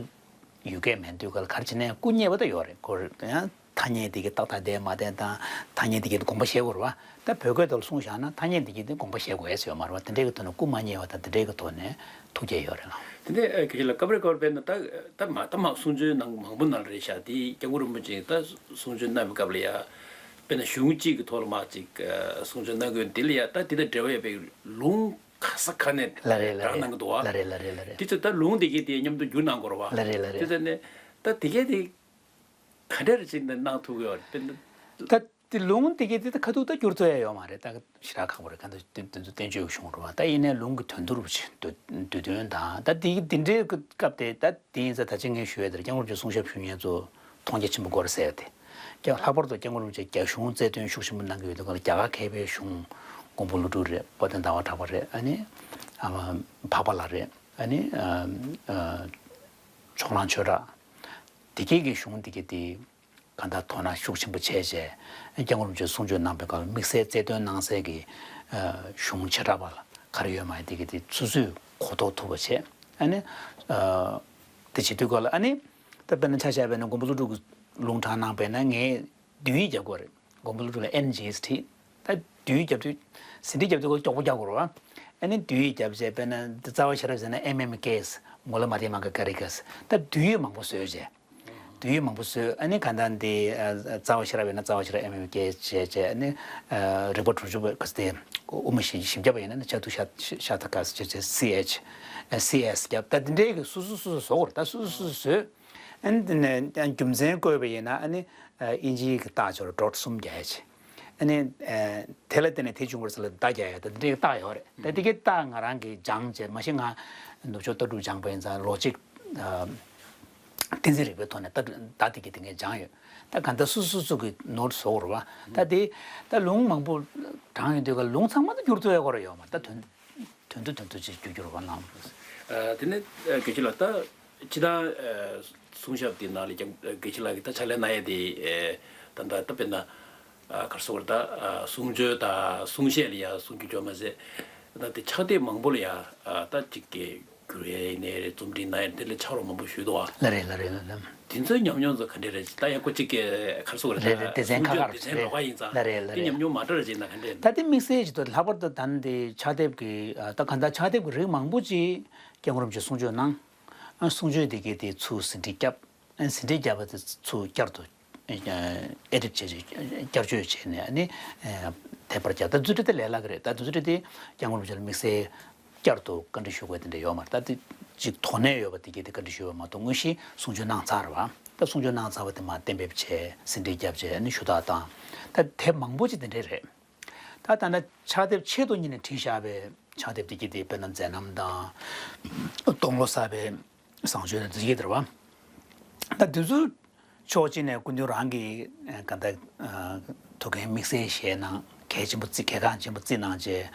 ཡུལ་སྐད་མེད་དུས་ག་ལ་ག་རེ་བྱས་ནའི་སྐུ་བརྙེས་པ་ད་ཡོད་རེད། ཁོ་ཡང་ཐ་སྙད་དེ་གི་ཏག་ཏག་བསྡད་མ་བསྡད་དང་ཐ་སྙད་དེ་གི་དགོངས་པ་བཞེས་དགོས་རེད་བ། ད་བོད་སྐད་ཐོག་ལ་གསུངས་བཞག་ན་ཐ་སྙད་འདི་གི་དེ་དགོངས་པ་བཞེས་དགོས་ཡས་ཡོད་མ་རེད་བ། དེ་འདྲའི་གི་ཐོག་ནས་སྐུ་མ་བརྙེས་པ་དང་དེ་འདྲའི་གི་ཐོག་ནས་ཐུགས་དགྱེས་ཡོད་རེད་ལགས། དེ་ནས་ཨ་དགེ་བཤེས་ལགས་སྐབས་རེ་སྐབས་རེ་དཔེར་ན་ད་ད་མ་ད་མ་གསུང་ཆོས་ནང་མང་པོ་ནང་ལ་རེད་ཤག་དེ་སྐྱབས་མགོན་རིན་པོ་ཆེ་ད་གསུང་ཆོས་གནང་བའི་སྐབས་ལ་ཡ་དཔེར་ན་གཞུང་གཅིག་གི་ཐོག་ལ་མ་ཅིག་གསུང་ཆོས་གནང་དགོས་དེ་ལ་ཡ་ད་དེ་དང་འབྲེལ་བ་ཡོད་པའི་ལུང་ག་ས་ག་ནས་ལ་རེད་ལ་རེད་དྲངས་གནང་གི་འདུག་བ། ལ་རེད་ལ་རེད་ལ་རེད། དེ་ཚོ་ད་ལུང་དེ་གས་དེ་མཉམ་དུ་བསྒྱུར་གནང་དགོས་རེད་བ། ལ་རེད་ལ་རེད། དེ་ཚོ་ནས་ད་དེ་གས་དེ། ག་འདྲ་རེ་ཅིག་འདི་གནང་ཐུབ་ཀྱི་ཡོད་རེད། ད་ དེ་ལུང་དེ་གའི་དེ་ད་ཁ་ཐུག་ད་བསྒྱུར་ཐུབ་ཡ་ཡོད་མ་རེད། ད་ཞེ་དྲག་ཁག་པོ་རེད། གང་ལྟར་དེ་དེ་ཚོ་བསྟན་བཅོས་གཞུང་རེད་བ། ད་ཡིན་ནའི་ལུང་གི་དོན་བསྡུ་རུ་བྱེད་བསྡུ་བསྡུས་དོན་དང་། ད་དེ་དེ་འདྲའི་སྐབས་དེ་ད་དེ་ཡིན་ཙང་ད་ཅི་ངས་ཞུ་ཡ་དེར་སྐྱབས་མགོན་རིན་པོ་ཆེ་གསུང་ཞབས་ཞུ་མཁན་ཚོ་མཐོང་རྒྱ་ཆེན་པོ་དགོས་རེད་ཟེར་ཡ་དེ། ཀྱང་ལྷག་པར་དུ་སྐྱབས་མགོན་རིན་པོ་ཆེ་རྒྱ་གཞུང་རྩལ་འདོན་ཤུགས་ཆེན་པོ་གནང་གི་ཡོད་དུས་སྒང་ལ། རྒྱ་གར་མཁས་པའི་གཞུང་མགོན་པོ་ཀླུ་སྒྲུབ་རེད། དཔལ་ལྡན་ཟླ་བ་གྲགས་པ་རེད། ཨ་ནི་ཨ་མ་འཕགས་པ་ལགས་རེད། ཨ་ནི་ཨ་ཨ་ཕྱོགས་གླང་ཆོས་གྲགས། དེ་གའི་གི་གཞུང་དེ་གའི་དེ་གང་ལྟར་དོ་སྣང་ཤུགས་ཆེན་པོ་བྱས་བྱས། སྐྱབས་མགོན་རིན་པོ་ཆེས་གསུང་ཆོས་གནང་པའི་སྐབས་ལ་དམིགས་བསལ་རྩལ་འདོན་གནང་སའི་གི་ཨ་གཞུང་བྱེ་བྲག་པ་ལ་ག་རེ་ཡོད་མ་ཡོད་དེ་གའི་དེ་སོ་སོས་གོ་རྟོགས་ཐུབ་པ་བྱས། ཨ་ནི་ཨ་དེ་བྱེད་དུས་སྐབས་ལ། ཨ་ནི་ད་དཔེར་ན་ཆ་བཞག་པ་ཡིན་ན་མགོན་པོ་ཀླུ་སྒྲུབ་ཀྱིས་ལུང་དྲངས་གནང་པ་ཡིན་ན་ངས་བསྡུས་ཡིག་རྒྱབ་དགོས་རེད། མགོན་པོ་ཀླུ་སྒྲུབ་ལ་ཨེན་ཇི་ཨེས་ཊི། ད་བསྡུས་ཡིག་རྒྱབ་དུས་ཟིན་བྲིས་རྒྱབ་དུས་སྐབས་ལ་མགྱོགས་པོ་རྒྱག་དགོས་རེད་བ། ཨ་ནི་བསྡུས་ཡིག་རྒྱབ་བྱས། དཔེར་ན་འདི་རྩ་བ་ཤེས་རབ་ཟེར་ན་ཨེམ་ཨེམ་ཀེ་ཨེས། མུ་ལ་མ་དྷྱ་མ་ག་ཀ་རི་ཀ་ཨེས། ད་བསྡུས་ཡིག་མང་པོ་བཟོས་བྱས། བསྡུས་ཡིག་མང་པོ་བཟོས། ཨ་ནི་གང་ལྟར་འདི་ཨ་རྩ་བ་ཤེས་རབ་ཡིན་ན་རྩ་བ་ཤེས་རབ་ཨེམ་ཨེམ་ཀེ་ཨེས་བྱས་བྱས། ཨ་ནི་ཨ་རིག་པ་དྲུག་ཅུ་པ་ག་ཟེར་དེ་དབུ་མ་བཞི་བཞི་བརྒྱ་པ་ཡིན་ན་ནི་ཤཱ་ཏུ་ཤ་ཤ་ཏ་ཀ་ཨེས་བྱས་བྱས། སི་ཨེཆ་ཨ་སི་ཨེས་རྒྱབ། ད་འདི་འདྲའི་གི་སོ་སོ་སོ་སོ་བཟོ་དགོས་རེད། ད་སོ་སོ་སོ་སོ་བཟོས། ཨ་ནི་དེ་ནས་རྒྱུ་མཚན་བཀོད་པ་ཡིན་ན། ཨ་ནི་ཨ་ཨིན་ཇིའི་གི་རྟགས་སྦྱོར་ཌོཊ་གསུམ་རྒྱག་ཡ་བྱས། ཨ་ནི་ཨ་དེ་ལ་བརྟེན་ནས་དེ་བྱུང་བ་རེད་ཟེར་ལབ་བརྡ་རྒྱག་ཡ། ད་དེ་འདྲའི་རྟགས་ཡོད་རེད། ད་དེ་གའི་རྟགས་ང་རང་གིས་སྦྱངས་བྱས། མ་གཞི་ང་ནུབ་ཕྱོགས་ལྟ་གྲུབ་སྦྱངས་པ་ཡིན་ཙང་ལོ་གཅིག་ཨ་བསྟན་འཛིན་རིག་པའི་ཐོག་ནས་ལྟ་གྲུབ་བརྡ་དེ་གའི་དེ་ངས་སྦྱངས་ཡོད། ད་གང་ལྟར་སོ་སོ་སོ་གི་ནོཊ་བཟོ་དགོས་རེད་བ། ད་དེ་ད་ལུང་མང་པོ་དྲངས་ཡོང་དུས་ཀ་ལུང་ཚང་མ་ད་བསྒྱུར་ཐུབ་ཡ་དགོས་རེད་ཡོད་མ་རེད། ད་དོན་དོན་དུ་དོན་དུ་ཅིག་བསྒྱུར་བསྒྱུར་བ་གནང་། ཨ་དེ་ནས་ཨ་དགེ་ཆོས་ལགས། ད་སྤྱིར་བཏང་ཨ་གསུང་ཞབས་དེ་ནང་ལ་ཀྱང་ཨ་དགེ་ཆོས་ལགས་ཀྱིས་ད་ཕྱག་ལས་གནང་ཡས་དེ། ཨ་ད་ད་ད་དཔེར་ན་ཨ་ག་རེ་ཟེར་དགོས་རེད། ད་ཨ་གསུང་ཆོས་དང་གསུང་བཤད་ལ་ཡ་གསུང་རྒྱུན་འཇོག་མ་ཟད། ད་དེ་ཕྱག་དེབ་མང་པོ་ལ་ཡ་ཨ་ད་ཅིག་གི་བསྒྱུར་ཡས་ཡིན་ནའི་རེད། རྩོམ་སྒྲིག་གནང་ཡས་དེ་ལ་ཕྱག་རོགས་མང་པོ་ཞུས་འདུག་ཨ། ལགས་རེད། ལགས་རེད། ལགས་རེད། དེ་ཚོའི་ཉམས་མྱོང་ཚོ་ག་འདྲས་རེད། ད་ཡང་ཁོ་གཅིག་གི་ག་རེ་ཟེར་དགོས་རེད། རེད་རེད། སྡེ་ཚན་ཁག་ཁག་རེད། སྡེ་ཚན་རེད། རོགས་པ་ཡིན་ཙང་། ལགས་རེད། ལགས་རེད། དེ་ཉམས་མྱོང་མ་འདྲ་རེ་ཅིག་ན་ག་འདྲས་རེད། ད་དེ་དམིགས་བསལ་ཅིག་ཏུ་ལྷག་པར་དུ་ད་ནི་དེ་ཕྱག་དེབ་ཀྱི་ཨ་ད་གང་ལྟར་ཕྱག་དེབ་ཀྱི་རིགས་མང་པོ་ཅིག་སྐྱབས་མགོན་རིན་པོ་ཆེས་གསུང་ཆོས་གནང་། ཨ་གསུང་ཆོས་དེ་གའི་དེ་ཚུར་ཟིན་བྲིས་བརྒྱབ། ཨ་ཟིན་བྲིས་བརྒྱབ་པ་དེ་ཚུར་བསྐྱར་དུ་ཨེ་ཌིཊ་བྱས་བྱས། བསྐྱར་བཅོས་བྱས་ནས། ཨ་ནི་ཨ་དེབ་དཔར་བརྒྱབ། ད་རྫུ་འཕྲུལ་དེ་ལས་སླ་གི་རེད། ད་རྫུ་འཕྲུལ་དེ་སྐྱབས་མགོན་རིན་པོ་ཆེ་ལ་དམིགས་བསལ་བསྐྱར་དུ་བཀའ་འདྲི་ཞུ་དགོས་དེ་འདྲ་ཡོད་མ་རེད། ད་དེ་ཅིག་དོ་ནས་ཡོད་པ་དེ་གའི་དེ་བཀའ་འདྲི་ཞུ་བ་མ་གཏོགས། དངོས་གཞི་གསུང་ཆོས་གནང་ཚར་བ། ད་གསུང་ཆོས་གནང་ཚར་བ་དེ་མར་གཏན་འབེབས་བྱས། ཟིན་བྲིས་བརྒྱབ་བྱས། ཨ་ནི་ཞུ་དག་བཏང་། ད་དེབ་མང་པོ་ཅིག་དེ་འདྲས་རེད། ད་ད་ལྟ་ཕྱག་དེབ་ཆེད་དུ་གཉེར་ནས་བྲིས་བཞག་པའི་ཕྱག་དེབ་དེ་གའི་དེ་དཔེར་ན་མཛད་རྣམ་དང་། སྟོང་ལོ་གསར་པའི་བཟང་སྤྱོད་དང་། དེ་གའི་དེ་རེད་བ། ད་དེ་ཚོ་ཕྱོགས་གཅིག་ནས་སྐུ་མདུན་རང་གིས་ཨ་གང་ལྟར་ཨ་ཐུགས་འགན་དམིགས་བསལ་བཞེས་གནང་། གལ་ཆེན་པོ་བརྩི། གལ་འགངས་ཆེན་པོ་བརྩིས་གནང་བྱས།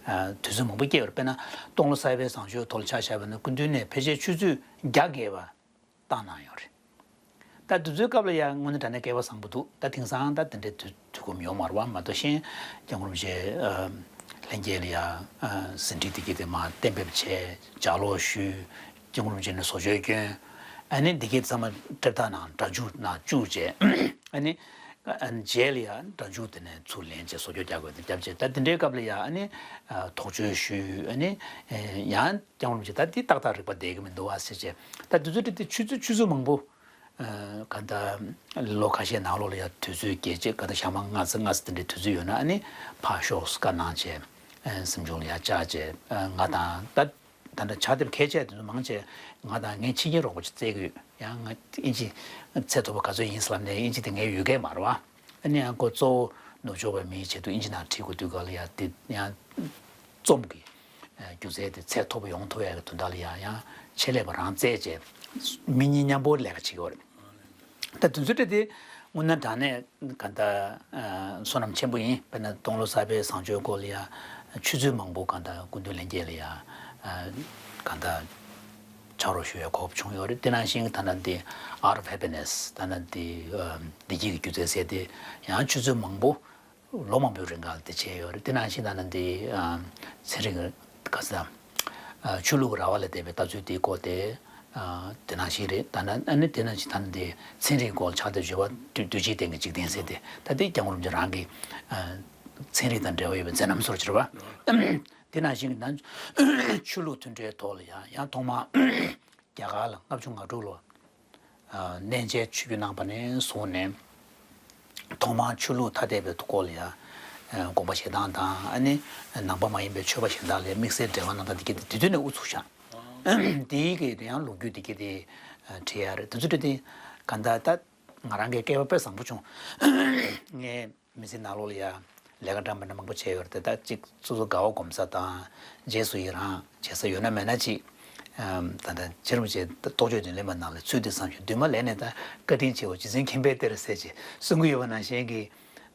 ཨ་དུས་ཚོད་མང་པོ་བསྐྱལ་བ་རེད། དཔེར་ན་སྟོང་ལོ་གསར་པའི་བཟང་སྤྱོད་ཐོག་ལ་ཆ་བཞག་པ་ཡིན་ན་སྐུ་མདུན་ནས་ཕལ་ཆེར་ཆུ་ཚོད་བརྒྱ་བརྒལ་བ་བཏང་གནང་ཡོད་རེད། ད་དུས་ཚོད་སྐབས་ལ་ཡང་དངོས་གནས་དྲང་གནས་སྐལ་བ་བཟང་པོ་འདུག་ད་དེང་སང་ད་དེ་འདྲའི་དུས་དུས་ཁོམ་ཡོད་མ་རེད་བ། མ་གཏོགས་གཞན་སྐྱབས་མགོན་རིན་པོ་ཆེ་ཨ་ལྷན་རྒྱས་ལ་ཡ་ཨ་ཟིན་བྲིས་དེ་གའི་དེ་མར་གཏན་འབེབས་བྱས། ལྗགས་ཀློག་ཞུས། སྐྱབས་མགོན་རིན་པོ་ཆེ་ནས་བཟོ་བཅོས་བསྐྱོན། ཨ་ནི་འདི་གའི་ཚང་མ་འགྲེམས་ཐག་ནང་སྒྲ་འཇུག་ནང་བཅུག་བྱས། ཨ་ནི་ཨ་རྗེས་ལ་ཡ་སྒྲ་འཇུག་དེ་ནས་ཚུར་ལེན་བྱས་བཟོ་བཅོས་རྒྱག་དགོས་དེ་བརྒྱབ་བྱས། ད་དེ་འདྲའི་སྐབས་ལ་ཡ་ཨ་ནི་ཨ་དོགས་གཅོད་ཞུས། ཨ་ནི་ཨེ་ཡང་སྐྱབས་མགོན་རིན་པོ་ཆེ་ད་འདི་ཏག་ཏག་རིག་པ་བསྡད་ཀྱི་མི་འདུག་བ་ཟེར་བྱས། ད་དུས་ཚོད་དེ་དེ་ཆུ་ཚོད་ཆུ་ཚོད་མང་པོ་ཨ་ག་ད་ལོ་ཁ་ཤས་ནང་ལོགས་ལ་ཡ་དུས་ཚོད་རྒྱས་བྱས། ག་ད་ཞག་མ་ལྔ་ཙམ་ལྔ་ཙམ་དེ་འདྲའི་དུས་ཚོད་ཡོད་ན། ཨ་ནི་ཕར་ཤོག་བཀའ་གནང་བྱས། ཨ་གཟིམ་ཆུང་ལ་ཡ་བཅར་བྱས། ཨ་ང་དང་ད་ད་ལྟ་ཕྱག་དེབ་ཁ་ཤས་དེ་ཚོ་མང་ཆེ་ང་དང་ངའི་ཕྱི་རྒྱལ་རོགས་པ་ཅིག་བཙལ་གི་ཡོད། ཡང་ང་ཨིན་ཇི་ཚད་མཐོ་པོ་ག་ཚོད་ཡིན་ཟེར་ལབ་ནས། ཨིན་ཇི་དེ་ངའི་ཡོད་མཁན་མ་རེད་བ། ཨ་ནི་ཡང་ཁོ་གཙོ་བོ་ནུབ་ཕྱོགས་པའི་མིའི་ཆེད་དུ་ཨིན་ཇི་ནང་བྲིས་དགོས་དུས་སྐབས་ལ་ཡ་དེ་ཡང་རྩོམ་གྱི་སྒྱུ་རྩལ་དེ་ཚད་མཐོ་པོ་ཡོང་ཐུབ་ཡག་གི་དོན་དག་ལ་ཡ་ཡང་ཆེད་ལས་པ་རང་བཙལ་བྱས། མི་གཉིས་མཉམ་པོ་ལས་ཀ་བྱེད་ཀྱི་ཡོད་རེད། ད་དུས་ཚོད་དེ་དངོས་གནས་དྲང་གནས་ག་ད་ཨ་བསོད་ནམས་ཆེན་པོ་ཡིན། དཔེར་ན་སྟོང་ལོ་གསར་པའི་བཟང་སྤྱོད་སྐོར་ལ་ཡ་ཆུ་ཚོད་མང་པོ་ག་ད་སྐུ་མདུན་ལྷན་རྒྱས་ལ་ཡ་ཨ་ག་ད་ཕྱག་རོགས་ཞུ་ཡ་གོ་སྐབས་བྱུང་ཡོད་རེད། དེ་ནང་བཞིན་ད་ལྟ་འདི་Art of Happiness། ད་ལྟ་འདི་ཨ་བདེ་སྐྱིད་ཀྱི་སྒྱུ་རྩལ་ཟེར་དེ་ཡང་ཆུ་ཚོད་མང་པོ་ལོ་མང་པོའི་རིང་ག་ལ་དེ་བྱས་ཡོད་རེད། དེ་ནང་བཞིན་ད་ལྟ་འདི་ཨ་ཚན་རིག་ག་ཟེར་དང་ཨ་ཆོས་ལུགས་ཀྱི་ར་བ་ལ་བསྡད་པའི་ལྟ་ཚུལ་དེའི་སྐོར་དེ། ཨ་དེ་ནང་བཞིན་རེད། ད་ནི་ཨ་ནི་དེ་ནང་བཞིན་ད་ནི་དེ་ཚན་རིག་སྐོར་ཕྱག་དེབ་བརྗོད་པ་དུས་དུས་ཕྱིས་སྟེང་གི་འཇིག་རྟེན་ཟེར་དེ། ད་དེ་སྐྱབས་མགོན་རིན་པོ་ཆེ་རང་གི་ཨ་ཚན་རིག་དང་འབྲེལ་བ་ཡོད་པའི་མཛད་རྣམ་སོགས་རེད་བ། དེ་ནང་བཞིན་ད་ཆོས་ལུགས་མཐུན་འབྲེལ་ཐོག་ལ་ཡང་ཡང་ཐོག་མར་རྒྱ་གར་ལ་ལྔ་བཅུ་ང་དྲུག་ལོ་ཨ་གནས་མཇལ་ཆོས་བརྒྱུད་གནང་པ་ནས་བཟུང་ནས། ཐོག་མར་ཆོས་ལུགས་ཐ་དད་པའི་སྐོར་ལ་ཡང་དགོངས་པ་བཞེས་སྟངས་དང་། ཨ་ནི་ནང་པ་མ་ཡིན་པའི་ཆོས་པ་གཞན་དག་ལ་དམིགས་བསལ་འབྲེལ་བ་གནང་སྟངས་དེ་ག་དེ་དུས་ནས་དབུ་ཚུགས་བཞག་དེའི་གི་ཡང་ལོ་རྒྱུས་དེ་ག་དེ་བྲིས་ཡ་རེད། དེ་ཚོ་བྲིས་དེ་ག་ད་ད་ང་རང་གི་སྐལ་བ་དཔེ་བཟང་པོ་བྱུང་། ངས་ མི་ཚེ་ནང་ལོགས་ལ་ཡ་ལས་ཀ་འདྲ་མི་འདྲ་མང་པོ་བྱས་ཡོད་རེད་དེ། ད་ཅིག་སོ་སོ་དགའ་བ་སྒོམ་ས་དང་རྗེས་སུ་ཡི་རང་བྱེད་ས་ཡོད་ན་མེད་ན་ཅིག་ཨམ། ད་ལྟ་རྗེ་རིན་པོ་ཆེ་རྟོགས་བརྗོད་མདུན་ལེགས་མ་ནང་ལ་ཚུལ་འདི་བསམ་ཞིང་འདུན་མ་ལས་ནས། ད་བཀའ་དྲིན་ཆེའོ་རྗེ་བཙུན་མཁྱེན་པའི་གཏེར་ཟེར་ཅིག་གསུང་གི་ཡོད་པ་ནང་བཞིན་གྱི།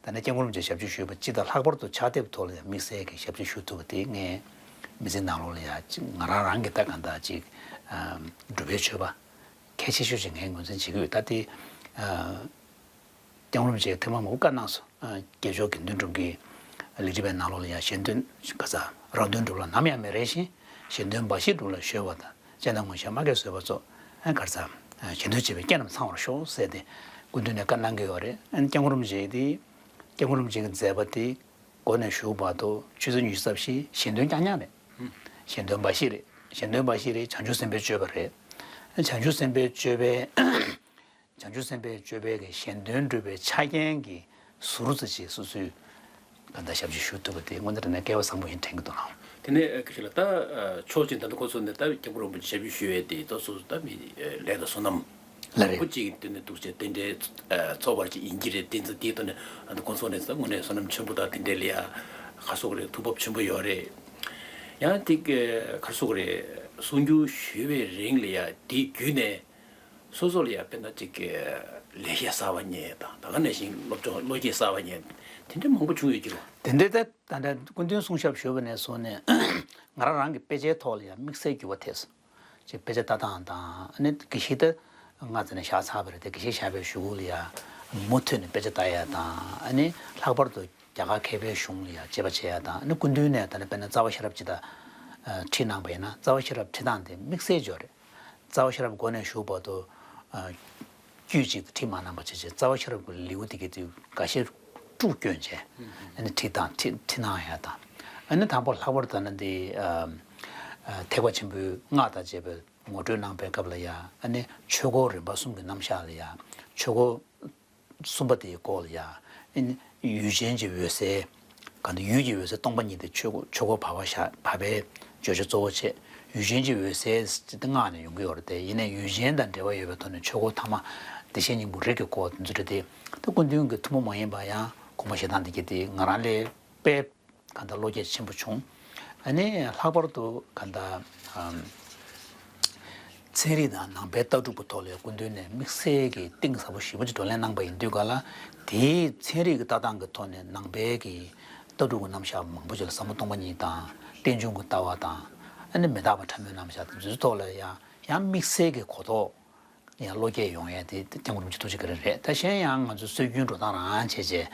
ད་ནི་སྐྱབས་མགོན་རིན་པོ་ཆེ་ཞབས་ཕྱི་ཞུས་པ་སྤྱི་དང་ལྷག་པར་དུ་ཕྱག་དེབ་ཐོག་ལ་ཡང་དམིགས་བསལ་གྱི་ཞབས་ཕྱི་ཞུ་ཐུབ་པ་དེ་ངས་མི་ཚེ་ནང་ལོགས་ལ་ཡང་ཅིག་ང་རང་རང་གི་ད་གང་ལྟར་ཅིག་ཨ། སྒྲུབ་པའི་མཆོད་པ་གལ་ཆེ་ཤོས་ཅིག་ངས་ངོས་འཛིན་བྱེད་ཀྱི་ཡོད། ད་དེ་ཨ། སྐྱབས་མགོན་རིན་པོ་ཆེས་ཐེངས་མང་པོ་བཀའ་གནང་སོང་། ཨ། དགེ་སྦྱོར་དགེ་འདུན་གྲུབ་ཀྱི་ལས་བྲིས་པའི་ནང་ལོགས་ལ་ཡང་གཞན་དོན་ག་ས་རང་དོན་སྒྲུབ་ལ་ནམ་ཡང་མི་རེ་ཞིང་། གཞན་དོན་འབའ་ཞིག་སྒྲུབ་ལ་གཞོལ་བ་དང་། ཅན་དང་ངོ་ཤེས་མ་སྐྱེས་བཟོད་པ་སོགས། ཨ། ག་རེ་ཟ། གཞན་དོན་བྱེད་པའི་རྐྱེན་རྣམས་ཚང་བར་ཤོག་ཟེར་ཏེ་སྐུ་མདུན་ནས་བཀའ་གནང་གི་ཡོད་རེད། ཨ་ནི་སྐྱབས་མགོན་རིན་པོ་ཆེ་དེ་སྐྱབས་མགོན་རིན་པོ་ཆེ་གི་མཛད་པ་དེ་འགོ་ནས་མཇུག་བར་དུ་ཆུ་ཚོད་ཉི་ཤུ་རྩ་བཞི་གཞན་དོན་རྐྱང་རྐྱང་རེད། གཞན་དོན་འབའ་ཞིག་རེད། གཞན་དོན་འབའ་ཞིག་རེད། བྱང་ཆུབ་སེམས་དཔའི་སྤྱོད་པ་རེད། ཨ། བྱང་ཆུབ་སེམས་དཔའི་སྤྱོད་པའི་བྱང་ཆུབ་སེམས་དཔའི་སྤྱོད་པའི་གི་གཞན་དོན་སྒྲུབ་པའི་ཆ་རྐྱེན་གྱི་ཟུར་ཙམ་ཅིག་སོ་སོས་གང་ལྟར་ཞབས་ཕྱི་ཞུ་ཐུབ་པ་དེ་དངོས་གནས་དྲང་གནས་སྐལ་བ་བཟང་པོ་ཡིན་དྲན་གྱི་འདུག་ལགས། དེ་ནས་སྐད་ཆ་ལ་ད་ཕྱོགས་གཅིག་ད་ལྟ་ཁོ་ཚོ་ནས་ད་སྐྱབས་མགོན་རིན་པོ་ཆེ་ཞབས་ཕྱི་ཞུ་ཡས་དེ་ད་སོ་སོ་ད་མི་ལས་དང་བསོད་ནམས་ལ་རེད། ཁོ་གཅིག་དེ་ནས་འདུག་བྱས་དེ་འདྲའི་ཚོགས་པར་གཅིག་ཡིན་གྱི་རེད། དེ་ཚོ་དེའི་ཐོག་ནས་ད་ལྟ་ཁོ་ཚོ་ནས་ད་དངོས་གནས་བསོད་ནམས་ཆེན་པོ་དང་དེ་འདྲའི་ལ་ཡ་ག་སོག་རེད། ཐུགས་བབ་ཆེན་པོ་ཡོད་རེད། ཡང་དེ་ག་སོག་རེད། གསུང་སྒྱུར་ཞུས་པའི་རིང་ལ་ཡ་དེ་བརྒྱུད་ནས། སོ་སོ་ལ་ཡང་དཔེར་ན་ཅིག་ལེགས་བཤད་གསར་པ་རྙེད་དང་། ད་ག་ནང་བཞིན་སློབ་སྦྱོང་བློ་སྐྱེད་གསར་པ་རྙེད། དེ་འདྲ་མང་པོ་བྱུང་ཡོད་ཀྱི་རེད། དེ་འདྲའི་ད་ད་ལྟ་སྐུ་མདུན་གསུང་ཞབས་ཞུས་པ་ནས་བཟུང་ནས་ང་རང་རང་གི་དཔེ་ཆའི་ཐོག་ལ་ཡང་དམིགས་བསལ་འགྱུར་བ་ཐེབས་སོང་། ཅིག་དཔེ་ཆ་ལྟ་སྟངས་དང་། ཨ་ནི་དགེ་བཤེས་ད་ང་ཚོ་ནས་བཞག་ཚར་བ་རེད་དེ། དགེ་བཤེས་བཞག་པའི་གཞུག་གུ་ལ་ཡང་མུ་མཐུད་ནས་དཔེ་ཆ་ལྟ་ཡ་དང་། ཨ་ནི་ལྷག་པར་དུ་རྒྱ་གར་མཁས་པའི་གཞུང་ལ་ཡང་དཔྱད་པ་བྱེད་ཡ་དང་། ཨ་ནི་སྐུ་མདུན་ནས་ད་ནི་དཔེར་ན་རྩ་བ་ཤེས་རབ་སྤྱི་དང་ཁྲིད་གནང་པ་ཡིན་ན། རྩ་བ་ཤེས་རབ་ཁྲིད་སྟངས་དེ་དམིགས་བསལ་ཅིག་ཡོད་རེད། རྩ་བ་ཤེས་རབ་འགོ་ནས་མཇུག་བར་དུ་ཨ། དཀྱུས་གཅིག་ཏུ་ཁྲིད་མ་གནང་པ་བྱས་བྱས། རྩ་བ་ཤེས་རབ་ཀྱི་ལེའུ་དེ་གའི་དུས་འགའ་ཤས་དཀྲུག་བསྐྱོན་བྱས། ཨ་ནི་ཁྲིད་སྟངས་ཁྲིད་ཁྲིད་གནང་ཡ་དང་། ཨ་ནི་དང་པོ་ལྷག་པར་དུ་ན་འདི་ཨ། ཨ། ཐེག་པ་ཆེན་པོའི་སྔགས་དང་བཅས་པའི་ངོ་སྤྲོད་གནང་པའི་སྐབས་ལ་ཡ། ཨ་ནི་ཆོས་འཁོར་རིམ་པ་གསུམ་གྱི་རྣམ་གཞག་ལ་ཡ། ཆོས་འཁོར་གསུམ་པ་དེའི་སྐོར་ལ་ཡ། ཨ་ནི་ཡུལ་ཅན་གྱི་འོད་གསལ། གང་ལྟར་ཡུལ་གྱི་འོད་གསལ་སྟོང་པ་ཉིད་དེ་ཆོས་འཁོར་ཆོས་འཁོར་བར་པ་བཞག་བར་པའི་བརྗོད་བྱ་གཙོ་བོ་བྱས། ཡུལ་ཅན་གྱི་འོད་གསལ་ཟེར་དེ་སྔགས་ནས་ཡོང་གི་ཡོད་རེད་དེ། ཡིན་ནའི་ཡུལ་ཅན་དང་འབྲེལ་བ་ཡོད་པའི་ཐོག་ནས་ཆོས་འཁོར་ཐ་མ་བདེ་གཤེགས་སྙིང་པོ་རིགས་ཀྱི་སྐོར་དེ་ཚོ་རེད་དེ། ད་སྐུ་མདུན་གྱི་ཐུན་མོང་མ་ཡིན་པ་ཡང་དགོངས་པ་བཞེས་སྟངས་དེ་གའི་དེ་ང་རང་ལ་དཔེ་གང་ལྟར་བློ་སྐྱེད་ཆེན་པོ་བྱུང་། ཨ་ནི་ལྷག་པར་དུ་གང་ལྟར་ཨམ། ཚན་རིག་དང་ནང་པའི་ལྟ་གྲུབ་ཀྱི་ཐོག་ལ་སྐུ་མདུན་ནས་དམིགས་བསལ་གྱི་གཏིང་ཟབ་པོ་ཞེ་པོ་ཅིག་བགྲོ་གླེང་གནང་པ་ཡིན་དུས་ག་ལ། དེའི་ཚན་རིག་གི་ལྟ་སྟངས་ཀྱི་ཐོག་ནས་ནང་པའི་གི་ལྟ་གྲུབ་ཀྱི་རྣམ་གཞག་མང་པོ་ཅིག་ལ་ཟབ་མོ་སྟོང་པ་ཉིད་དང་རྟེན་འབྱུང་གི་ལྟ་བ་དང་། ཨ་ནི་མི་རྟག་པ་ཕྲ་མོའི་རྣམ་གཞག་དང་། འདི་ཚོའི་ཐོག་ལ་ཡང་ཡང་དམིགས་བསལ་གྱི་གོ་རྟོགས་ཡང་བློ་སྐྱེད་ཡོང་ཡས་དེ་སྐྱབས་མགོན་རིན་པོ་ཆེ་ཐུགས་རྗེ་བཀའ་དྲིན་རེད། ད་གཞན་ཡང་ང་ཚོ་སྲོལ་རྒྱུན་འགྲོ་སྟངས་རང་བྱས་བྱས།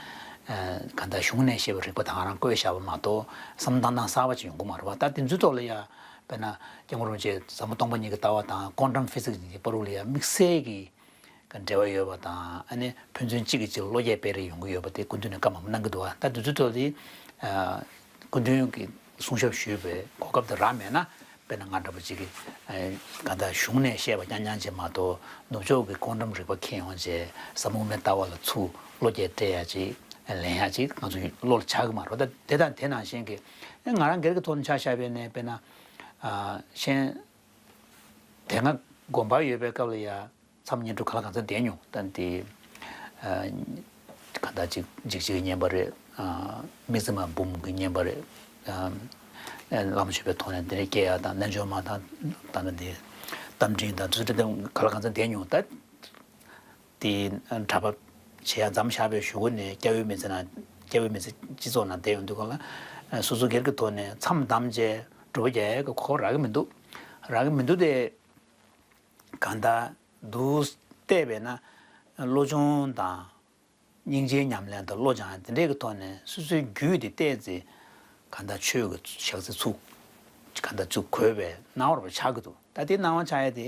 ཨ། གང་ལྟར་གཞུང་ནས་བཤད་པའི་རིག་པ་དང་རང་བཀོད་བཞག་པ་མ་གཏོགས་བསམ་བློ་བཏང་སྟངས་གསར་པ་ཅིག་ཡོང་གི་མ་རེད་པ། ད་དེ་ཚོའི་ཐོག་ལ་ཡང་དཔེར་ན་སྐྱབས་མགོན་རིན་པོ་ཆེ་ཟབ་མོ་སྟོང་པ་ཉིད་ཀྱི་ལྟ་བ་དང་ཀོན་ཊམ་ཕི་ཟིག་སི་གི་བར་དུ་ལ་ཡང་དམིགས་བསལ་གྱི་འབྲེལ་བ་ཡོད་པ་དང་། ཨ་ནི་ཕན་ཚུན་གཅིག་གིས་གཅིག་ལ་བློ་སྐྱེད་སྤེལ་རེས་ཡོང་གི་ཡོད་པ་དེ་སྐུ་མདུན་ནས་བཀའ་མང་པོ་གནང་གི་འདུག་པ། ད་དེ་ཚོའི་ཐོག་ལ་ཨ། སྐུ་མདུན་གྱིས་གསུང་ཞབས་ཞུས་པའི་གོ་སྐབས་དེ་རག་མེད་ན། དཔེར་ན་ང་འདྲ་པོ་ཅིག་གིས་ཨ། གང་ལྟར་གཞུང་ནས་བཤད་པ་རྐྱང་རྐྱང་ཅིག་མ་གཏོགས་ནུབ་ཕྱོགས་ཀྱི་ཀོན་ཊམ་རིག་པ་མཁྱེན་ཡོང་བྱས། ཟབ་མོ་དབུ་མའི་ལྟ་བ་ལ་ཚུར་བློ་སྐྱེད་སྤྲད་ཡ་ཅིག་ལེན་ཡ་ཅིག་ང་ཚོའི་བློ་ལ་འཆར་གི་མ་རེད། ད་དེ་དང་དེ་ནང་བཞིན་གྱི་ཨ། ང་རང་སྒེར་གྱི་ཐོག་ནས་ཆ་བཞག་པ་ཡིན་ན། དཔེར་ན་ཨ། གཞན་དེ་སྔ་དགོན་པར་ཡོད་པའི་སྐབས་ལ་ཡ། མཚམས་བསྙེན་སྒྲུབ་གང་ལ་གང་འཚམ་བསྡད་མྱོང་། ད་དེ་ཨ། གང་ལྟར་ཅིག་འཇིགས་བྱེད་ཀྱི་བསྙེན་པ་རེད། ཨ། དམིགས་བརྩེ་མ་འབུམ་གྱི་བསྙེན་པ་རེད། ཨ། བླ་མ་མཆོད་པའི་ཐོག་ནས་དེ་རིང་སྐྱེ་ཡ་དང་། རྣལ་འབྱོར་མ་དང་། ད་ནི་དེ་རྟ་མགྲིན་དང་དེ་ཚོ་གང་ལ་གང་འཚམ་བསྡད་མྱོང་། ད་དེ་གྲྭ་པ་བྱེད་ཡ་མཚམས་བཞག་པའི་གཞུག་གུ་ནས་སྐྱ་བོའི་མི་ཚེ་ནང་། སྐྱ་བོའི་མི་ཚེ་སྤྱི་ཚོགས་ནང་བསྡད་ཡོང་དུས་ག་ལ། སོ་སོ་སྒེར་གྱི་ཐོག་ནས་མཚམས་བསྡམས་བྱས་སྒྲུབ་པ་རྒྱག་ཡ་གི་གོ་སྐབས་རག་གི་མི་འདུག་རག་གི་མི་འདུག་སྟེ། གང་ལྟར་འདུག་བལྟས་པས་ན། བློ་སྦྱོང་དང་སྙིང་རྗེའི་ཉམས་ལེན་དང་བློ་སྦྱང་དེ་འདྲའི་གི་ཐོག་ནས་སོ་སོའི་རྒྱུད་དེ་བལྟས་ཚེ། གང་ལྟར་ཆོས་ཀྱི་ཞག་ཚི་ཚུགས། གང་ལྟར་ཚུགས་དགོས་པའི་སྣང་བ་རུ་ཆགས་ཀྱི་འདུག་ད་དེ་སྣང་བ་ཆགས་ཡ་དེ་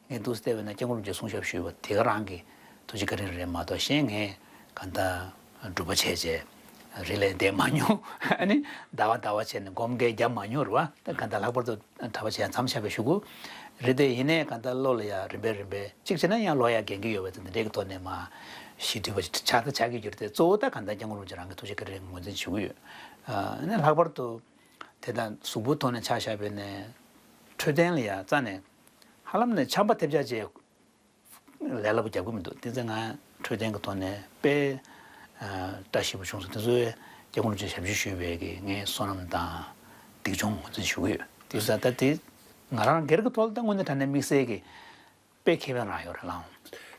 ངས་འདུག་བལྟས་པས་ན་སྐྱབས་མགོན་རིན་པོ་ཆེ་གསུང་ཞབས་ཞུས་པ་དེ་ག་རང་གི་ཐུགས་རྗེ་བཀའ་དྲིན་རེད་མ་གཏོགས། གཞན་ངས་གང་ལྟར་སྒྲུབ་པ་བྱས་བྱས་རི་ལ་བསྡད་མ་མྱོང་། ཨ་ནི་ཟླ་བ་ཟླ་བ་བྱས་ནས་སྒོམ་སྐད་རྒྱབ་མ་མྱོང་རེད་པ། ད་གང་ལྟར་ལྷག་པར་དུ་གྲྭ་པ་བྱས་མཚམས་བཞག་པའི་གཞུག་གུ་རེད་དེ། ཡིན་ནའི་གང་ལྟར་བློ་ལ་ཡ་རིམ་པས་རིམ་པས་གཅིག་བྱས་ན་ཡང་ལོ་ཡ་རྒན་གྱི་ཡོད་པ་དེ་འདི་འདྲའི་གི་ཐོག་ནས་མར་ཞི་དུལ་བ་ཞིག་ཆགས་ད་ཆགས་ཀྱི་ཡོད་རེད་དེ། གཙོ་བོ་ད་གང་ལྟར་སྐྱབས་མགོན་རིན་པོ་ཆེ་རང་གི་ཐུགས་རྗེ་བཀའ་དྲིན་ངོས་འཛིན་ཞུ་གི་ཡོད། ཨ་ནི་ལྷག་པར་དུ་དེ་དང་གཟུགས་པོའི་ཐོག་ནས་ཆ་བཞག་པ་ཡིན་ན། འཕྲོད་བསྟེན་ལ་ཡ་རྩ་ནས་ཧ་ལམ་ནས་ཆམ་པ་ཐེབས་ཆག་བྱས། ལས་སླ་པོ་རྒྱབ་ཀྱི་མི་འདུག་དེ་ཚེ་ང་འཕྲོད་བསྟེན་གྱི་ཐོག་ནས་དཔེ་ བཀྲ་ཤིས་པ་བྱུང་སོང་། དེ་ཚོའི་སྐྱབས་མགོན་རིན་པོ་ཆེ་ཞབས་ཕྱི་ཞུས་པའི་གི་ངའི་བསོད་ནམས་དང་སྡིག་སྦྱོང་ངོས་འཛིན་ཞུ་གི་ཡོད། དེ་ས་ད་དེ་ང་རང་སྒེར་གྱི་ཐོག་ལ་ད་དངོས་གནས་དྲང་གནས་དམིགས་བསལ་གྱི་དཔེ་ཁེ་ཕན་རང་ཡོད་རེད་ལགས།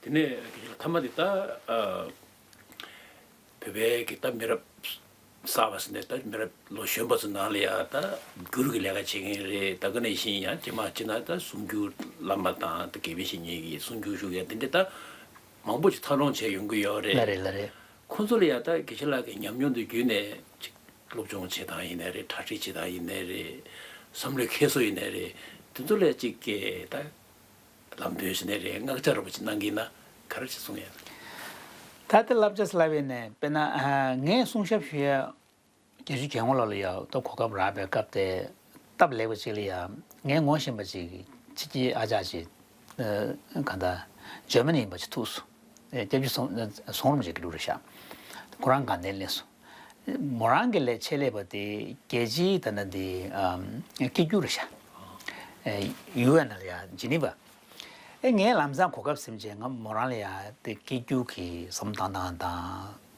དེ་ནས་མཐའ་མ་དེ་ད་ཨ། བོད་པའི་གི་ད་མི་རབས་གསར་པ་ཟེར་ནས་ད་མི་རབས་ལོ་གཞོན་པ་ཚོ་ནང་ལ་ཡ་ད་སྒྱུར་གི་ལས་ཀ་བྱེད་མཁན་རེད། ད་ག་ནང་བཞིན་ཡང་རྗེས་མ་ཕྱིན་ན་ད་གསུང་སྒྱུར་བླ་མ་དང་ད་དགེ་བའི་བཤེས་གཉེན་གྱི་གསུང་སྒྱུར་ཞུ་མཁན་དེ་འདྲ་ད་མང་པོ་ཅིག་འཚར་ལོངས་བྱས་ཡོང་གི་ཡོད་རེད། ལགས་རེད། ལགས་རེད། ཁོང་ཚོ་ལ་ཡ་ད་དགེ་བཤེས་ལགས་ཀྱི་ཉམས་མྱོང་དེ་བརྒྱུད་ནས་ཅིག་སློབ་སྦྱོང་བྱེད་སྟངས་ཡིན་ནའི་རེད། གྲ་སྒྲིག་བྱེད་སྟངས་ཡིན་ནའི་རེད། བསམ་བློའི་འཁྱེར་སོ་ཡིན་ནའི་རེད། དེ་ཚོ་ལ་ཅིག་གི་ད། ལམ་སྟོན་ཟེར་ནའི་རེད། བསྔགས་བརྗོད་རོབ་ཅིག་གནང་གི་ཡིན་ན་ག་རེ་ཅིག་གསུང་ཡ། ད་ལྟ་བསླབ་བྱ་ཟེར་ལབ་པ་ཡིན་ནའི་དཔེར་ན་ཨ་ངས་གསུང་ཞབས་ཞུ་ཡ་བརྒྱད་ཅུ་གྱ་དགུ་ལོ་ལ་ཡ་ད་གོ་སྐབས་རག་པའི་སྐབས་དེ་སྟབས་ལེགས་པ་ཅིག་ལ་ཡ་ངས་ངོ་ཤེས་པ་ཅིག་ཕྱི་རྒྱལ་ཨ་ཅག་ཅིག་ཨ་གང་ལྟར་འཇར་མ་ནི་ཡིན་པ་ཅིག་ཐུག་སོང་། ཨེ་སྐྱབས་རྗེ་ཚོང་ཚོང་རིམ་ཅིག་གི་ལུགས་རེད་ཤག་ཁོ་རང་དགའ་ལྡན་སླེབས་སོང་། མོ་རང་གི་ལས་ཆེད་ལས་པ་དེ་རྒྱལ་སྤྱིའི་ད་ལྟ་འདི་ཨམ་སྐད་སྒྱུར་རེད་ཤག་ཨེ་ཡུ་ཨེན་ལ་ཡ་ཇི་ནི་ཝ། ཨེ་ངས་ལམ་སང་གོ་སྐབས་ཟིན་བྱས་ང་མོ་རང་ལ་ཡ་དེ་སྐད་སྒྱུར་གྱི་བསམ་བློ་བཏང་སྟངས་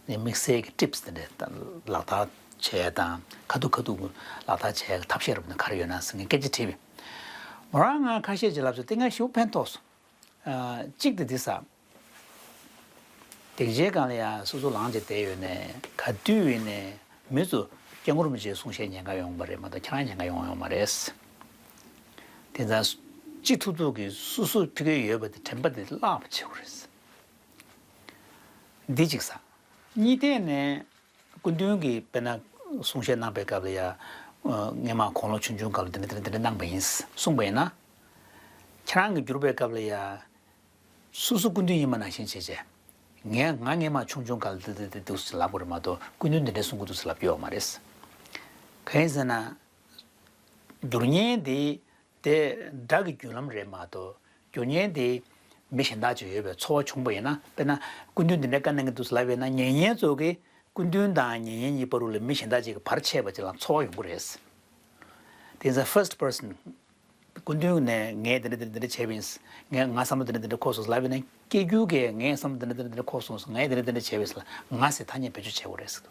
དང་དམིགས་བསལ་གྱི་ཊིབ་སི་དེ་འདྲ་ལག་བསྟར་བྱས་དང་ཁ་ཐུག་ཁ་ཐུག་ལག་བསྟར་བྱས་ཐབས་ཤེས་རབ་ན་ག་རེ་ཡོད་ན་ཟེར་ངས་སྐད་ཆ་དྲིས་པས། མོ་རང་ང་ཁ་ཤས་ཅིག་ལབ་སོང་། དེ་ང་ཞེ་པོ་ཕན་ཐོགས་སོང་། ཨ་གཅིག་དེ་འདི་ས། སྡིངས་ཆའི་སྒང་ལ་ཡ་སོ་སོ་ལངས་བྱས་བསྡད་ཡོད་ནས་ག་དུས་ཡིན་ནས་མི་ཚོ་སྐྱབས་མགོན་རིན་པོ་ཆེའི་གསུང་བཤད་ཉན་ག་ཡོང་བ་རེད་མ་གཏོགས་ཁྱེད་རང་ཉན་ག་ཡོང་ཡོང་མ་རེད། དེ་ཙང་སྤྱི་ཐུབ་ཐུབ་ཀྱིས་སོ་སོས་ཕ་གིར་ཡོད་པ་དེ་དྲན་པ་དེ་བརླག་པ་བྱེད་དགོས་རེད། འདི་གཅིག་ས། གཉིས་ཐད་ནས་སྐུ་མདུན་གྱིས་དཔེར་ན་གསུང་བཤད་གནང་པའི་སྐབས་ལ་ཡ་སྔས་མ་དགུང་ལོ་ཆུང་ཆུང་སྐབས་ལ་འདི་འདྲ་འདི་འདྲ་འདི་འདྲ་གནང་པ་ཡིན་གསུངས་པ་ཡིན་ན། ཁྱེད་རང་གི་བསྒྱུར་བའི་སྐབས་ལ་ཡ། སོ་སོ་སྐུ་མདུན་ཡིན་པ་ནང་བཞིན་བྱས་བྱས། ངས་ང་སྔས་མ་ཆུང་ཆུང་སྐབས་འདི་འདི་འདི་འདུག་ཟེར་ལབ་དགོས་རེད་མ་གཏོགས་སྐུ་མདུན་འདི་འདྲ་གསུང་གི་འདུག་ཟེར་ལབ་ཀྱི་ཡོད་མ་རེད། གང་ཡིན་ཟེར་ན། སྒྱུར་མཁན་འདི་དེ་སྒྲ་གི་བརྒྱུད་ལམ་རེད་མ་གཏོགས་སྒྱུར་མཁན་འདི་མི་གཞན་དག་ཅིག་ཡོད་པའི་ཚོར་བ་བྱུང་པ་ཡིན་ན། དཔེར་ན་སྐུ་མདུན་འདི་འདྲ་བཀའ་གནང་གི་འདུག་ཟེར་ལབ་པ་ཡིན་ན་ཉན་མཁན་ཚོ་གིས་སྐུ་མདུན་དང་ཉན་མཁན་གཉིས་བར་དུ་ལ་མི་གཞན་དག་ཅིག་གིས་བར་ཆད་པ་ཅིག་ལ་ཚོར་བ་ཡོང་གི་རེད། དེ་ཚོ་first person། སྐུ་མདུན་ནས་ངས་འདི་འདྲ་འདི་འདྲ་འདི་འདྲ་བྱས་པ་ཡིན། ངས་ང་བསམ་བློ་འདི་འདྲ་འདི་འདྲ་འཁོར་སོང་ལབ་པ་ཡིན་ན་སྐྱེ་རྒྱུ་གས་ངས་བསམ་བློ་འདི་འདྲ་འདི་འདྲ་འཁོར་སོང་། ངས་འདི་འདྲ་འདི་འདྲ་བྱས་པ་ཡིན་ལ་ང་ཟེར་ཐ་སྙད་བེད་སྤྱོད་བྱེད་དགོས་རེད་ཟེར།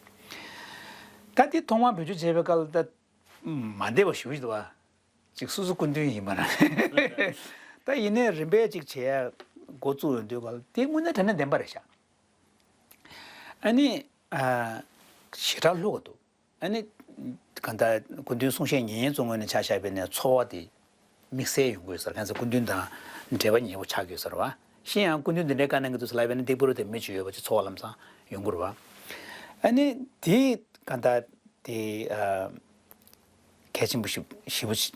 ད་འདི་ཐོག་མར་བེད་སྤྱོད་བྱས་པའི་སྐབས་ལ་ད་མ་བདེ་བ་ཞེ་པོ་ཞིག་འདུག་བ། ཅིག་སོ་སོ་སྐུ་མདུན་ཡིན་པ་ན། ད་ཡིན་ནའི་རིམ་པས་ཅིག་བྱས་འགོ་བཙུགས་ཡོང་དུས་སྐབས་ལ་དེ་དངོས་གནས་དྲང་གནས་བདེན་པ་རེད་ཤག་ཨ་ནི་ཞེ་དྲག་ལྷུག་ག་འདུག་ཨ་ནི། གང་ལྟར་སྐུ་མདུན་གསུང་བཤད་ཉན་མཁན་ཚོའི་ངོས་ནས་ཆ་བཞག་པ་ཡིན་ན་ཚོར་བ་དེ་དམིགས་བསལ་ཡོང་གི་ཡོད་ས་རེད། གང་ཟེར་སྐུ་མདུན་དང་འབྲེལ་བ་ཉེ་པོ་ཆགས་ཀྱི་ཡོད་ས་རེད་བ། གཞན་ཡང་སྐུ་མདུན་འདི་འདྲའི་བཀའ་གནང་གི་འདུག་ཟེར་ལབ་པ་ཡིན་ན་སྡིག་པ་རུ་དེ་མི་ཅིག་ཡོད་པ་ཅིག་ཚོར་བ་ལམ་སང་ཡོང་གི་རེད་བ། ཨ་ནི་དེ་གང་ལྟར་དེ་ཨ་གལ་ཆེན་པོ་ཞིག་ཞེ་པོ་ཅིག་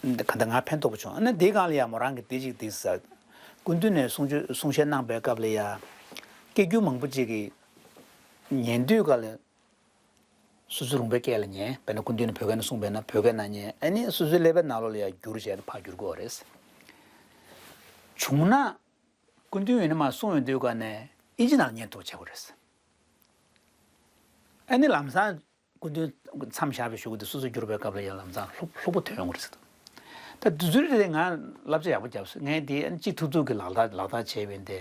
གང་ལྟར་ང་ཕན་ཐོགས་པོ་བྱུང་། ཨ་ནི་དེའི་སྒང་ལ་ཡང་མོ་རང་གིས་དེ་ཅིག་དེ་ཟེར། སྐུ་མདུན་ནས་གསུང་ཆོས་གསུང་བཤད་གནང་པའི་སྐབས་ལ་ཡང་སྐད་སྒྱུར་མང་པོ་ཅིག་གིས་ཉན་དུས་སྐབས་ལ། སོ་སོའི་རུས་པའི་སྐད་ལ་ཉན། དཔེར་ན་སྐུ་མདུན་ནས་བོད་སྐད་ནང་གསུངས་པས་ན་བོད་སྐད་ནང་ཉན། ཨ་ནི་སོ་སོའི་ཀླད་པའི་ནང་ལོགས་ལ་ཡང་བསྒྱུར་བྱས་ནས་ཕར་བསྒྱུར་དགོས་རེད། བྱུང་ན། སྐུ་མདུན་ཡིན་ན་མར་གསུང་ཡོང་དུས་སྐབས་ནས་ཨིན་ཇི་ནང་ལ་ཉན་ཐུབ་པ་བྱེད་དགོས་རེད། ཨ་ནི་ལམ་སང་སྐུ་མདུན་མཚམས་བཞག་པའི་གཞུག་གུ་དེ་སོ་སོ་བསྒྱུར་བའི་སྐབས་ལ་ཡང་ལམ་སང་ལྷུག་ལྷུག་པོ་ཐོན་ཡོང་གི་རེད་ཟེར་འདུག་ད་དུས་ཚོད་དེ་ང་བསླབ་བྱ་ཡག་པོ་བརྒྱབ་སོང་། ངས་དེ་ཨ་ནི་སྤྱི་ཐུབ་ཐུབ་ཀྱི་ལག་བསྟར་ལག་བསྟར་བྱས་པ་ཡིན་ཏེ་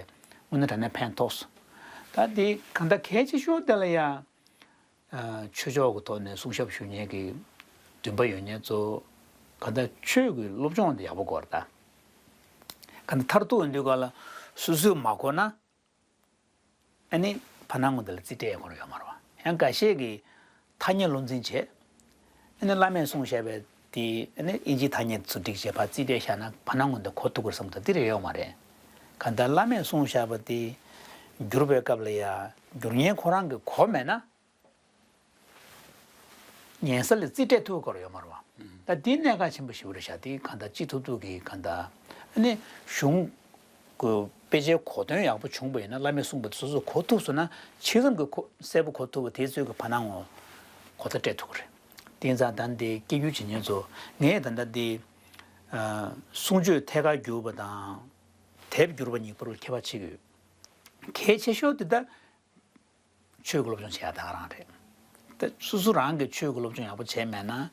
དངོས་གནས་དྲང་གནས་ཕན་ཐོགས་སོང་། ད་དེ་གང་ལྟར་གལ་ཆེ་ཤོས་དེ་ལ་ཡང་། ཆོས་ཕྱོགས་ཀྱི་ཐོག་ནས་གསུང་ཞབས་ཞུ་མཁན་གྱི་འདུན་པ་ཡོད་མཁན་ཚོ་ག་ད་ཆོས་ཀྱི་སློབ་སྦྱོང་དེ་ཡག་པོ་དགོས་རེད་ད། ག་ད་མཐར་ཐུག་ཡིན་དུས་ག་ལ་སོ་སོས་མ་གོ་ན་ཨ་ནི་ཕ་ནང་ངོ་དེ་ལ་རྩིས་སྤྲད་དགོས་ཡོད་མ་རེད་བ། ཡང་འགའ་ཤས་ཀྱིས་ཐ་སྙད་བློ་འཛིན་བྱས། ཨ་ནི་བླ་མས་གསུངས་བཞག་པའི་དེ་ཨ་ནི་ཨིན་ཇིའི་ཐ་སྙད་ཚུར་སྒྲིག་བྱས་ཕར་རྩིས་སྤྲད་བཞག་ན་ཕ་ནང་ངོ་དེ་གོ་ཐུབ་ཀྱི་རེད་བསམ་ད་དེ་རེད་ཡོད་མ་རེད། ག་ད་བླ་མས་གསུངས་བཞག་པ་དེ་བསྒྱུར་བའི་སྐབས་ལ་ཡ་བསྒྱུར་མཁན་ཁོ་རང་གིས་གོ་མེད་ན། ཉན་ས་ལ་རྩིས་སྤྲད་ཐུབ་ཀྱི་ཡོད་མ་རེད་བ། ད་འདི་གནད་འགག་ཆེན་པོ་ཞིག་རེད་ཤག་དེ་གང་ལྟར་སྤྱི་ཐུབ་ཐུབ་ཀྱི་གང་ལྟར་ཨ་ནི་གཞུང་གི་དཔེ་ཆའི་གོ་དོན་ཡག་པོ་བྱུང་པ་ཡིན་ན་བླ་མས་གསུངས་པ་དེ་སོ་སོས་གོ་ཐུབ་སོང་ན་ཕྱི་ཙམ་གྱི་གོ་གསལ་པོ་གོ་ཐུབ་པ་དེ་ཚོས་ཀྱི་ཕ་ནང་ངོ་གོ་བརྡ་སྤྲད་ཐུབ་ཀྱི་རེད། དེ་ཙང་ད་འདི་སྐད་སྒྱུར་བྱེད་མཁན་ཚོ་ངས་ད་ལྟ་འདི་གསུང་ཆོས་ཐད་ཀར་བསྒྱུར་བ་དང་དེབ་བསྒྱུར་བ་གཉིས་བར་ཁྱད་པར་ཕྱེ་གི་ཡོད། གལ་ཆེ་ཤོས་དེ་ད། ཆོས་ཀྱི་སློབ་སྦྱོང་བྱེད་ཡ་ད་ག་རང་རེད། ད་སོ་སོ་རང་གིས་ཆོས་ཀྱི་སློབ་སྦྱོང་ཡག་པོ་བྱས་མེད་ན།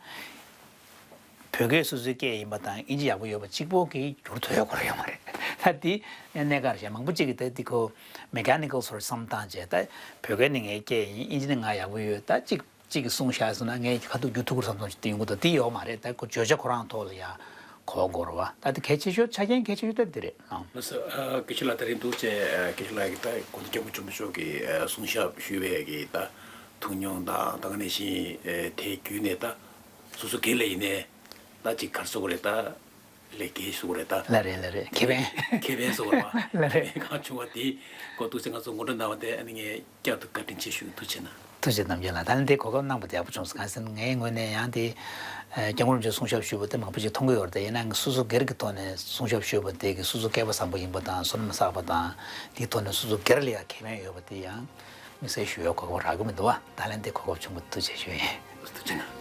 བོད་སྐད་སོ་སོའི་སྐད་ཡིན་པ་དང་ཨིན་ཇི་ཡག་པོ་ཡོད་པ་གཅིག་པོ་གིས་བསྒྱུར་ཐུབ་ཡ་ཁོ་རང་ཡོད་མ་རེད། ད་འདི་གནད་འགག་རེད། མང་པོ་ཅིག་གིས་ད་འདི་ཁོ་མེ་ཀ་ནི་ཀལ་སོར་བསམ་བཏང་བྱས། ད་བོད་སྐད་ནི་ངའི་སྐད་ཡིན། ཨིན་ཇི་ནི་ང་ཡག་པོ་ཡོད། ད་ཅིག་ཅིག་གིས་གསུངས་བཞག་སོང་ན་ངས་ཁ་ཐུག་བསྒྱུར་ཐུབ་ཀྱི་རེད་བསམ་སོང་། ཅིག་དེ་ཡོང་གི་འདུག་ད་འདི་ཡོད་མ་རེད། ད་ཁོ་བརྗོད་བྱ་ཁོ་རང་ཐོག་ལ་ཡ་གོ་དགོས་རེད་བ། ད་འདི་གལ་ཆེ་ཤོས་ཆ་རྐྱེན་གལ་ཆེ་ཤོས་ད་འདི་རེད། ཨང་། ལགས་སོ། ཨ། དགེ་བཤེས་ལགས་ད་རིང་འདུག་བྱས། ཨ། དགེ་བཤེས་ལགས་ཀྱིས་ད་གོང་ས་སྐྱབས་མགོན་ཆེན་པོ་མཆོག་གི་ཨ་གསུང་ཞབས་ཞུས་པའི་གི་ད་ཐུགས་མྱོང་དང་། ད་ག་ནང་བཞིན་ཨེ་དེ་བརྒྱུད་ནས་ད་སོ་སོ་སྒེར་ལ་ཡིན་ནའི་ད་ཅིག་ག་རེ་ཟེར་དགོས་རེད། ད་ལས་འགན་ཟེར་དགོས་རེད། ད་ལགས་རེད། ལགས་རེད། ཁེ་ཕན། ཁེ་ཕན་ཟེར་དགོས་རེད་པ། ལགས་རེད། ཁེ་ཕན་གང་བྱུང་བ་དེ་གོ་འདུག་བྱས་ང་ཚོ་ངོ་སྤྲོད་གནང་བ་དེ་ཨ་ནི་ངས་བསྐྱར་དུ་བཀའ་དྲིན་ཆེ་ཞུ། ཐུགས་རྗེ་གནང་། ཐུགས་རྗེ་གནང་། རྒན་ལགས། ད་ནི་འདི་གོ་སྐབས་གནང་བ་དེ་ཡག་པོ་བྱུང་སོང་། གང་ཟེར་ན་ངའི་ངོས་ནས་ཡང་དེ་ཨ་སྐྱབས་མགོན་རིན་པོ་ཆེ་གསུང་ཞབས་ཞུས་པ་དེ་མང་པོ་ཅིག་མཐོང་གི་ཡོད་རེད། ཡིན་ནའང་སོ་སོ་སྒེར་གྱི་ཐོག་ནས་གསུང་ཞབས་ཞུས་པ་དེ་གི་སོ་སོ་སྐལ་པ་བཟང་པོ་ཡིན་པ་དང་། བསོད་ནམས་བསགས་པ་དང་། དེའི་ཐོག་ནས་སོ་སོ་སྒེར་ལ་ཡང་ཁེ་ཕན་ཡོད་པ་དེ་ཡང་དམིགས་བསལ་ཞུ་བའི་གོ་སྐབས་རག་གི་མི་འདུག་བ། ད་ལན་དེ་གོ་སྐབས་བྱུང་བ་ཐུགས་རྗེ་ཆེ་ཞུ་ཡིན། ཐུགས་རྗེ་གནང་།